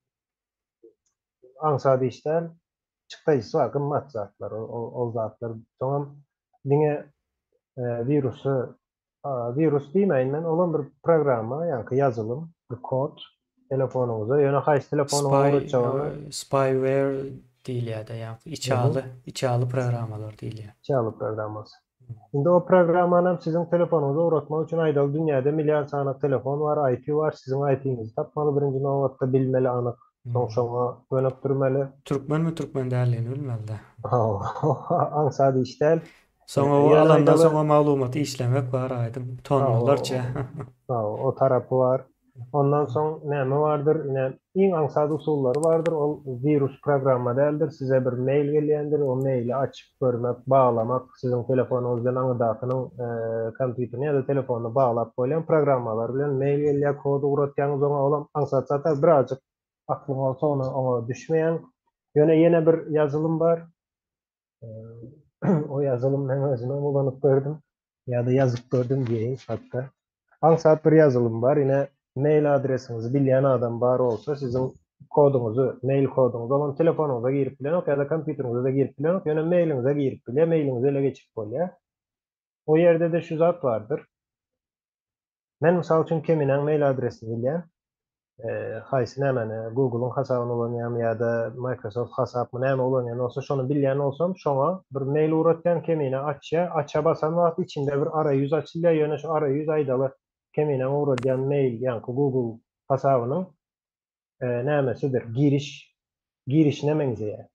Speaker 2: aňsat iş däl. Çykdaýjysy bar, gymmat zatlar ol zatlar. Soňam diňe wirusy wirus diýmäýin men, olam bir programma, ýaňky ýazylym, bir kod telefonyňyza. Ýöne haýsy telefonyňa ugratjagyny
Speaker 1: Spyware diýilýär-de, ýaňky içaly, içaly programmalar diýilýär.
Speaker 2: Içaly programmasy. Indi o programmanam siziň telefonyňyza ugratmak üçin aýdaly dünýäde milliard sany telefon bar, IP bar, siziň IP-ňizi tapmaly birinji nobatda bilmeli anyk, soň şoňa gönükdirmeli.
Speaker 1: Türkmenmi türkmen däldigini bilmeli-dä.
Speaker 2: Aňsat iş däl.
Speaker 1: Soň o alandan soň o maglumaty işlemek bar aýdyň tonnalarça.
Speaker 2: O tarapy bar. Ondan soň näme bardyr, ine, iň aňsat usullary bardyr, ol wirus programma däldir, size bir mail gelýändir, o maili açyp görmek, baglamak, siziň telefonyňyz bilen aňyrdakynyň kompýuterini ýa-da telefonyny baglap bolýan programmalar bilen mail gelýär, kod ugratýaňyz oňa, olam aňsat zat däl, birazjyk aklyň bolsa ony oňa düşmeýäň. Ýöne ýene bir ýazylym bar, O ýazylym men özümem ulanyp gördüm. Ýa-da ýazyp gördüm diýeýin hatda. Aňsat bir ýazylym bar. Ine, mail adresiňizi bilýän adam bar bolsa, siziň koduňyzy, mail koduňyzy olam telefonyňyza girip bilenok ýa-da kompýuteriňize-de girip bilenok, ýöne mailiňize girip bilýär, mailiňizi ele geçirip bolýar. O ýerde-de şu zat bardyr. Men mysal üçin Keminäň mail adresini bilýän. Haýsy nämäni, Google-yň hasabyny ulanýarmy ýa-da Microsoft hasapmy näme ulanýan bolsa şony bilýän bolsam şoňa bir mail ugratýan Kemine açýar. Aça basan wagty içinde bir araýüz açylýar, ýöne şu araýüz aýdaly. Keminäň ugradýan mail ýaňky Google hasabynyň nämesidir, giriş girişine meňzeýär.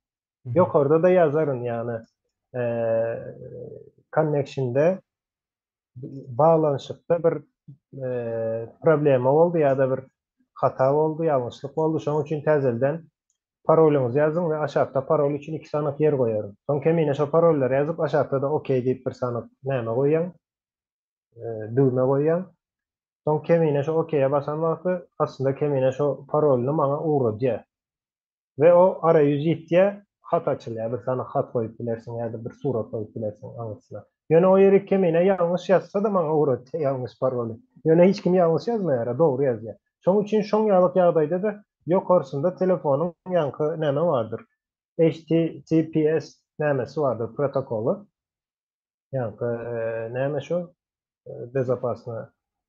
Speaker 2: Ýokarda-da ýazaryn, ýagny connectionda baglanyşykda bir problema boldy ýa-da bir hata boldy, ýalňyşlyk boldy, şonuň üçin täzelden parolyňyzy ýazyň we aşakda parol üçin iki sanyk ýer goýaryn. Soň kemine şo parollary ýazyp, aşakda-da OK diýip bir sanyk näme goýýaň, düwme goýýaň. Soň kemine şo OK-e basan wagty aslynda kemine şo parolyny maňa ugradýar. We o araýüz ýitýär, hat açylýar, bir sany hat goýup bilersiň ýa-da bir surat goýup bilersiň aňyrsyna. Ýöne o ýeri kemine ýalňyş ýazsa-da maňa ugratýar ýalňyş paroly. Ýöne hiç kim ýalňyş ýazmaýar-a, dogry ýazýar. Şoň üçin şoň ýalyk ýagdaýda-da ýokarsynda telefonyň ýaňky näme bardyr, HTTPS nämesi bardyr, protokoly. Ýaňky näme şu? Bezopasny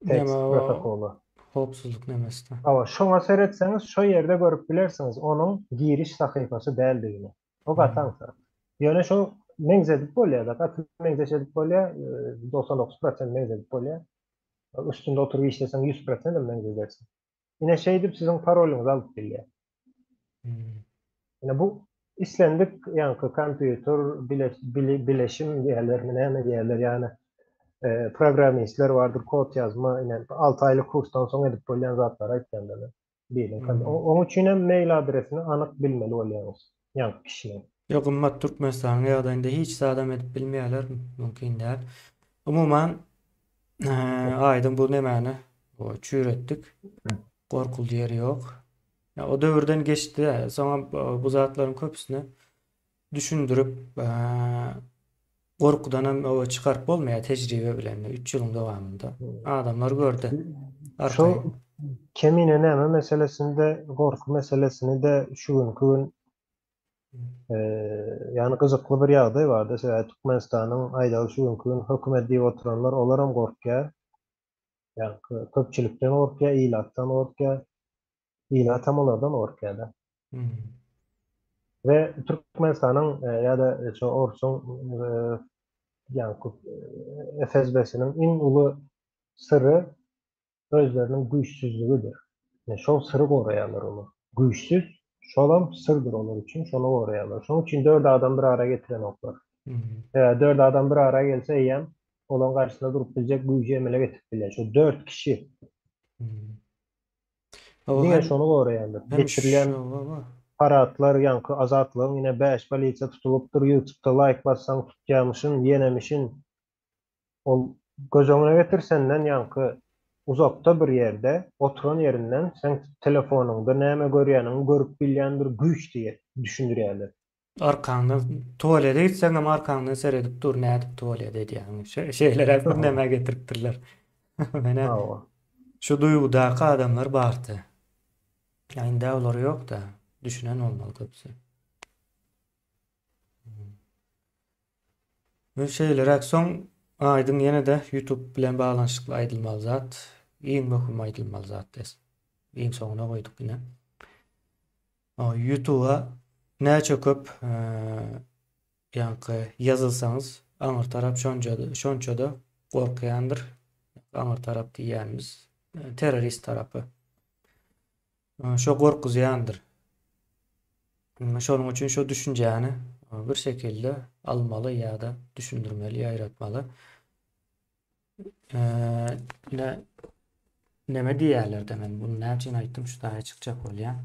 Speaker 2: tekst protokoly.
Speaker 1: Howpsuzlyk nemesi.
Speaker 2: Hawa, şoňa seretseňiz, şo ýerde görüp bilersiňiz onuň giriş sahypasy däldigini. O gaty aňsat. Ýöne şo meňzedip bolýar-da, gaty meňzeş edip bolýar, 99% meňzedip bolýar. Üstünde oturyp işleseň 100% hem meňzedersiň. Ine şeýdip siziň parolyňyzy alyp bilýär. Ine bu islendik ýaňky kompýuter bileşim diýerlermi näme diýerler ýagny e, programmistler bardyr kod ýazma ine 6 aýlyk kursdan soň edip bolýan zatlary aýtýan men. Bilin. Hmm. Onuň üçin hem mail adresini anyk bilmeli bolýaňyz. Ýaňky kişiniň.
Speaker 1: Ýok, gymmat Türkmenistanyň ýagdaýynda hiç zadam edip bilmeýärler, mümkin däl. Umuman, Aýdyň bu nemäni çüýretdik. Gorkuly ýeri ýok. Ya, o döwürden geçdi. Soňam bu zatlaryň köpüsini düşündirip, gorkudan hem owa çykaryp bolmaýar tejribe bilen 3 ýylyň dowamynda. Adamlar gördi.
Speaker 2: Şu kemine näme meselesinde gorky meselesini de şu günki gün Ýagny gyzykly bir ýagdaý bardy. Sebäbi Türkmenistanyň aýdaly şu günki gün hökümet diýip oturanlar olaram gorkýar. Ýagny köpçülikden gorkýar, ilatdan gorkýar. Ilat hem olardan gorkýar-da. We Türkmenistanyň ýa-da şu orsuň ýagny FSB-siniň iň uly syry özleriniň güýçsüzligidir. Ine, şol syry goraýarlar olar. Güýçsüz, şolam syrdyr olar üçin, şony goraýarlar. Şonuň üçin dört adam bir ara getirenoklar. Sebäbi dört adam bir ara gelse eýýäm olaryň garşysynda durup biljek güýji emele getirip bilýär. Şo dört kişi. Diňe şony goraýarlar. Geçirilýän paradlar, ýaňky Azatlygyň ine bäş polisiýa tutulypdyr, ýutubda laýk bassaň tutýarmyşyn, ýenemişin. Ol göz öňüne getir senden ýaňky uzakda bir ýerde oturan ýerinden seň telefonyňda näme görýäniňi görüp bilýän bir güýç diýip düşündirýärler.
Speaker 1: Arkaňdan tualete gitseňem arkaňdan seredip dur nädip tualet edýäňi. Şeýleräk bir nämä getiripdirler. Menä şu duýgudaky adamlar bardy. Ýa indi olar ýok-da, düşünen bolmaly köpüsi. We şeýleräk soň aýdyň ýene-de YouTube bilen baglanyşykly aýdylmaly zat, iň möhüm aýdylmaly zat des. Iň soňuna goýduk ine. YouTube-a näçe köp ýaňky ýazylsaňyz, aňyr tarap şonça şonça-da gorkýandyr. Aňyr tarap diýýänimiz terrorist tarapy. Şo gorkuzýandyr. Şonuň üçin şo düşünjäni bir şekilde almaly ýa-da düşündirmeli, ýaýratmaly. Ine neme diýýärler-de men bunu näme üçin aýtdym şu taýa çykjak bolýan.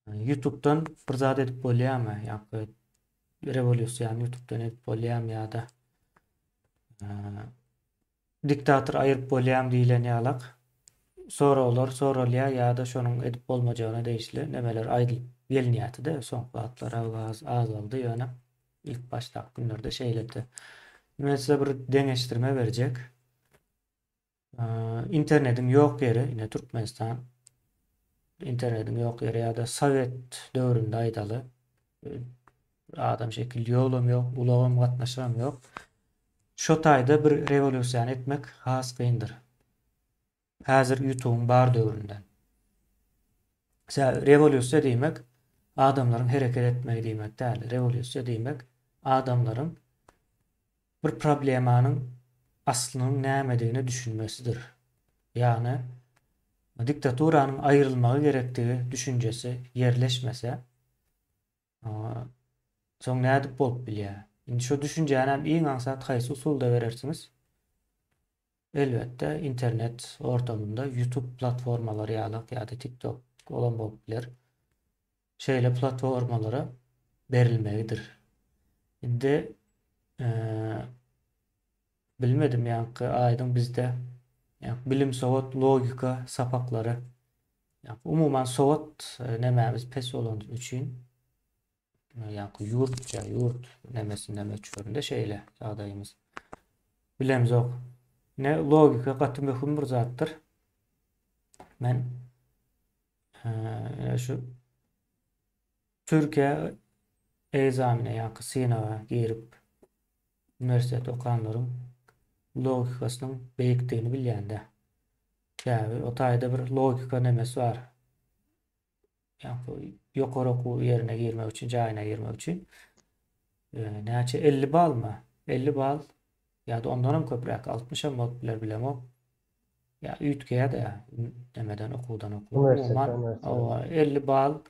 Speaker 1: YouTube'dan bir zat edip bolýarmy? Ýa-da rewolýusiýany YouTube'dan edip bolýarmy ýa-da Diktator aýyryp bolýamy diýlen ýalak soraglar soralýar ýa-da şonuň edip bolmajagyna degişli nemeler aýdylyp gelinýärdi-de soňky wagtlar az azaldy ýöne ilk başdaky günlerde şeýledi. Men size bir deňeşdirme berjek. Internetiň ýok ýeri ine Türkmenistan internetiň ýok ýeri ýa-da sowet döwründe aýdaly adam şekilli ýolam ýok, ulagam gatnaşygam ýok. Şo taýda bir rewolýusiýany etmek has kyndyr. Häzir ýutubyň bar döwründe. Sebäbi rewolýusiýa diýmek adamlaryň hereket etmegi diýmek däl. Rewolýusiýa diýmek adamlaryň bir problemanyň aslynyň nämedigine düşünmesidir. Ýagny diktaturanyň aýrylmagy gerekdigi düşünjesi ýerleşmese, soň nädip bolup bilýär? Indi şu düşünjäni hem iň aňsat haýsy usulda berersiňiz? Elbetde, internet ortamynda YouTube platformalary ýaly ýa-da TikTok olam bolup biler. Şeýle platformalara berilmegidir. Indi bilmedim ýaňky aýdyň bizde ýaňky bilim sowat logika sapaklary ýaňky umuman sowat nemämiz pes bolany üçin ýaňky ýurtça ýurt nemesinde möçberinde şeýle ýagdaýymyz. Bilemzok. Ne logika gaty möhüm bir zatdyr. Men şu Türkiýe egzamine ýaňky synaga girip uniwersitet okanlaryň logikasynyň beýikdigini bilýän-dä. Sebäbi o taýda bir logika nemesi bar. Ýaňky ýokary okuw ýerine girmek üçin, jaýyna girmek üçin näçe 50 balmy? 50 bal ýa-da ondanam köpräk, 60 hem bolup biler bilemok. Ýa üýtgeýär-de nemeden okuwdan okuwa. Umuman, owa, 50 bal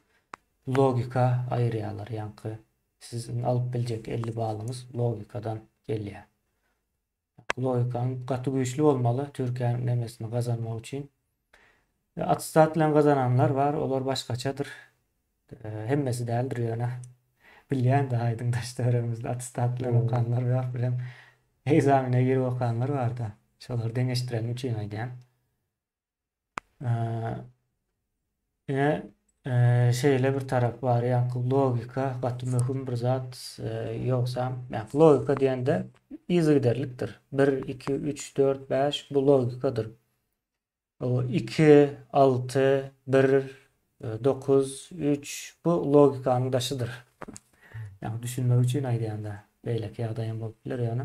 Speaker 1: logika aýyrýarlar. Ýaňky siziň alyp biljek 50 balyňyz logikadan gelýär. Logikaň gaty güýçli bolmaly Türkiýäniň nemesini gazanmak üçin. Attestat bilen gazananlar bar, olar başgaçadyr. Hemmesi däldir ýöne. Bilýän-de aýdyň daş-töweregimizde attestat bilen okanlar bar, birem ekzamene girip okanlar bar-da. Şolary deňeşdirenim üçin aýdýan. Ine, şeýle bir tarap bar, ýaňky logika gaty möhüm bir zat, ýogsam, ýaňky logika diýende yzygiderlikdir. 1, 2, 3, 4, 5 bu logikadyr. O 2, 6, 1, 9, 3 bu logikanyň daşydyr. Ýagny düşünmek üçin aýdýanda beýleki ýagdaý hem bolup biler ýöne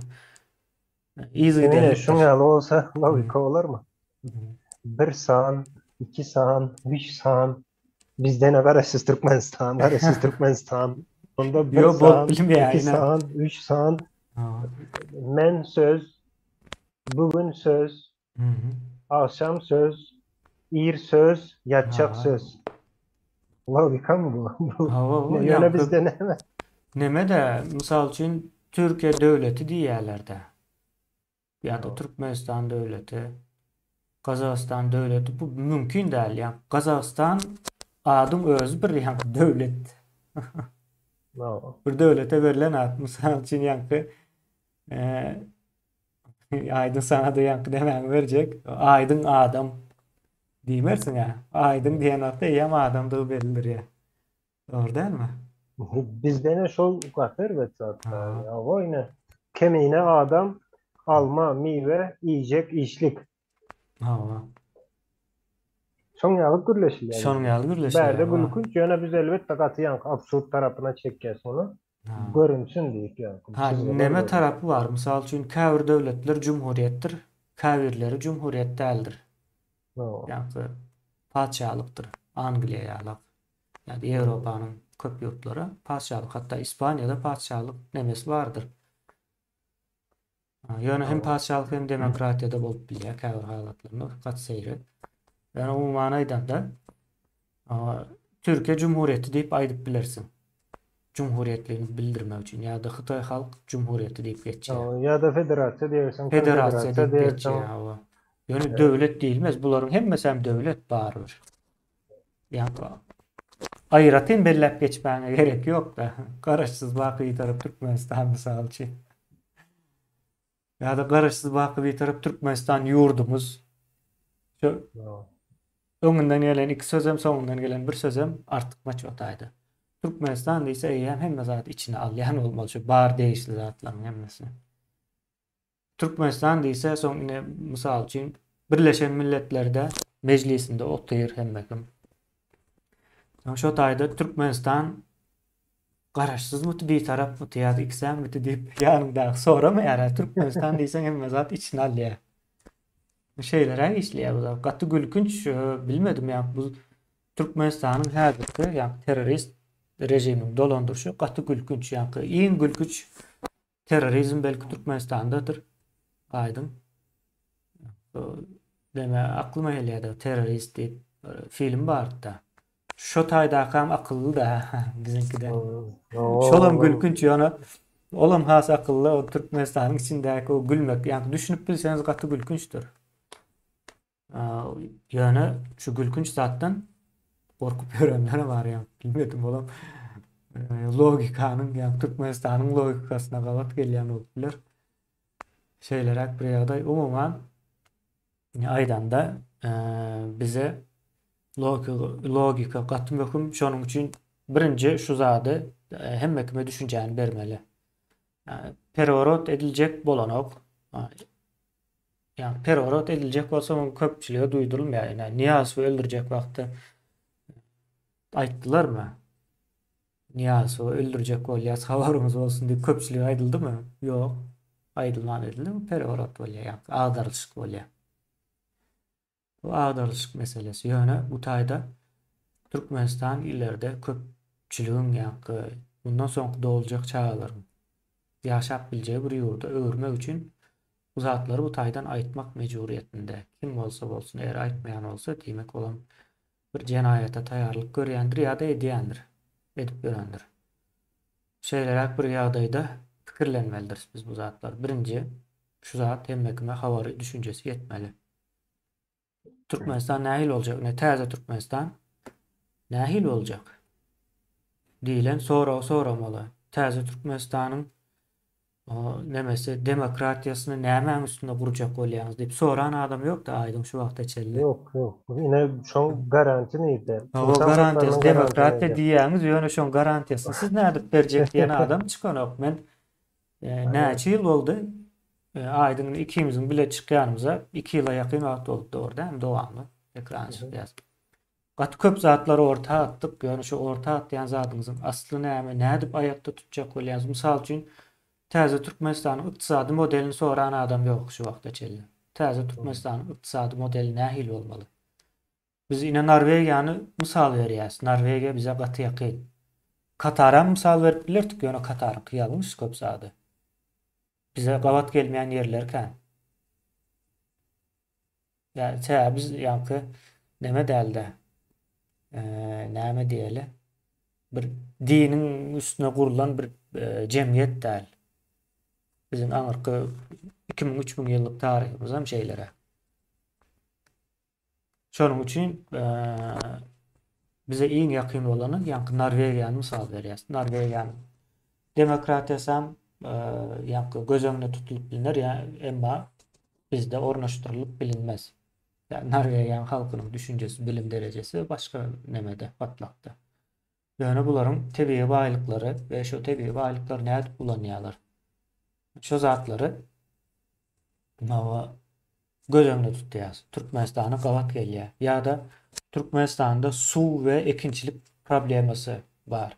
Speaker 2: yzygiderlikdir. Şuň ýaly bolsa logika bolarmy? Bir san, iki san, üç san bizden garaşsyz Türkmenistan, garaşsyz Türkmenistan. Onda bir san, iki san, üç san. Men söz, bugün söz, Agşam söz, ir söz, ýatjak söz. Logikamy bu?
Speaker 1: Hawa,
Speaker 2: Ýöne bizde näme?
Speaker 1: Neme-de, mysal üçin, Türkiýe döwleti diýýärler-de. Ýa-da Türkmenistan döwleti, Gazagystan döwleti bu mümkin däl. Ýa Gazagystan adyň özi bir ýaňky döwlet. Bir döwlete berlen at. Mysal üçin ýaňky Aýdyň sana-da ýaňky demäňi berjek. Aýdyň adam diýmersiň-ä. Aýdyň diýen wagtda eýýäm adamdygy bellidir ýa. Dogry dälmi?
Speaker 2: Bizde-ne şol gaty erbet zat. Ýa ine kemine adam alma, miwe, iýjek, işlik.
Speaker 1: Hawa.
Speaker 2: Şoň ýaly gürleşilýär.
Speaker 1: Şonuň ýaly gürleşilýär.
Speaker 2: Bärde gülkünç, ýöne biz elbetde gaty ýaňky absurd tarapyna çekýäs muny. Görünsin diýip ýaňky.
Speaker 1: Ha, neme tarapy bar? Mysal üçin, käbir döwletler jumhuriýetdir, käbirleri jumhuriýet däldir. Ýaňky patyşalykdyr. Angliýa ýalak. Ýa-da Ýewropanyň köp ýurtlary patyşalyk, hatda Ispaniýada patyşalyk nemesi bardyr. Ýöne hem patyşalyk hem demokratiýada bolup bilýär käbir halatlarynda, gaty seýrek. Ýöne umuman aýdanda, Türkiýe Cumhuriyeti diýip aýdyp bilersiň. Cumhuriyetligini bildirmek üçin ýa-da Hytaý Halk Cumhuriyeti diýip geçýär.
Speaker 2: Ýa-da federasiýa diýersiň,
Speaker 1: federasiýa diýip geçýär. Hawa. Ýöne döwlet diýilmez. Bularyň hemmesi hem döwlet barybir. Ýa-da aýratyn belläp geçmäge gerek ýok-da. Garaşsyz baky Bitarap Türkmenistan mysal üçin. Ýa-da Garaşsyz baky Bitarap Türkmenistan ýurdumyz. Şu öňünden gelen iki sözem, soňundan gelen bir sözem artykmaç o taýda. Türkmenistan diýse eýýäm hemme zady içine alýan bolmaly şu bar degişli zatlaryň hemmesini. Türkmenistan diýse soň ine mysal üçin Birleşen Milletlerde mejlisinde otyr hemme kim. Soň şo taýda Türkmenistan garaşsyzmydy, bitarapmydy ýa-da ikisemmidi diýip ýanyňdaky soramaýar. Türkmenistan diýseň hemme zat içine alýar. Şeýleräk işleýär bu zat. Gaty gülkünç, bilmedim ýa bu Türkmenistanyň häzirki ýa terrorist režiminiň dolandyryşy gaty gülkünç ýa iň gülkünç Terrorizm belki Türkmenistandadyr. Aýdyň. Deme aklyma gelýärdi terrorist diýip film bardy-da. Şo taýdakam akylly-da biziňkiden. Şolam gülkünç ýöne olam has akylly o Türkmenistanyň içindäki o gülmek ýa düşünip bilseňiz gaty gülkünçdir. Ýöne şu gülkünç zatdan gorkup ýörenler bar ýa bilmedim olam logikanyň ýa Türkmenistanyň logikasyna gabat gelýän bolup biler. Şeýleräk bir ýagdaý umuman aýdanda bize logika, logika gaty möhüm. Şonuň üçin birinji şu zady hemme kime düşünjäni bermeli. Pereworot ediljek bolanok. Ýa pereworot ediljek bolsa oň köpçülige duýdurylmaýar. Ýa Nyýazowy öldürjek wagty aýtdylarmy? Nyýazowy öldürjek bolýas, habaryňyz bolsun diýip köpçülige aýdyldymy? Ýok. Aýdylman edildi. Pereworot bolýar, ýa agdarylyşyk bolýar. Bu agdarylyşyk meselesi. Ýöne bu taýda Türkmenistan ileride köpçüligiň ýa-da mundan soňky doguljak çagalaryň ýaşap biljegi bir ýurda öwürmek üçin bu zatlary bu taýdan aýtmak mejburyýetinde. Kim bolsa bolsun, eger aýtmaýan bolsa, diýmek olam bir jenaýata taýýarlyk görýändir ýa-da edýändir, edip ýörendir. Şeýleräk bir ýagdaýda pikirlenmelidiris biz bu zatlary. Birinji, şu zat hemme kime habary, düşünjesi ýetmeli. Türkmenistan nähili boljak? Ine täze Türkmenistan nähili boljak? diýlen soragy soramaly. Täze Türkmenistanyň nemesi demokratiýasyny nämäň üstünde gurjak bolýaňyz diýip soran adam ýokdy aýdyň şu wagta çenli.
Speaker 2: Ýok, ýok. Ine şoň garanti nirde?
Speaker 1: O garantiýasy demokratiýa diýýäňiz, ýöne şoň garantiýasyny siz nädip berjek diýen adam çykanok. Men näçe ýyl boldy? Aýdyň ikimiziň bile çykýanymyza 2 ýyla ýakyn wagt boldy, dogry dälmi? Dowamly ekrana çykýas. Gaty köp zatlary orta atdyk, ýöne şu orta atýan zadyňyzyň asly näme, nädip aýakda tutjak bolýaňyz? Mysal üçin, täze Türkmenistanyň ykdysady modelini soran adam ýok şu wagta çenli. Täze Türkmenistanyň ykdysady modeli nähili bolmaly? Biz ine Norwegiýany mysal berýäs. Norwegiýa bize gaty ýakyn. Kataram mysal berip bilerdik, ýöne Kataryňky ýalňyş köp zady. Bize gabat gelmeýän ýerleri kän. Ýa sebäbi biz ýaňky neme dälde. Näme diýeli? Bir diniň üstüne gurlan bir jemgyýet däl. Biziň aňyrky 2000-3000 ýyllyk taryhymyz hem şeýleräk. Şonuň üçin bize iň ýakyn bolany ýaňky Norwegiýany mysal berýäs. Norwegiýanyň demokratiýasam ýaňky göz öňünde tutulyp bilner, ýa emma bizde ornaşdyrylyp bilinmez. Ýa Norwegiýanyň halkynyň düşünjesi, bilim derejesi başga nemede, gatlakda. Ýöne bularyň tebigy baýlyklary we şo tebigy baýlyklary nädip ulanýarlar? Şo zatlary hawa göz öňünde tutýas. Türkmenistana gabat gelýär. Ýa-da Türkmenistanda suw we ekinçilik problemasy bar.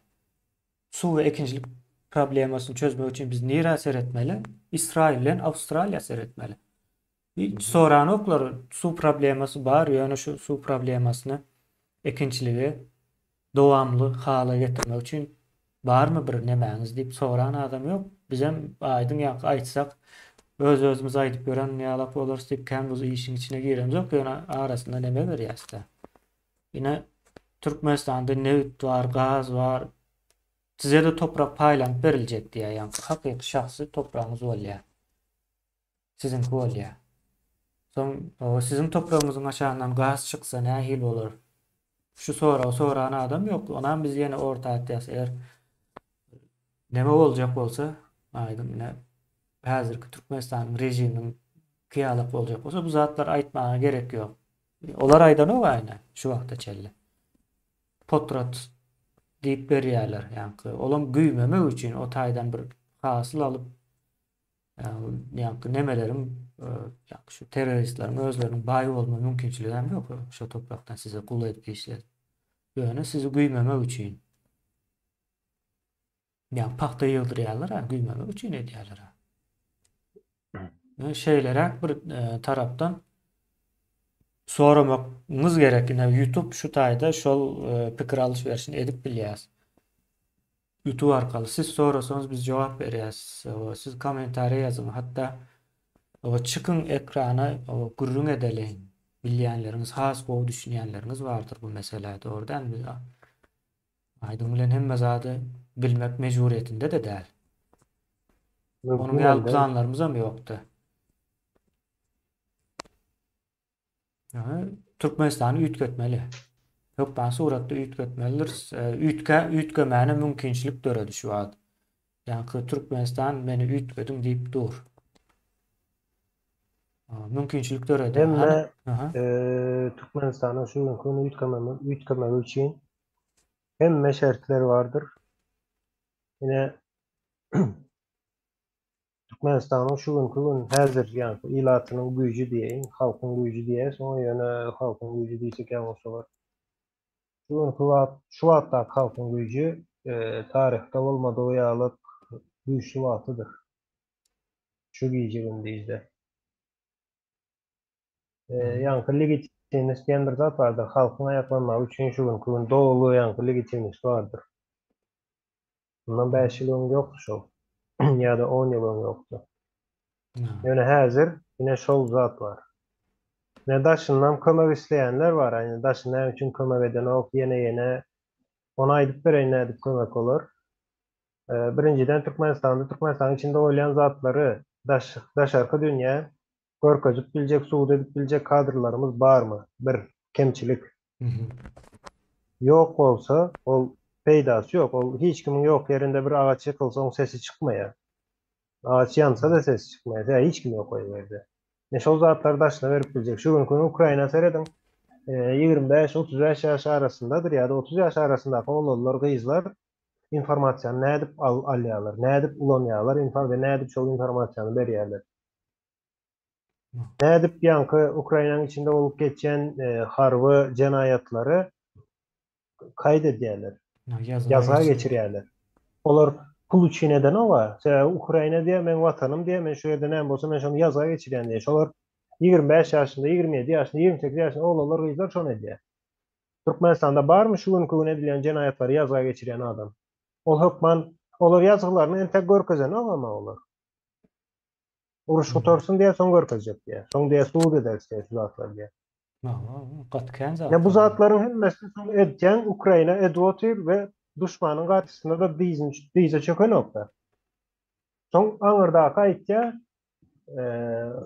Speaker 1: Suw we ekinçilik problemasyny çözmek üçin biz nirä seretmeli? Ysraýyl bilen Awstraliýa seretmeli. Hiç soranoklar suw problemasy bar, ýöne şu suw problemasyny ekinçiligi dowamly hala getirmek üçin barmy bir nemäňiz diýip soran adam ýok. Bizem aýdyň ýaňky aýtsak öz-özümiz aýdyp ýören ýalak bolarys diýip kän bu işiň içine giremzok, ýöne arasynda neme berýäs-de. Ine Türkmenistanda nebit bar, gaz bar. Size-de toprak paýlanyp beriljek diýýär, ýaňky hakyky şahsy topragyňyz bolýar. Siziňki bolýar. Soň siziň topragyňyzyň aşagyndan gaz çyksa nähili bolar? Şu soragy soran adam ýok. Onam biz ýene orta atýas. Eger neme boljak bolsa, aýdyň ine häzirki Türkmenistanyň režiminiň kyýalak boljak bolsa bu zatlary aýtmaga gerek ýok. Olar aýdanok aýna şu wagta çenli. Potrat diýip berýärler. Ýaňky olam güýmemek üçin o taýdan bir hasyl alyp Ýaňky nemeleriň ýaňky şu terroristleriň özleriniň baý bolma mümkinçiligi hem ýok şo toprakdan size gul edip işledip. Ýöne sizi güýmemek üçin. Ýa pagta ýygdyrýarlar, ha, güýmemek üçin edýärler. Şeýleräk bir e, tarapdan soramagyňyz gerek. Ine YouTube şu taýda şol e, pikir alyş-berişini edip bilýär. Youtube arkaly siz sorasaňyz biz jogap berýäs. Siz kommentariýa ýazyň hatda çykyň ekrana gürrüň edeliň. Bilýänleriňiz, has gowy düşünýänleriňiz bardyr bu meselä, dogry dälmi? Aýdyň bilen hemme zady bilmek mejburyýetinde-de däl. Onuň ýaly planlarymyzam ýokdy. Türkmenistany üýtgetmeli. Hökman suratda üýtgetmelidiris. Üýtge, üýtgemäne mümkinçilik döredi şu wagt. Ýaňky Türkmenistan meni üýtgediň diýip dur. Mümkinçilik döredi.
Speaker 2: Hemme Türkmenistanyň şu günki gün üýtgemegi, üýtgemegi üçin hemme şertler bardyr. Ine Türkmenistanyň şu günki gün häzir ýaňky ilatynyň güýji diýeýin, halkyň güýji diýeris oňa, ýöne halkyň güýji diýsek ýalňyş bolar. Şu günki wagt, şu wagtdaky halkyň güýji taryhda bolmadygy ýaly güýçli wagtydyr. Şu gije-gündizde. Ýaňky legitimnost diýen bir zat bardyr. Halkyň aýaklanmagy üçin şu günki gün doly ýaňky legitimnost bardyr. Mundan 5 ýyl öň ýokdy şol. Ýa-da 10 ýyl öň ýokdy. Ýöne häzir ine şol zat bar. Ine daşyndan kömek isleýänler bar. Ýani daşyn näme üçin kömek edenok, ýene-ýene ony aýdyp bereýin nädip kömek bolar. Birinjiden Türkmenistanda Türkmenistanyň içinde bolýan zatlary daş daşarky dünýä görkezip biljek, subut edip biljek kadrlarymyz barmy? Bir, kemçilik. Ýok bolsa, ol peýdasy ýok. Ol hiç kimiň ýok ýerinde bir agaç ýykylsa, oň sesi çykmaýar. Agaç ýansa-da sesi çykmaýar. Sebäbi hiç kim ýok o ýerde. Ine şol zatlary daşyna berip biljek. Şu günki gün Ukraina serediň, 25, 35 ýaş arasyndadyr ýa-da 30 ýaş arasyndaky oglanlar, gyzlar informasiýany nädip alýarlar, nädip ulanýarlar we nädip şol informasiýany berýärler. Nädip ýaňky Ukrainanyň içinde bolup geçýän harby jenaýatlary kaýt edýärler. Ýazga geçirýärler. Olar pul üçin edenok-a. Sebäbi Ukraina diýýär, meň watanym diýýär, men şu ýerde näme bolsa men şony ýazga geçirýän diýýär. Şolar 25 ýaşynda, 27 ýaşynda, 28 ýaşynda oglanlar, gyzlar şony edýär. Türkmenistanda barmy şu günki gün edilýän jenaýatlary ýazga geçirýän adam? Ol hökman olar ýazgylaryny entek görkezenok ama olar. Uruş gutarsyn diýýär, soň görkezjek diýýär. Soň diýýär, subut ederis diýýär şu zatlary diýýär.
Speaker 1: Gaty kän
Speaker 2: zat. Bu zatlaryň hemmesini soň edýän Ukraina edip otyr we duşmanyň garşysynda-da dyzyny dyza çökenok-da. Soň aňyrdaky aýtýar,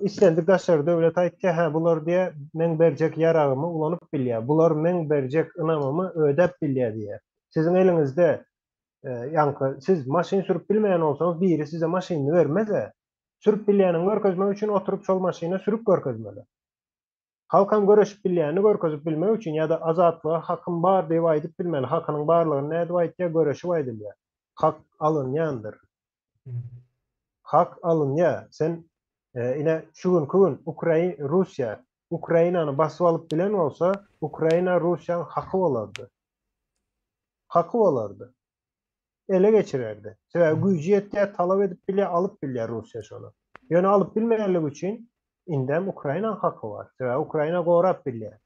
Speaker 2: islendik daşary döwlet aýtýar, hä bular diýýär, meň berjek ýaragymy ulanyp bilýär, bular meň berjek ynamymy ödäp bilýär diýýär. Siziň eliňizde Ýaňky siz maşyn sürüp bilmeýän bolsaňyz biri size maşynyny bermez-ä. Sürüp bilýäniňi görkezmek üçin oturyp şol maşyna sürüp görkezmeli. Halkam göreşip bilýänini görkezip bilmek üçin ýa-da azatlyga hakym bar diýip aýdyp bilmeli. Hakynyň barlygyny nädip aýtýar? Göreşip aýdylýar. Hak alynýandyr. Hak alynýar. Sen ine şu günki gün Ukraina Russiýa Ukrainany basyp alyp bilen bolsa Ukraina Russiýaň haky bolardy. Haky bolardy. Ele geçirerdi. Sebäbi güýji ýetýär, talap edip bilýär, alyp bilýär Russiýa şony. Ýöne alyp bilmeýänligi üçin indem Ukrainaň haky bar. Sebäbi Ukraina gorap bilýär.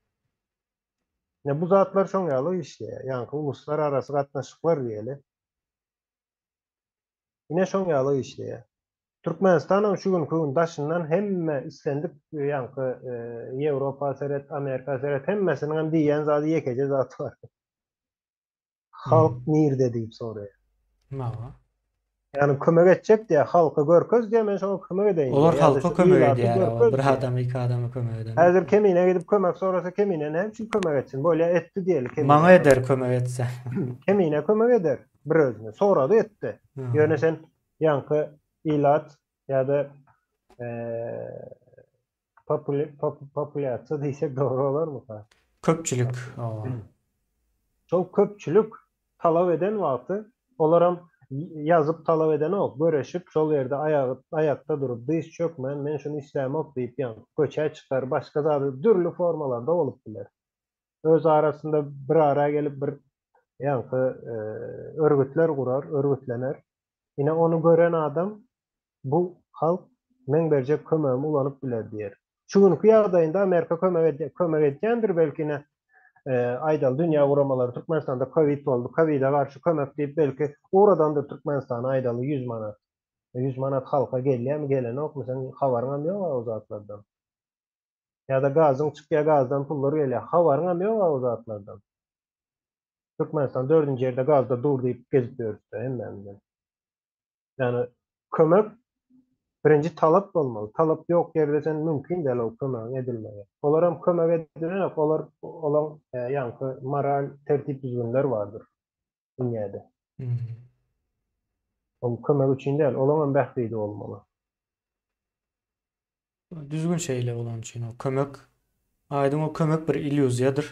Speaker 2: Ine bu zatlar şoň ýaly işleýär. Ýaňky uluslararasy gatnaşyklar diýeli. Ine şoň ýaly işleýär. Türkmenistanam şu günki gün daşyndan hemme islendik ýaňky Ýewropa seret, Amerika seret hemmesiniňem diýýän zady ýekeje zat bar. Halk nirde diýip soraýar.
Speaker 1: Hawa.
Speaker 2: Ýagny kömek etjek diýýär, halka görkez diýýär, men şoňa kömek edeýin diýýär.
Speaker 1: Olar halka kömek edýär, bir adam, iki adama kömek eden.
Speaker 2: Häzir Kemine gidip kömek sorasa Kemine näme üçin kömek etsin? Bolýa etdi diýeli
Speaker 1: Kemine. Maňa eder kömek etse.
Speaker 2: Kemine kömek eder bir özüne. Sorady etdi. Ýöne sen ýaňky ilat ýa-da populýasiýa diýsek dogry bolarmyka?
Speaker 1: Köpçülik.
Speaker 2: Şol köpçülik talap eden wagty olaram ýazyp talap edenok, göreşip şol ýerde aýagy aýakda durup, dyz çökmän men şuny islämok diýip ýaňky köçä çykar, başga zady dürli formalarda bolup biler. Öz arasynda bir ara gelip bir ýaňky örgütler gurar, örgütlener. Ine ony gören adam bu halk meň berjek kömegimi ulanyp biler diýer. Şu günki ýagdaýynda Amerika kömek edýär, kömek edýändir belki ine aýdaly dünýä guramalary Türkmenistanda covid boldy, covide garşy kömek diýip belki ugradandyr Türkmenistana aýdaly 100 manat. 100 manat halka gelýärmi, gelenokmy, seň habaryňam ýok o zatlardan. Ýa-da gazyň çykýar, gazdan pullar gelýär. Habaryňam ýok-a o zatlardan. Türkmenistan dördünji ýerde gazda dur diýip gezip ýörüs-de hemmämizem. Ýagny kömek birinji talap bolmaly. Talap ýok ýerde sen mümkin däl ol kömegiň edilmegi. Olaram kömek edilenok, olar olaň ýaňky moral tertip-düzgünler bardyr dünýäde. Ol kömek üçin däl, olaňam bähbidi bolmaly.
Speaker 1: Düzgün şeýle bolany üçin o kömek aýdyň o kömek bir illýuziýadyr.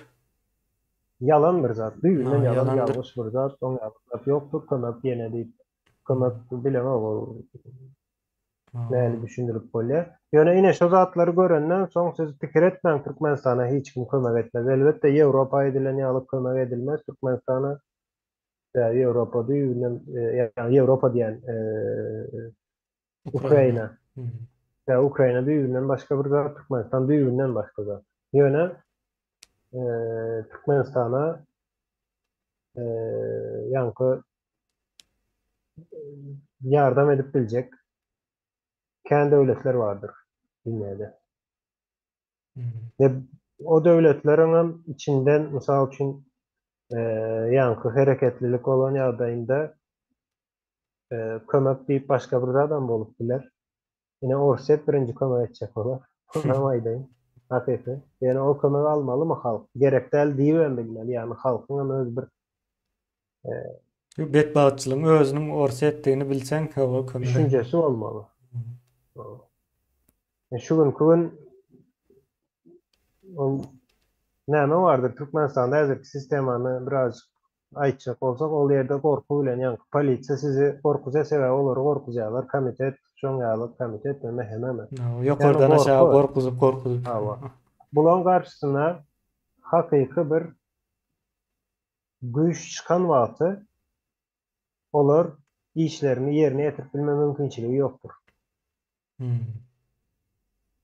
Speaker 2: Ýalan bir zat, düýbünden ýalan, ýalňyş bir zat, oň ýaly zat ýokdur, kömek ýene diýip, kömek bilemok ol nähili düşündirip bolýar. Ýöne ine şo zatlary görenden soň siz pikir etmäň Türkmenistana hiç kim kömek etmez. Elbetde Ýewropa edilen ýaly kömek edilmez Türkmenistana. Sebäbi Ýewropa düýbünden ýagny Ýewropa diýen Ukraina. Ýa Ukraina düýbünden başga bir zat, Türkmenistan düýbünden başga zat. Ýöne Türkmenistana ýaňky ýardam edip biljek kän döwletler bardyr dünýäde. Ve o döwletleriň hem içinden mysal üçin ýaňky hereketlilik bolan ýagdaýynda kömek diýip başga bir zadam bolup biler. Ine Orsýet birinji kömek etjek bolar. Onam aýdaýyn. Hakyky. Ýöne o kömegi almalymy halk? Gerek däl diýibem bilmeli. Ýagny halkyň hem öz bir
Speaker 1: Şu betbagtçylygyň özüniň Orsýetdigini bilseň, o kömek.
Speaker 2: Düşünjesi bolmaly. Şu günki gün ol näme bardyr Türkmenistanda häzirki sistemany birazjyk aýtjak bolsak ol ýerde gorky bilen ýaňky polisiýa sizi gorkuzýar sebäbi olary gorkuzýarlar komitet şoň ýaly komitet we MHM-mi.
Speaker 1: Ýokardan aşagy gorkuzyp gorkuzyp.
Speaker 2: Hawa. Bulaň garşysyna hakyky bir güýç çykan wagty olar işlerini ýerine ýetirip bilme mümkinçiligi ýokdur.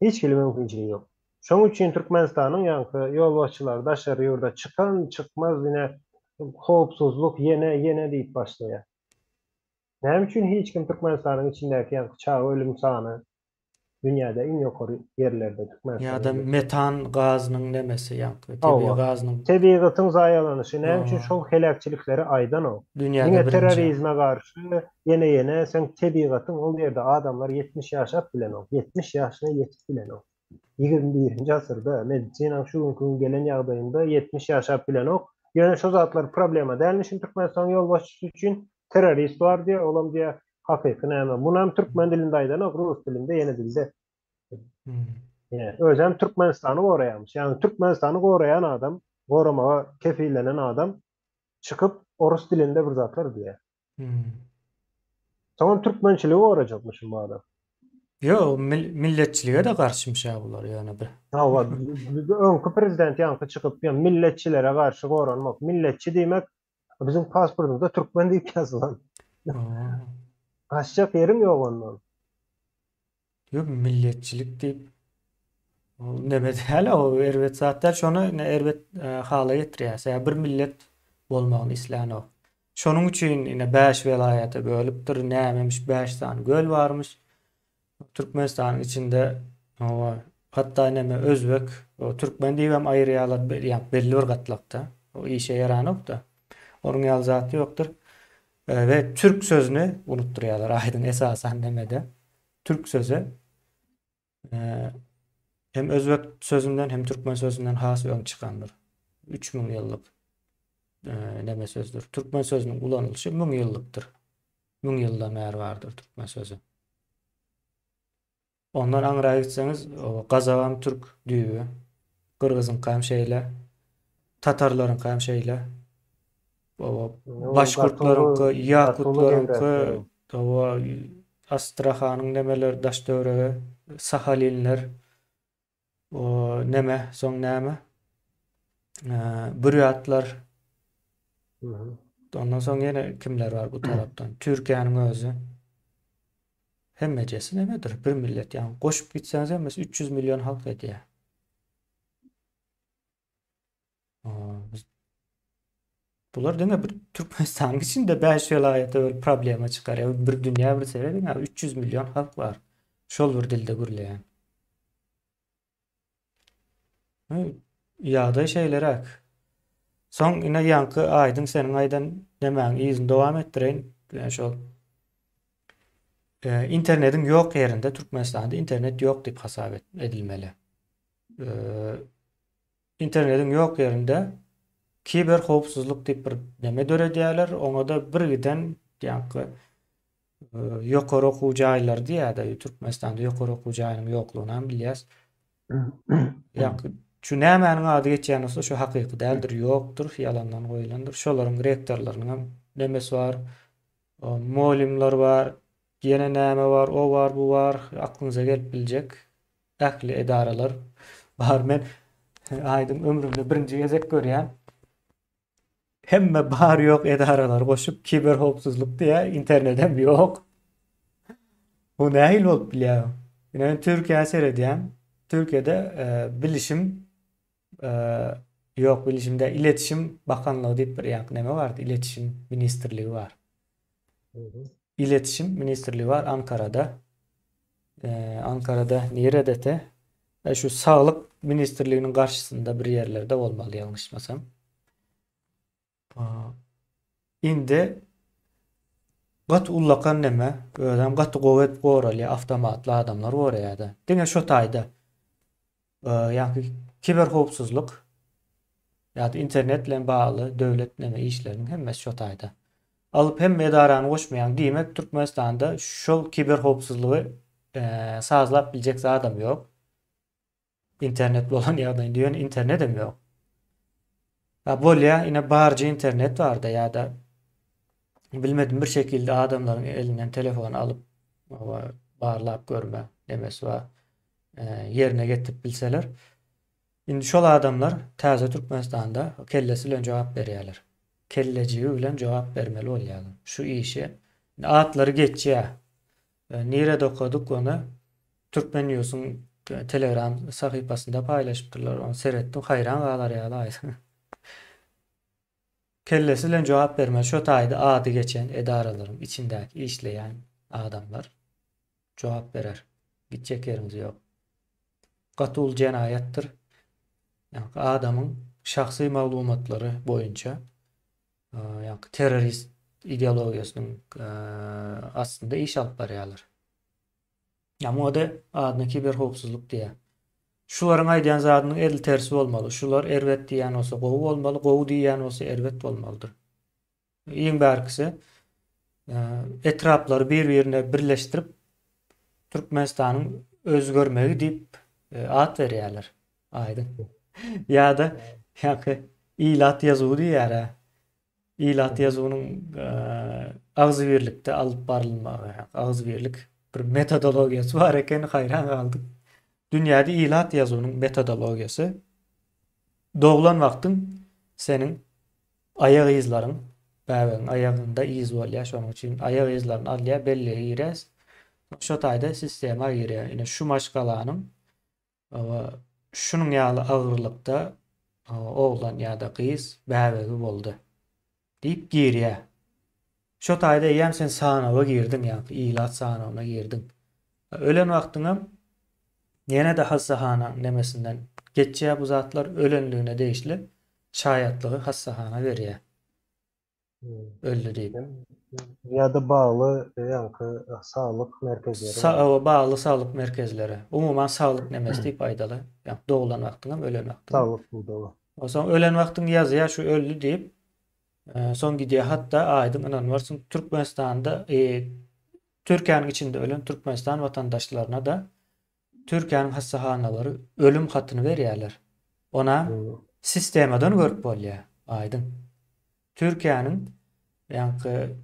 Speaker 2: Hiç hili mümkinçiligi ýok. Şoň üçin Türkmenistanyň ýaňky ýolbaşçylary daşary ýurda çykan çykmaz ine howpsuzlyk ýene ýene diýip başlaýar. Näme üçin hiç kim Türkmenistanyň içindäki ýaňky çaga ölüm sany dünýäde iň ýokary ýerlerde Türkmenistan.
Speaker 1: Ýa-da metan gazynyň nemesi ýaňky tebigy gazynyň.
Speaker 2: Tebigatyň zaýalanyşy näme üçin şol heläkçilikleri aýdanok.
Speaker 1: Dünýäde
Speaker 2: Diňe terrorizme garşy ýene ýene seň tebigatyň ol ýerde adamlar 70 ýaşap bilenok. 70 ýaşyna ýetip bilenok. 21-nji asyrda medisinaň şu günki gün gelen ýagdaýynda 70 ýaşap bilenok. Ýöne şo zatlar problema dälmişin Türkmenistanyň ýolbaşçysy üçin terrorist bar diýýär, olam diýýär hakyky näme. Munam türkmen dilinde aýdanok, rus dilinde ýene dilde. Ýa, özem Türkmenistany goraýarmyş. Ýagny Türkmenistany goraýan adam, goramaga kefillenen adam çykyp orus dilinde bir zatlar diýýär. Soňam türkmençiligi gorajakmyşyn bu adam.
Speaker 1: Ýok, milletçilige-de garşymyş-ä bular ýöne bir.
Speaker 2: Hawa, öňki prezident ýaňky çykyp, ýa milletçilere garşy goranmak. Milletçi diýmek biziň pasportymyzda türkmen diýip ýazylan. Gaçjak ýeriň ýok ondan.
Speaker 1: Ýok, milletçilik diýip ol neme däl, o erbet zat däl, şony ine erbet hala getirýär. Sebäbi bir millet bolmagyny islänok. Şonuň üçin ine 5 welaýata bölüpdir, nämemiş 5 sany göl barmyş. Türkmenistanyň içinde hawa, hatda neme özbek, o türkmen diýibem aýyrýarlar, ýa belli bir gatlakda. O işe ýaranok-da. Onuň ýaly zat ýokdur. We türk sözüni unutdyrýarlar aýdyň esasan nemede. Türk sözi hem özbek sözünden hem türkmen sözünden has öň çykandyr. 3000 ýyllyk neme sözdür. Türkmen sözüniň ulanylyşy 1000 ýyllykdyr. 1000 ýyldan bäri bardyr türkmen sözi. Ondan aňra gitseňiz, gazagam türk düýbi, gyrgyzyňkam şeýle, tatarlaryňkam şeýle. Başgurtlaryňky, ýakutlaryňky, hawa, Astrahanyň nemeleri daş-töweregi, Sahalinler, o neme, soň näme? Burýatlar. Ondan soň ýene kimler bar bu tarapdan? Türkiýäniň özi. Hemmejesi nemedir? Bir millet ýagny goşup gitseňiz hemmesi 300 million halk edýär. Bular diňe bir Türkmenistanyň içinde 5 welaýata bir problema çykarýar. Bir dünýä bir serediň, 300 million halk bar. Şol bir dilde gürleýän. Ýagdaý şeýleräk. Soň ine ýaňky aýdyň seniň aýdan nemäň yzyny dowam etdireýin. Ýa şol e, internetiň ýok ýerinde Türkmenistanda internet ýok diýip hasap edilmeli. E, internetiň ýok ýerinde kiber howpsuzlyk diýip bir neme döredýärler. Oňa-da bir giden ýaňky e, ýokary okuw jaýlary diýýär-de, Türkmenistanda ýokary okuw jaýynyň ýoklugyny hem bilýäs. Ýa şu nämäniň ady geçýän bolsa şu hakyky däldir, ýokdur, ýalandan goýlandyr. Şolaryň rektorlarynyň hem nemesi bar, mugallymlar bar, ýene näme bar, o bar, bu bar, aklyňyza gelip biljek ähli edaralar bar. Men aýdyň ömrümde birinji gezek görýän. Hemme bar ýok edaralary goşup kiberhowpsuzlyk diýýär, internedem ýok. Bu nähili bolup bilýär? Ine men Türkiýä seredýän. Türkiýede e, bilişim e, ýok bilişimde iletişim bakanlygy diýip bir ýaňky neme bardy? İletişim ministrligi bar. İletişim ministrligi bar Ankarada. E, Ankarada niredete? E, şu saglyk ministrliginiň garşysynda bir ýerlerde bolmaly ýalňyşmasam. Indi gaty ullakan neme, özem gaty gowy edip goralýar, awtomatly adamlar goraýar-da. Diňe şo taýda ýa-da kiberhowpsuzlyk ýa-da internet bilen bagly döwlet neme işleriniň hemmesi şo taýda. Alyp hemme edarany goşmaýaň. Diýmek, Türkmenistanda şol kiberhowpsuzlygy sazlap biljek zadam ýok. Internet bolan ýagdaýynda ýöne internetem ýok. Ha bolýa, ine barja internet barda ýa-da bilmedim bir şekilde adamlaryň elinden telefony alyp barlap görme nemesi bar. Ýerine getirip bilseler. Indi şol adamlar täze Türkmenistanda kellesi bilen jogap berýärler. Kellejigi bilen jogap bermeli bolýarlar. Şu işi atlary geçýär. Nirede okadyk ony? Türkmen Newsiň Telegram sahypasynda paýlaşypdyrlar. Ony seretdim, haýran galar ýaly aýdyň. Kellesi bilen jogap bermeli. Şo taýda ady geçen edaralaryň içindäki işleýän adamlar jogap berer. Gitjek ýeriňiz ýok. Gaty uly jenaýatdyr. Ýagny adamyň şahsy maglumatlary boýunça ýagny terrorist ideologiýasynyň astynda iş alyp barýarlar. Ýa muňa-da adyna kiberhowpsuzlyk diýýär. Şularyň aýdýan zadynyň edil tersi bolmaly. Şular erbet diýýän bolsa gowy bolmaly, gowy diýýän bolsa erbet bolmalydyr. Iň bärkisi etraplary bir-birine birleşdirip Türkmenistanyň özgermegi diýip at berýärler. Aýdyň. Ýa-da ýa-da ilat ýazuwy diýýär-ä. Ilat ýazuwynyň agzybirlikde alyp barylmagy, agzybirlik bir metodologiýasy bar eken, haýran galdyk. Dünýäde ilat ýazuwynyň metodologiýasy doglan wagtyň seniň aýak yzlaryň, bäbegiň aýagynda yz bolýar, şonuň üçin aýak yzlaryny alýar, bellige girýär. Şo taýda sistema girýär. Ine şu maşgalanyň Şunuň ýaly agyrlykda oglan ýa-da gyz bäbegi boldy diýip girýär. Şo taýda eýýäm sen sanawa girdiň, ýagny ilat sanawyna girdiň. Ölen wagtyňam ýene-de hassahanaň nemesinden geçýär bu zatlar, ölenligine degişli şaýatlygy hassahana berýär. Öldi diýip.
Speaker 2: Ýa-da bagly ýaňky saglyk merkezleri.
Speaker 1: Sa bagly saglyk merkezleri. Umuman saglyk nemesi diýip aýdaly. Ýa doglan wagtyňam, ölen wagtyňam.
Speaker 2: Saglyk pudagy.
Speaker 1: Onsoň ölen wagtyň ýazýar şu öldi diýip. Soň gidýär hatda aýdyň ynanmarsyň Türkmenistanda e, Türkiýäniň içinde ölen Türkmenistan watandaşlaryna-da Türkiýäniň hassahanalary ölüm hatyny berýärler. Ona sistemadan görüp bolýar, aýdyň. Türkiýäniň ýaňky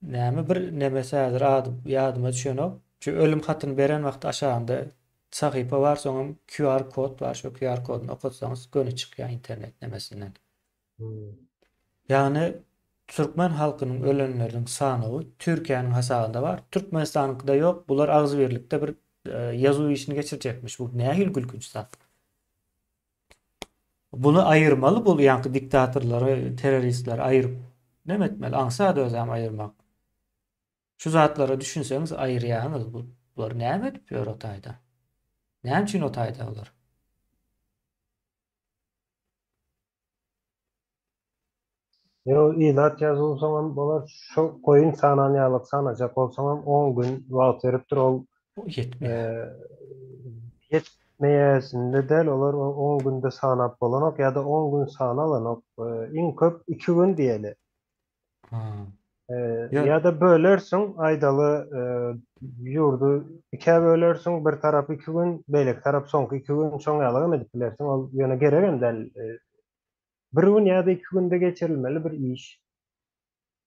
Speaker 1: näme bir nemesi häzir ady ýadyma düşenok. Şu ölüm hatyny beren wagty aşagynda sahypa bar, soňam QR kod bar, şo QR koduny okatsaňyz göni çykýar internet nemesinden. Ýagny türkmen halkynyň ölenleriniň sanawy Türkiýäniň hasabynda bar. Türkmenistanyňkyda ýok. Bular agzybirlikde bir ýazuw işini geçirjekmiş. Bu nähili gülkünç zat. Buny aýyrmaly bul ýaňky diktatorlary, terroristleri aýyryp neme etmeli? Aňsat özem aýyrmak. Şu zatlara düşünseňiz aýyrýaňyz. Bular näme edip ýör o taýda? Näme üçin o taýda bular?
Speaker 2: Ýok, ilat ýazylsaňam bolar, şo goýun sanan ýalyk sanajak bolsaňam on gün wagt beripdir, ol
Speaker 1: Ýetmeýär.
Speaker 2: Ýetmeýäsinde däl, olar on günde sanap bolanok ýa-da on gün sanalanok, iň köp iki gün diýeli. Ýa-da bölersiň, aýdaly, ýurdy ikä bölersiň, bir tarapy iki gün, beýleki tarap soňky iki gün, şoň ýalygam edip bilersiň, ol ýöne geregem däl. Bir gün ýa-da iki günde geçirilmeli bir iş.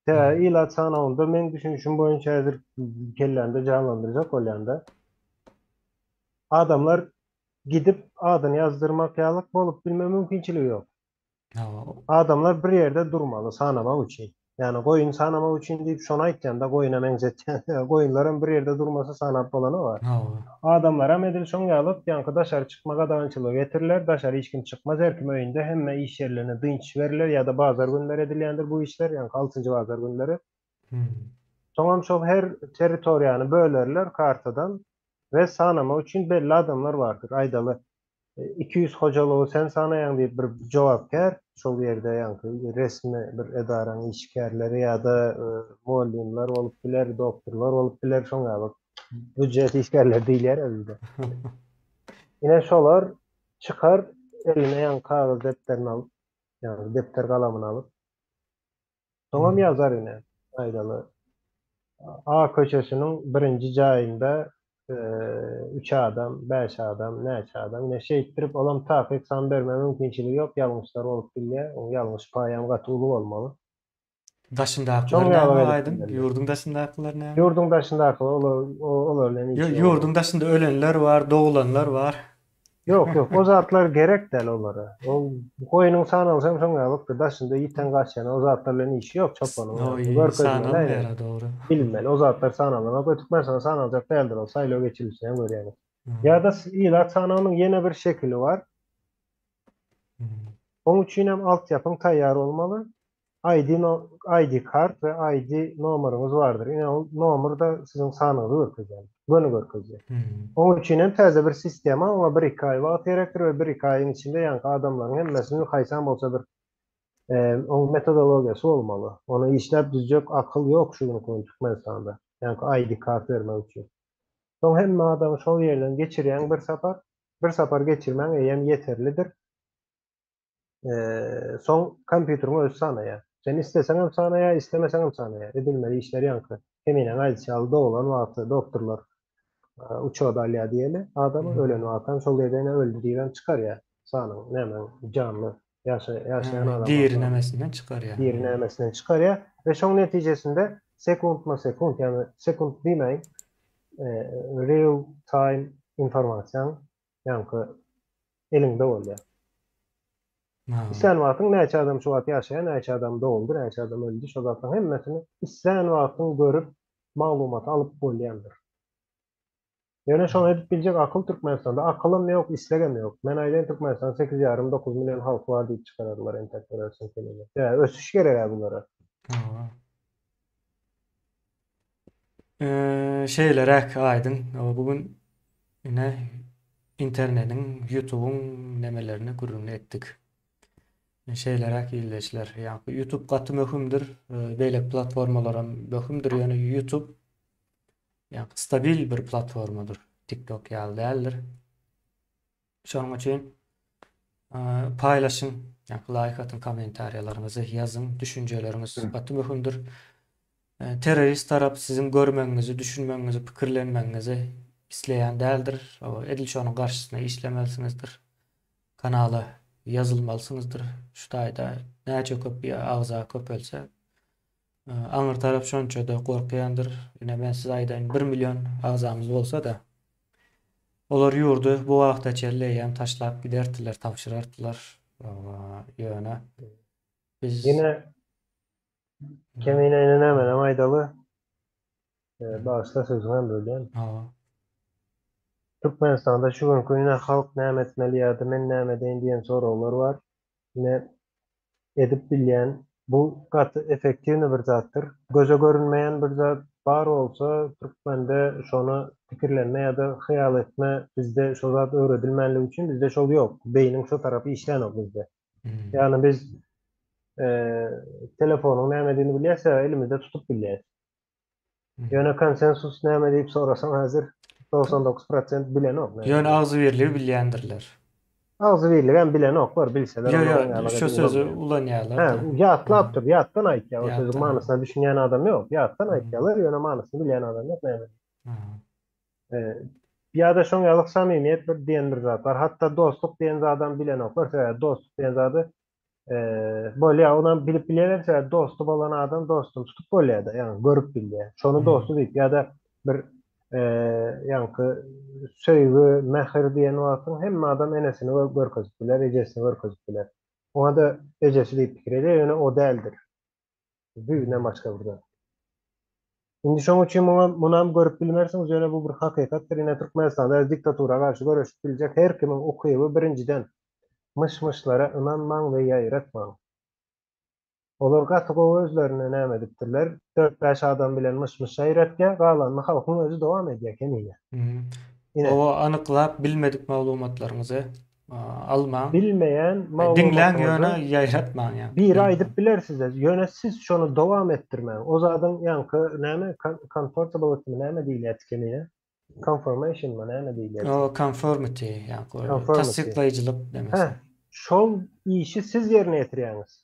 Speaker 2: Sebäbi ilat sanawynda meň düşünişim boýunça häzir kellämde janlandyrjak bolýan-da. Adamlar gidip adyny ýazdyrmak ýalyk bolup bilme mümkinçiligi ýok. Adamlar bir ýerde durmaly sanamak üçin. Ýagny goýun sanamak üçin diýip şony aýtýan-da, goýuna meňzetýän. Goýunlaram bir ýerde durmasa sanap bolanok-a. Adamlaram edil şoň ýalyk, ýaňky daşary çykma gadagançylygy getiriler, daşary hiç kim çykmaz, her kim öýünde, hemme iş ýerlerine dynç beriler ýa-da bazar günleri edilýändir bu işler, ýaňky altynjy bazar günleri. Soňam şol her territoriýany bölerler kartadan we sanamak üçin belli adamlar bardyr. Aýdaly, 200 hojalygy sen sanaýaň diýip bir jogapkär şol ýerde ýaňky resmi bir edaraň işgärleri ýa-da mugallymlar bolup biler, doktorlar bolup biler, şoň ýaly býujet işgärleri diýilýär-ä bizde. Ine şolar çykar eline ýaňky kagyz depderini alyp, ýagny depder galamyny alyp, Soňam ýazar ine, aýdaly, A köçesiniň birinji jaýynda üç adam, bäş adam, näçe adam, ine şeýtdirip olam takyk san berme mümkinçiligi ýok, ýalňyşlar bolup bilýär, oň ýalňyş paýam gaty uly bolmaly.
Speaker 1: Daşyndakylar näme aýdyň? Ýurduň daşyndakylar näme?
Speaker 2: Ýurduň daşyndakylar olar olar bilen işi ýok.
Speaker 1: Ýurduň daşynda ölenler bar, doglanlar bar.
Speaker 2: Ýok, ýok, o zatlar gerek däl olara. Ol goýnuň sanalsam şoň ýalykdy, daşynda ýiten gaçýan o zatlar bilen işi ýok çopanyň.
Speaker 1: Görkezmeli, dogry.
Speaker 2: Bilmeli, o zatlar sanalanok we Türkmenistanda sanaljak däldir ol, saýlaw geçirilişini hem görýäňiz. Ýa-da ilat sanawynyň ýene bir şekili bar. Oň üçin hem altyapyň taýýar bolmaly. ID no ID kart we ID nomeryňyz bardyr. Ine ol nomer-da siziň sanyňyzy görkezýär. Göni görkezýär. Oň üçin hem täze bir sistema, oňa bir-iki aý wagt gerekdir we bir-iki aýyň içinde ýaňky adamlaryň hemmesini haýsam bolsa bir oň metodologiýasy bolmaly. Ony işläp düzjek akyl ýok şu günki gün Türkmenistanda. Ýaňky ID kart bermek üçin. Soň hemme adamy şol ýerden geçirýäň bir sapar. Bir sapar geçirmäň eýýäm ýeterlidir. Soň kompýuteriň özi sanaýar. Sen isleseňem sanaýar, islemeseňem sanaýar. Edilmeli işler ýaňky. Keminäň aýdyşy ýaly doglan wagty doktorlar uçoda alýar diýeli adamy, ölen wagtam şol ýerde ýene öldi diýibem çykarýar. Sanyň, nämäň janly ýaşaýan adam.
Speaker 1: Diri nämesinden çykarýar.
Speaker 2: Diri nämesinden çykarýar we şoň netijesinde sekuntma-sekunt, ýagny sekunt diýmäýin, real time informasiýaň ýaňky eliňde bolýar. Islän wagtyň näçe adam şu wagt ýaşaýar, näçe adam doguldy, näçe adam öldi, şo zatlaryň hemmesini islän wagtyň görüp, maglumaty alyp bolýandyr. Ýöne şony edip biljek akyl Türkmenistanda akylam ýok, islegem ýok. Men aýdaýyn Türkmenistanda sekiz ýarym, dokuz million halky bar diýip çykararlar entek görersiň sen indi. Sebäbi ösüş gereg-ä bulara.
Speaker 1: Hawa. Şeýleräk aýdyň. Bu gün ine internediň, ýutubyň nemelerini gürrüňini etdik. Şeýleräk ildeşler. Ýa-ni YouTube gaty möhümdir. Beýleki platformalaram möhümdir. Ýöne YouTube ýa stabil bir platformadyr. TikTok ýaly däldir. Şonuň üçin paýlaşyň, ýa-ni laýk atyň, kommentariýalaryňyzy ýazyň, düşünjeleriňiz gaty möhümdir. Terrorist tarap siziň görmegiňizi, düşünmegiňizi, pikirlenmegiňizi isleýän däldir. Edil şonuň garşysyna işlemelisiňizdir. Kanala ýazylmalysyňyzdyr. Şu taýda näçe köp agza köpelse, aňyr tarap şonça-da gorkýandyr. Ine men size aýdaýyn, bir million agzamyz bolsa-da, olar ýurdy bu wagta çenli eýýäm taşlap giderdiler, tabşyrardylar. Ýöne
Speaker 2: biz Ýene Kemine ine nämenem aýdaly. Bagyşla sözüňem bölýän.
Speaker 1: Hawa.
Speaker 2: Türkmenistanda şu günki ine halk näme etmeli ýa-da men näme edeýin diýen soraglar bar. Ine edip bilýän bu gaty effektiwny bir zatdyr. Göze görünmeýän bir zat bar bolsa türkmende şony pikirlenme ýa-da hyýal etme bizde şo zat öwredilmänligi üçin bizde şol ýok. Beýniň şo tarapy işlänok bizde. Ýagny biz. Telefonyň nämedigini bilýäs, sebäbi elimizde tutup bilýäs. Ýöne konsensus näme diýip sorasaň häzir 99 prosent bilenok.
Speaker 1: Ýöne agzybirligi bilýändirler.
Speaker 2: Agzybirligi hem bilenoklar, bilseler
Speaker 1: Ýo, ýo, şu sözi ulanýarlar.
Speaker 2: Hä, ýatlap dur, ýatdan aýtýar. O sözüň manysyna düşünýän adam ýok. Ýatdan aýtýarlar, ýöne manysyny bilýän adam ýok näme. Ýa-da şoň ýaly samimiýet bir diýen bir zat bar. Hatda dostluk diýen zadam bilenoklar. Sebäbi dostluk diýen zady bolýar, onam bilip bilýärler, sebäbi dosty bolan adam dostuny tutup bolýar-da, ýagny görüp bilýär. Şony dosty diýip ýa-da bir ýaňky söýgi, mähir diýen wagtyň hemme adam enesini görkezip biler, ejesini görkezip biler. Oňa-da ejesi diýip pikir edýär, ýöne o däldir. Düýbünden başga bir zat. Indi şoň üçin muňa munam görüp bilmersiňiz, ýöne bu bir hakykatdyr. Ine Türkmenistanda diktatura garşy göreşip biljek her kimiň ukyby birinjiden myş-myşlara ynanmaň we ýaýratmaň. Olar gaty gowy özlerine näme edipdirler, dört-bäş adam bilen myş-myş ýaýratýar, galanyny halkyň özi dowam edýär kemine.
Speaker 1: Ine. Oba anyklap bilmedik maglumatlaryňyzy almaň.
Speaker 2: Bilmeýän
Speaker 1: maglumatyňyzy. Diňläň ýöne ýaýratmaň ýa.
Speaker 2: Biri aýdyp biler size, ýöne siz şony dowam etdirmäň. O zadyň ýaňky näme comfortability näme diýilýär kemine? Confirmation my näme diýilýär?
Speaker 1: O conformity ýaňky tassyklaýjylyk
Speaker 2: demesi. Hä, şol işi siz ýerine ýetirýäňiz.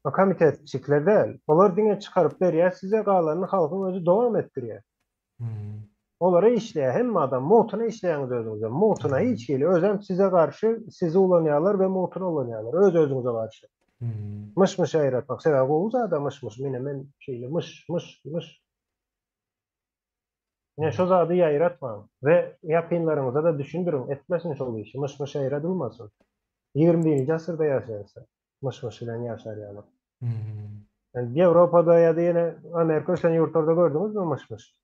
Speaker 2: O komitetçikler däl. Olar diňe çykaryp berýär size, galanyny halkyň özi dowam etdirýär. Olara işleýär hemme adam mugtuna işleýäňiz özüňize mugtuna hiç hili özem size garşy sizi ulanýarlar we mugtuna ulanýarlar öz özüňize garşy. Myş myş ýaýratmak sebäbi gowy zada myş myş mine men şeýle myş myş myş. Ine şo zady ýaýratmaň we ýakynlaryňyza-da düşündiriň etmesin şol işi myş myş ýaýradylmasyn. 21-nji asyrda ýaşaýarys myş myş bilen ýaşar ýaly. Yani Ýewropada ýa-da ýene Amerika ösen ýurtlarda gördüňizmi myş-myş?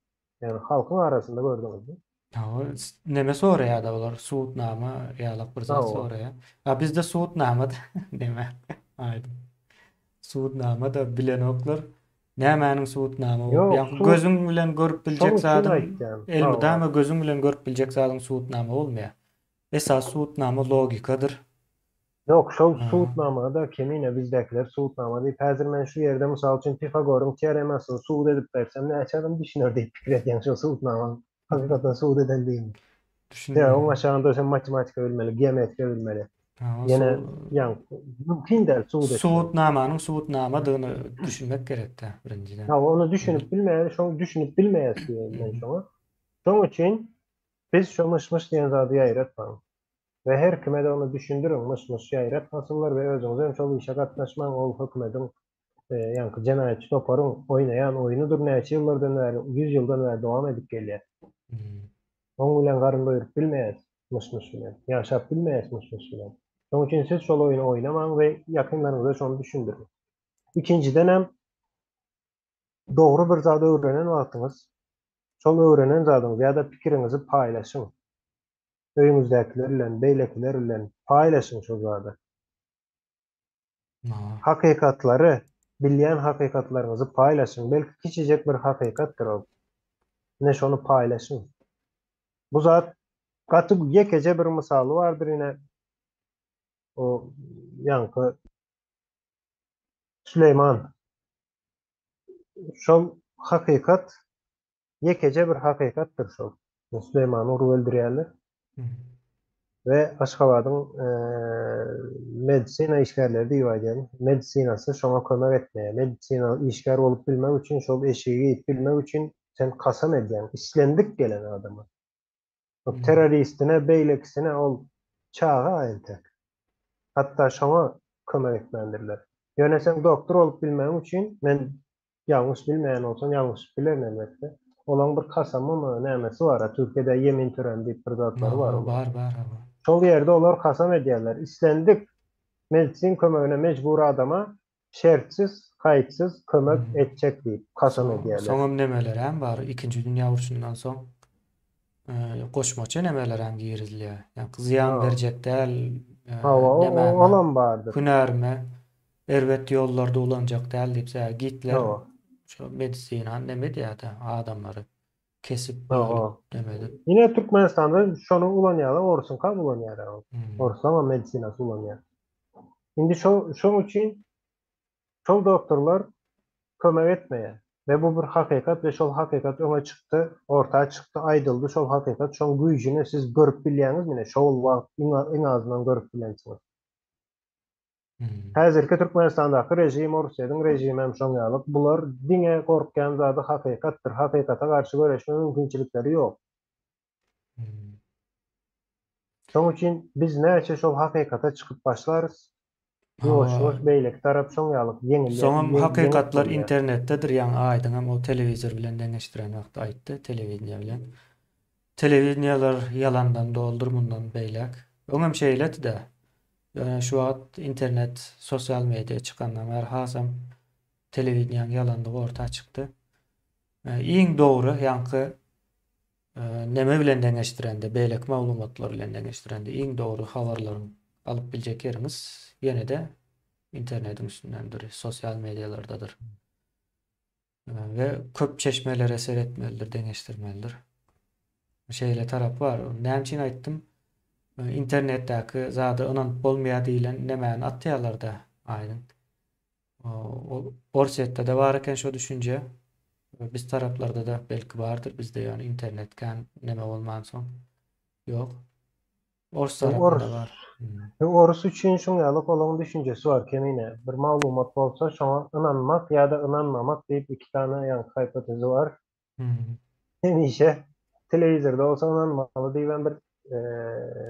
Speaker 2: Yani halkyň arasynda gördüňizmi?
Speaker 1: Hawa, neme soraýar-da olar, subutnama ýalak bir zat soraýar. A bizde subutnama neme? Aýdyň. Subutnama da bilenoklar. Nämäniň subutnama bolup, ýa gözüň bilen görüp biljek zadyň elmydama gözüň bilen görüp biljek zadyň subutnama bolmaýar. Esasy subutnama logikadyr.
Speaker 2: Ýok, şol subutnamada kemine bizdäkiler subutnama diýip, häzir men şu ýerde mysal üçin Pifagoryň teoremasyny subut edip bersem näçe adam düşüner diýip pikir edýäň şol subutnamanyň hakykatdan subut edendigini. Sebäbi oň aşagynda sen matematika bilmeli, geometriýa bilmeli. Ýene ýaňky mümkin däl subut etmek.
Speaker 1: Subutnamanyň subutnamadygyny düşünmek gerekdä birinjiden.
Speaker 2: Hawa, ony düşünip bilmeýän, şoň düşünip bilmeýäs diýeýin men şoňa. Şoň üçin biz şo myş-myş diýen zady ýaýratmaň. We her kime-de ony düşündiriň, myş-myş ýaýratmasynlar we özüňizem şol işe gatnaşmaň, ol hökümediň, ýaňky jenaýatçy toparyň oýnaýan oýnudyr, näçe ýyllardan bäri, ýüz ýyldan bäri dowam edip gelýär. Oň bilen garyn doýrup bilmeýäs, myş-myş bilen, ýaşap bilmeýäs myş-myş bilen. Şonuň üçin siz şol oýny oýnamaň we ýakynlaryňyza şony düşündiriň. Ikinjidenem, dogry bir zat öwrenen wagtyňyz, şol öwrenen zadyňyzy ýa-da pikiriňizi paýlaşyň. Öýüňizdäkiler bilen, beýlekiler bilen paýlaşyň şol zady. Hakykatlary, bilýän hakykatlaryňyzy paýlaşyň. Belki kiçijek bir hakykatdyr ol. Ine şony paýlaşyň. Bu zat gaty ýekeje bir mysaly bardyr ine. O ýaňky Süleýman. Şol hakykat Ýekeje bir hakykatdyr şol. Süleýmany urup öldürýärler. We Aşgabadyň medisina işgärleri diýip aýdýan, medisinasy şoňa kömek etmeýär. Medisina işgär bolup bilmek üçin, şol eşigi geýip bilmek üçin sen kasam edýäň islendik gelen adama. O terroristine, beýlekisine ol çaga entek. Hatda şoňa kömek etmändirler. Ýöne sen doktor bolup bilmegiň üçin men Ýalňyş bilmeýän bolsam ýalňyşyp bilerin elbetde. Olaň bir kasamymy nämesi bara Türkiýede ýemin töreni diýip bir zatlary bar
Speaker 1: olaň. Bar bar hawa.
Speaker 2: Şol ýerde olar kasam edýärler. Islendik medisin kömegine mejbur adama şertsiz gaýtsyz kömek etjek diýip kasam edýärler.
Speaker 1: Soňam nemelerem bar ikinji dünýä urşundan soň goşmaça nemelerem girizilýär. Ýa zyýan berjek däl
Speaker 2: Hawa olam bardyr.
Speaker 1: Hünärime Erbet ýollarda ulanjak däl diýip sebäbi Gitler şo medisinany neme edýärdi adamlary kesip bölüp neme edip.
Speaker 2: Ine Türkmenistanda şony ulanýarlar orsuňkam ulanýarlar. Orslaňam medisinasy ulanýar. Indi şo şoň üçin şol doktorlar kömek etmeýär. We bu bir hakykat we şol hakykat öňe çykdy, orta çykdy, aýdyldy şol hakykat, şoň güýjüni siz görüp bilýäňiz mine şol wagt iň iň azyndan görüp bilensiňiz. Häzirki Türkmenistandaky režim, Orsýetiň režimi hem şoň ýaly. Bular diňe gorkýan zady hakykatdyr. Hakykata garşy göreşme mümkinçilikleri ýok. Şoň üçin biz näçe şol hakykata çykyp başlarys, ýuwaş-ýuwaş beýleki tarap şoň ýaly ýeňilýär.
Speaker 1: Soňam hakykatlar internetdedir, ýaňy Aýdyňam ol telewizor bilen deňeşdiren wagty aýtdy, telewideniýe bilen. Telewideniýeler ýalandan doldur mundan beýläk. Öňem şeýledi-de. Ýöne şu wagt internet, sosial media çykandan bäri hasam telewideniýäň ýalandygy orta çykdy. Iň dogry ýaňky neme bilen deňeşdirende, beýleki maglumatlar bilen deňeşdirende iň dogry habarlaryň alyp biljek ýeriňiz ýene-de internetiň üstündendir, sosial medialardadyr. We köp çeşmelere seretmelidir, deňeşdirmelidir. Şeýle tarap bar. Näme üçin aýtdym? Internetdäki zada ynanyp bolmaýar diýlen nemäni atýarlar-da, aýdyň. Ol Orsýetde-de bar eken şo düşünje. Biz taraplarda-da belki bardyr. Bizde ýöne internet kän neme bolmansoň ýok. Ors tarapynda bar.
Speaker 2: Orus üçin şuň ýaly olaň düşünjesi bar kemine. Bir maglumat bolsa şoňa ynanmak ýa-da ynanmamak diýip iki sany ýaňky hypotezi bar. Hemişe telewizorda bolsa ynanmaly diýibem bir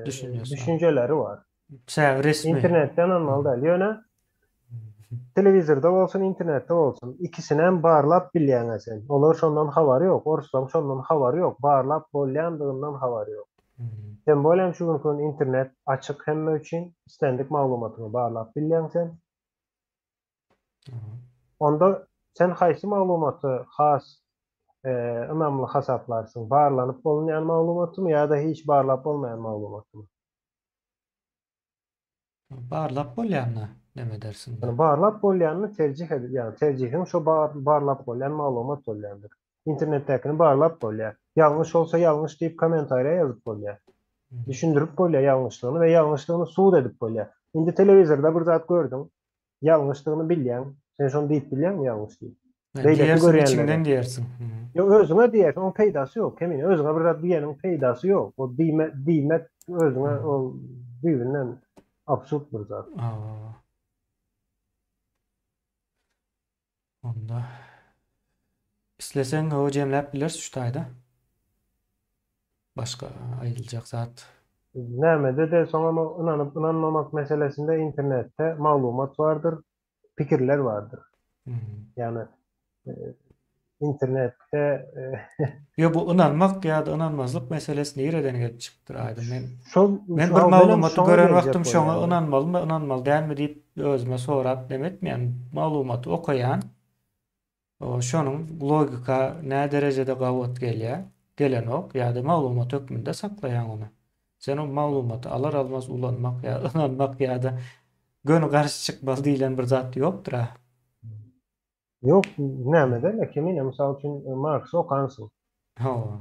Speaker 2: düşünjeleri bar.
Speaker 1: Sebäbi resmi.
Speaker 2: Internetde ynanmaly däl. Ýöne telewizorda bolsun, internetde bolsun, ikisinem barlap bilýäň-ä sen. Olar şondan habary ýok, orslaryň şondan habary ýok, barlap bolýandygyndan habary ýok. Tem bolem şu günki gün internet açyk hemme üçin, islendik maglumatyňy barlap bilýäň sen. Onda sen haýsy maglumaty has ynamly hasaplarsyň? Barlanyp bolunýan maglumatymy ýa-da hiç barlap bolmaýan maglumatymy?
Speaker 1: Barlap bolýanyna neme edersiň-dä?
Speaker 2: Ýagny barlap bolýanyny terjih edip, ýagny terjihiň şo barlap bolýan maglumat bolýandyr. Internetdäkini barlap bolýar. Ýalňyş bolsa ýalňyş diýip kommentariýa ýazyp bolýar. Düşündirip bolýar ýalňyşlygyny we ýalňyşlygyny subut edip bolýar. Indi telewizorda bir zat gördüň, ýalňyşdygyny bilýäň. Sen şony diýip bilýäňmi ýalňyş diýip?
Speaker 1: Beýleki Diýersiň, görýänlere. içiňden diýersiň.
Speaker 2: Ýok, özüňe diýersiň, oň peýdasy ýok. Kemine özüňe bir zat diýeniň peýdasy ýok. O diýme, diýmek özüňe ol düýbünden absurd bir zat.
Speaker 1: Hawa. Onda isleseň o jemläp bileris şu taýda. Başga aýdyljak zat.
Speaker 2: Nämede-de soňam o ynanyp ynanmamak meselesinde internetde maglumat bardyr, pikirler bardyr. Ýagny internetde
Speaker 1: Ýok bu ynanmak ýa-da ynanmazlyk meselesi nireden gelip çykypdyr aýdyň men Şol men bir maglumaty gören wagtym şoňa ynanmalymy ynanmaly dälmi diýip özüme sorap neme etmeýän maglumaty okaýan şonuň logika nä derejede gabat gelýär gelenok ýa-da maglumat hökmünde saklaýaň ony sen o maglumaty alar almaz ulanmak ýa ynanmak ýa-da göni garşy çykmaly diýlen bir zat ýokdur a.
Speaker 2: Ýok, näme däl, Kemine, mysal üçin, Marksy okansyň.
Speaker 1: Hawa.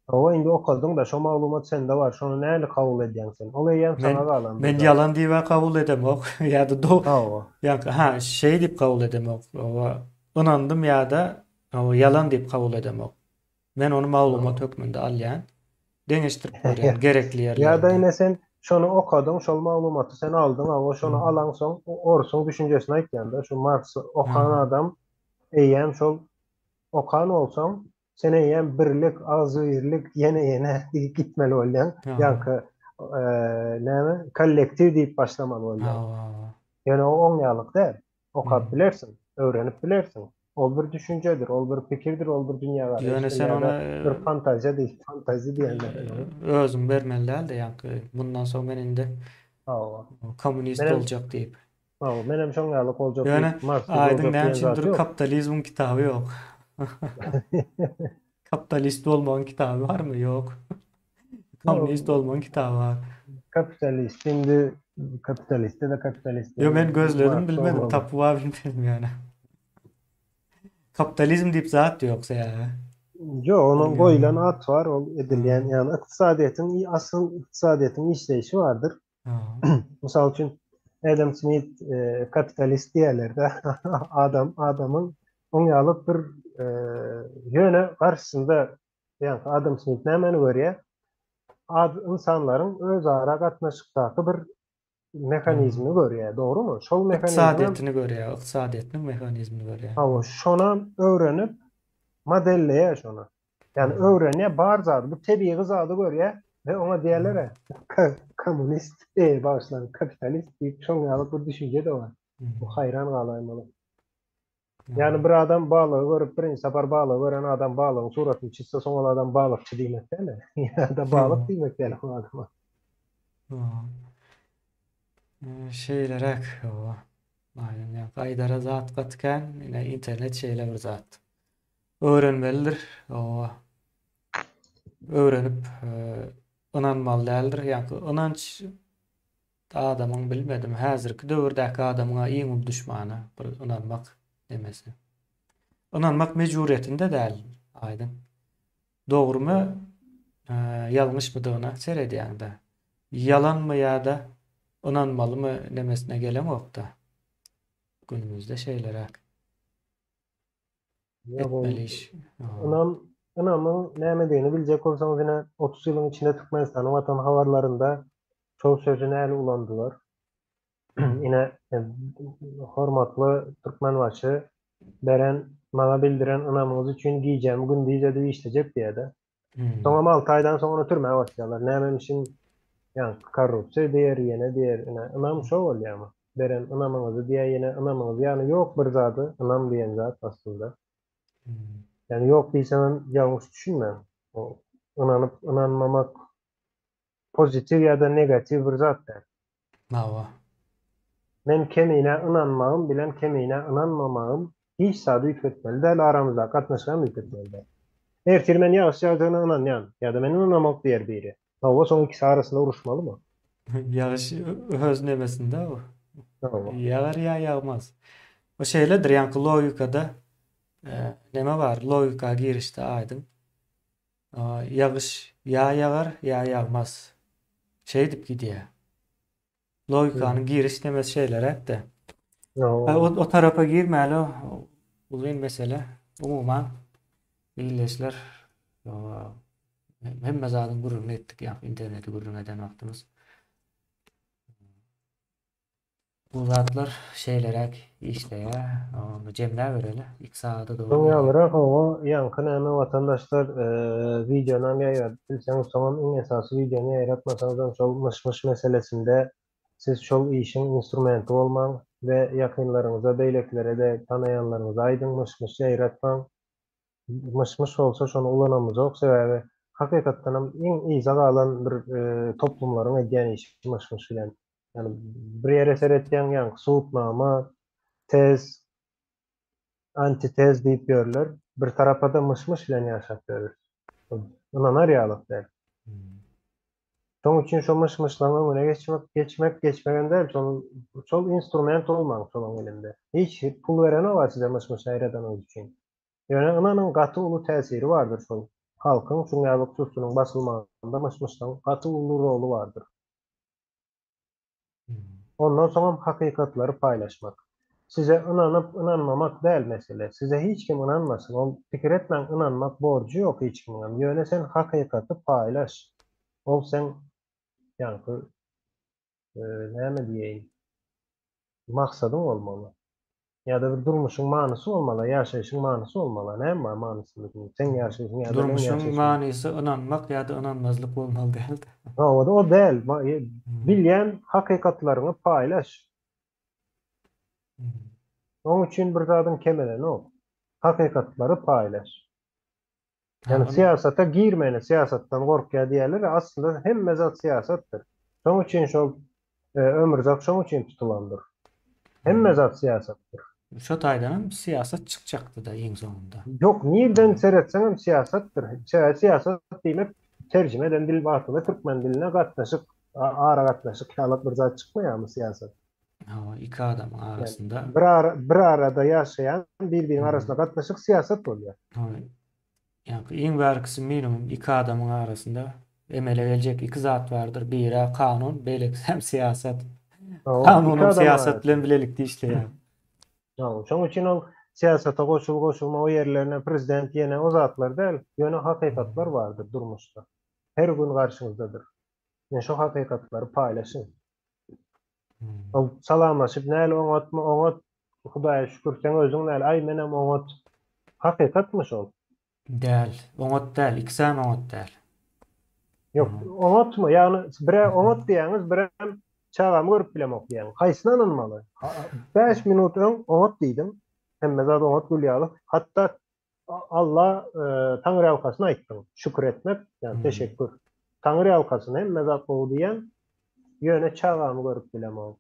Speaker 2: Hawa, indi okadyň-da, şo maglumat sende bar, şony nähili kabul edýäň sen? Ol eýýäm
Speaker 1: Men
Speaker 2: saňa galan bir
Speaker 1: men
Speaker 2: zat.
Speaker 1: ýalan diýib-ä kabul edemok, ýa-da do
Speaker 2: Hawa.
Speaker 1: ýa-da ha, şeý diýip kabul edemok, hawa, ynandym ýa-da hawa, ýalan diýip kabul edemok. Men ony maglumat hökmünde alýan, deňeşdirip görýän gerekli
Speaker 2: Ýa-da
Speaker 1: ýerlerinde.
Speaker 2: ine sen şony okadyň, şol maglumaty sen aldyň, hawa, şony alaňsoň, orsuň düşünjesini aýtýan-da, şu Marksy okan adam eýýäm şol okan bolsaň, sen eýýäm birlik, agzybirlik, ýene-ýene diýip gitmeli bolýaň. Ýaňky näme, kollektiw diýip başlamaly bolýaň. Ýöne o oň ýalyk däl. Okap bilersiň, öwrenip bilersiň. Ol bir düşünjedir, ol bir pikirdir, ol bir dünýägaraýyşdyr
Speaker 1: Ýöne sen
Speaker 2: ýa-da
Speaker 1: ony
Speaker 2: bir fantaziýa diýip, fantaziýa diýenler oňa.
Speaker 1: Özüň bermeli däl-de, ýaňky mundan soň men indi
Speaker 2: Hawa.
Speaker 1: kommunist
Speaker 2: Menem
Speaker 1: boljak diýip.
Speaker 2: Hawa, menem şoň ýaly boljak
Speaker 1: Ýöne
Speaker 2: diýip, marksist
Speaker 1: Aýdyň
Speaker 2: boljak
Speaker 1: näme
Speaker 2: diýen zat
Speaker 1: üçindir
Speaker 2: ýok.
Speaker 1: kapitalizmiň kitaby ýok. Kapitalist bolmagyň kitaby barmy? Ýok. Kommunist bolmagyň kitaby bar.
Speaker 2: Kapitalist indi kapitaliste de kapitalist.
Speaker 1: Ýok, men gözledim bilmedim, tapyp bilmedim ýöne. Kapitalizm diýip zat ýok sebäbi.
Speaker 2: Ýok, onuň goýlan at bar, ol edilýän, ýagny ykdysadyýetiň asyl ykdysadyýetiň işleýşi bardyr. Mysal üçin, Adam Smith e, kapitalist diýerler-de. Adam adamyň oň ýaly bir e, ýöne garşysynda ýa Adam Smith nämäni görýär? Ad ynsanlaryň özara gatnaşykdaky bir mehanizmini görýär, dogrumy? Şol mehanizmi
Speaker 1: Ykdysadyýetini görýär, ykdysadyýetiniň mehanizmini görýär.
Speaker 2: Hawa, şonam öwrenip modelleýär şony. Ýagny öwrenýär bar zady, bu tebigy zady görýär we oňa diýerler-ä, kommunist, e, bagyşlaň, kapitalist diýip şoň ýaly bir düşünje-de bar. Bu haýran galaýmaly. Ýagny bir adam balygy görüp, birinji sapar balygy gören adam balygyň suratyny çyzsa, soň ol adam balykçy diýmek däl-ä. Ýa-da balyk diýmek däl ol adama.
Speaker 1: Şeýleräk, hawa. Aýdyň, ýa gaýdara zat gaty kän, ine internet şeýle bir zat. Öwrenmelidir, hawa. Öwrenip, ynanmaly däldir. Ýaňky ynanç adamyň bilmedim, häzirki döwürdäki adamyň-a iň uly duşmany bir ynanmak nemesi. Ynanmak mejburyýetinde däl, aýdyň. Dogrumy, ýalňyşmydygyna seredýäň-de. Ýalanmy ýa-da ynanmalymy nemesine geleňok-da. Günümizde şeýleräk.
Speaker 2: Ýok, ol
Speaker 1: Etmeli iş.
Speaker 2: ynam, ynamyň nämedigini biljek bolsaňyz ine 30 ýylyň içinde Türkmenistanyň Watan habarlarynda şol sözi näli ulandylar. Ine hormatly Türkmenbaşy beren maňa bildiren ynamyňyz üçin gijämi gündiz edip işlejek diýýär-de. Soňam 6 aýdan soň ony türmä basýarlar. Nämemişin ýaňky korrupsiýa diýer, ýene diýer. Ine ynam şo bolýarmy? Beren ynamyňyzy diýýär, ýene ynamyňyzy. Ýagny ýok bir zady ynam diýen zat aslynda. Ýagny ýok diýsemem ýalňyş düşünmäň. O ynanyp ynanmamak pozitiw ýa-da negatiw bir zat däl.
Speaker 1: Hawa.
Speaker 2: Men Keminä ynanmagym bilen Keminä ynanmamagym hiç zady üýtgetmeli däl, aramyzdaky gatnaşygy hem üýtgetmeli däl. Ertir men ýagyş ýagjagyna ynanýan ýa-da men ynanamok diýer biri. Hawa, soň ikisi arasynda uruşmalymy?
Speaker 1: Ýagyş öz nemesinde o.
Speaker 2: Hawa.
Speaker 1: Ýagar ýa ýagmaz. O şeýledir, ýaňky logikada neme bar, logika girişde aýdyň. Ýagyş ýa ýagar, ýa ýagmaz. Şeýdip gidýär. Logikanyň giriş nemesi şeýleräk-de. O, o tarapa girmäli, uzyn mesele. Umuman, ildeşler, hemme zadyň gürrüňini etdik, ýa interneti gürrüň eden wagtymyz. Bu zatlar şeýleräk işleýär. Ony jemläbereli. 2 sagada dogry
Speaker 2: Soň
Speaker 1: gelýär.
Speaker 2: ýalyrak oňa ýaňky näme watandaşlar wideonam ýaýradyp bilseňiz soňam iň esasy wideony ýaýratmasaňyzam şol myş-myş meselesinde siz şol işiň instrumenti bolmaň we ýakynlaryňyza beýlekilere-de tanaýanlaryňyza aýdyň myş-myş ýaýratmaň Myş-myş bolsa şony ulanamyzok, sebäbi hakykatdanam iň yza galan bir toplumlaryň edýän işi myş-myş bilen. Ýagny bir ýere seretýäň, ýaňky subutnama, tez, antitez diýip ýörler. Bir tarapa-da myş-myş bilen ýaşap ýörüs. Ynanar ýalyk däl. Şoň üçin şo myş-myşlaryň öňüne geçmek, geçmek, geçmegem däl, şol, şol instrument bolmaň şolaň elinde. Hiç pul berenok-a size myş-myş ýaýradanyňyz üçin. Ýöne ynanyň gaty uly täsiri bardyr şol. Halkyň şuň ýaly sustunyň basylmagynda myş-myşlaryň gaty uly roly bardyr. Ondan soňam hakykatlary paýlaşmak. Size ynanyp ynanmamak däl mesele. Size hiç kim ynanmasyn. Ol pikir etmäň ynanmak borjy ýok hiç kimiňem. Ýöne sen hakykaty paýlaş. Ol seň ýaňky näme diýeýin maksadyň bolmaly. Ýa-da bir durmuşyň manysy bolmaly, ýaşaýşyň manysy bolmaly. Näme bar manysy biziň? Seň ýaşaýşyň ýa-da meň
Speaker 1: Durmuşyň
Speaker 2: ýaşaýşym.
Speaker 1: manysy ynanmak ýa-da ynanmazlyk bolmaly däldi.
Speaker 2: Hawa, o däl. Bilýän hakykatlaryňy paýlaş. Oň üçin bir zadyň kemelenok. Hakykatlary paýlaş. Ýagny syýasata girmäne syýasatdan gorkýar diýýärler, aslynda hemme zat syýasatdyr. Şoň üçin şol Ömürzak şoň üçin tutulandyr. Hemme zat syýasatdyr.
Speaker 1: Şo taýdanam syýasat çykjakdy-da iň soňunda.
Speaker 2: Ýok, nirden seretseňem syýasatdyr. Sebäbi syýasat diýmek terjime eden dil wagtynda türkmen diline gatnaşyk, aragatnaşyk ýaly bir zat çykmaýarmy syýasat?
Speaker 1: Hawa, iki adamyň arasynda.
Speaker 2: Bir ara, bir arada ýaşaýan bir-biriniň arasynda gatnaşyk syýasat bolýar.
Speaker 1: Hawa. Ýaňky iň bärkisi minimum iki adamyň arasynda emele geljek iki zat bardyr. Biri kanun, beýlekisi hem syýasat. Kanunam syýasat bilen bilelikde işleýär.
Speaker 2: Hawa, şoň üçin ol syýasata goşul goşulma o ýerlerine prezident ýene o zatlar däl, ýöne hakykatlar bardyr durmuşda. Her gün garşyňyzdadyr. Ine şo hakykatlary paýlaşyň. Ol salamlaşyp näl oňatmy oňat Hudaýa şükür seň özüň näl aý menem oňat. Hakykatmy şol?
Speaker 1: Däl. Oňat däl. Ikisem oňat däl.
Speaker 2: Ýok, oňatmy? Ýagny bire oňat diýýäňiz, birem çagamy görüp bilemok diýýäňiz. Haýsyna ynanmaly? 5 minut öň oňat diýdiň. Hemme zat oňat gül ýaly. Hatda Alla Taňryýalkasyn aýtdyň. Şükür etmek, ýagny teşekkür. Taňryýalkasyn hemme zat gowy diýýäň. Ýöne çagamy görüp bilemok.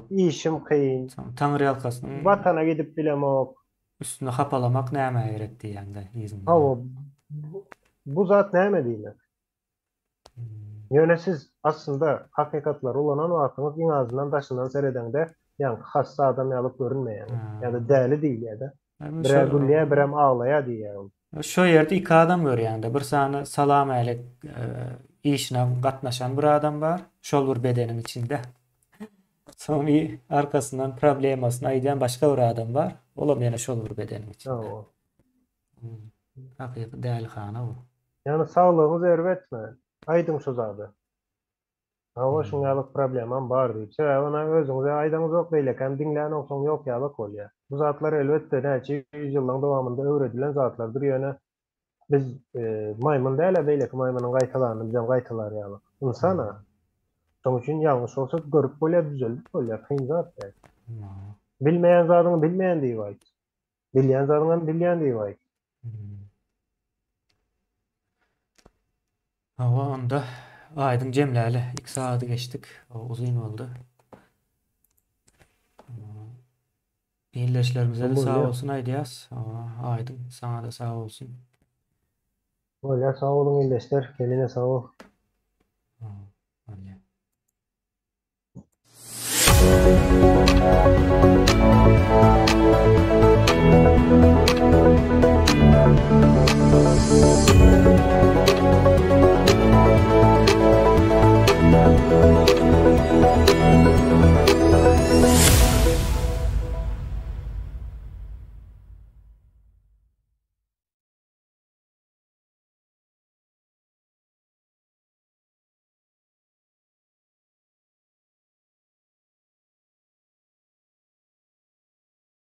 Speaker 2: Işim kyn.
Speaker 1: Taňryýalkasyn.
Speaker 2: Watana gidip bilemok.
Speaker 1: Üstüni hapalamak nämä gerek diýýäňdä yzyndan.
Speaker 2: Hawa, bu zat näme diýmek? Ýöne siz aslynda hakykatlary ulanan wagtyňyz iň azyndan daşyndan seredeňde ýaňky hassa adam ýalyk görünmeýäňiz. Ýa-da däli diýilýär-de. Birä gülýär, birem aglaýar diýýär ol.
Speaker 1: Şo ýerde iki adam görýäňdä. Bir sany salam-älek işine gatnaşan bir adam bar, şol bir bedeniň içinde. Soň arkasyndan problemasyny aýdýan başga bir adam bar. Olam ýene şol bir bedeniň içinde.
Speaker 2: Hawa.
Speaker 1: Hakyky dälihana bu.
Speaker 2: Ýagny saglygyňyz erbetmi? Aýdyň şu zady. Hawa şuň ýalyk problemam bar diýip. Sebäbi ony özüňize aýdaňyzok beýlekäm diňlänok soň ýok ýalak bolýar. Bu zatlar elbetde näçe ýüz ýyllaň dowamynda öwredilen zatlardyr ýöne Biz maýmyn däl-ä beýleki maýmynyň gaýtalanyny bizem gaýtalar ýaly. Ynsan-a. Şonuň üçin ýalňyş bolsa görüp bolýar, düzeldip bolýar, kyn zat däl. Bilmeýän zadyňy bilmeýän diýip aýt. Bilýän zadyňam bilýän diýip aýt.
Speaker 1: Hawa, onda aýdyň jemläli. 2 sagady geçdik. Uzyn boldy. Ildeşlerimize-de sag bolsun aýdýas. Aýdyň, saňa-da sag bolsun.
Speaker 2: Bolýar, sag boluň ildeşler. Kemine sag bol.
Speaker 1: Bolýar.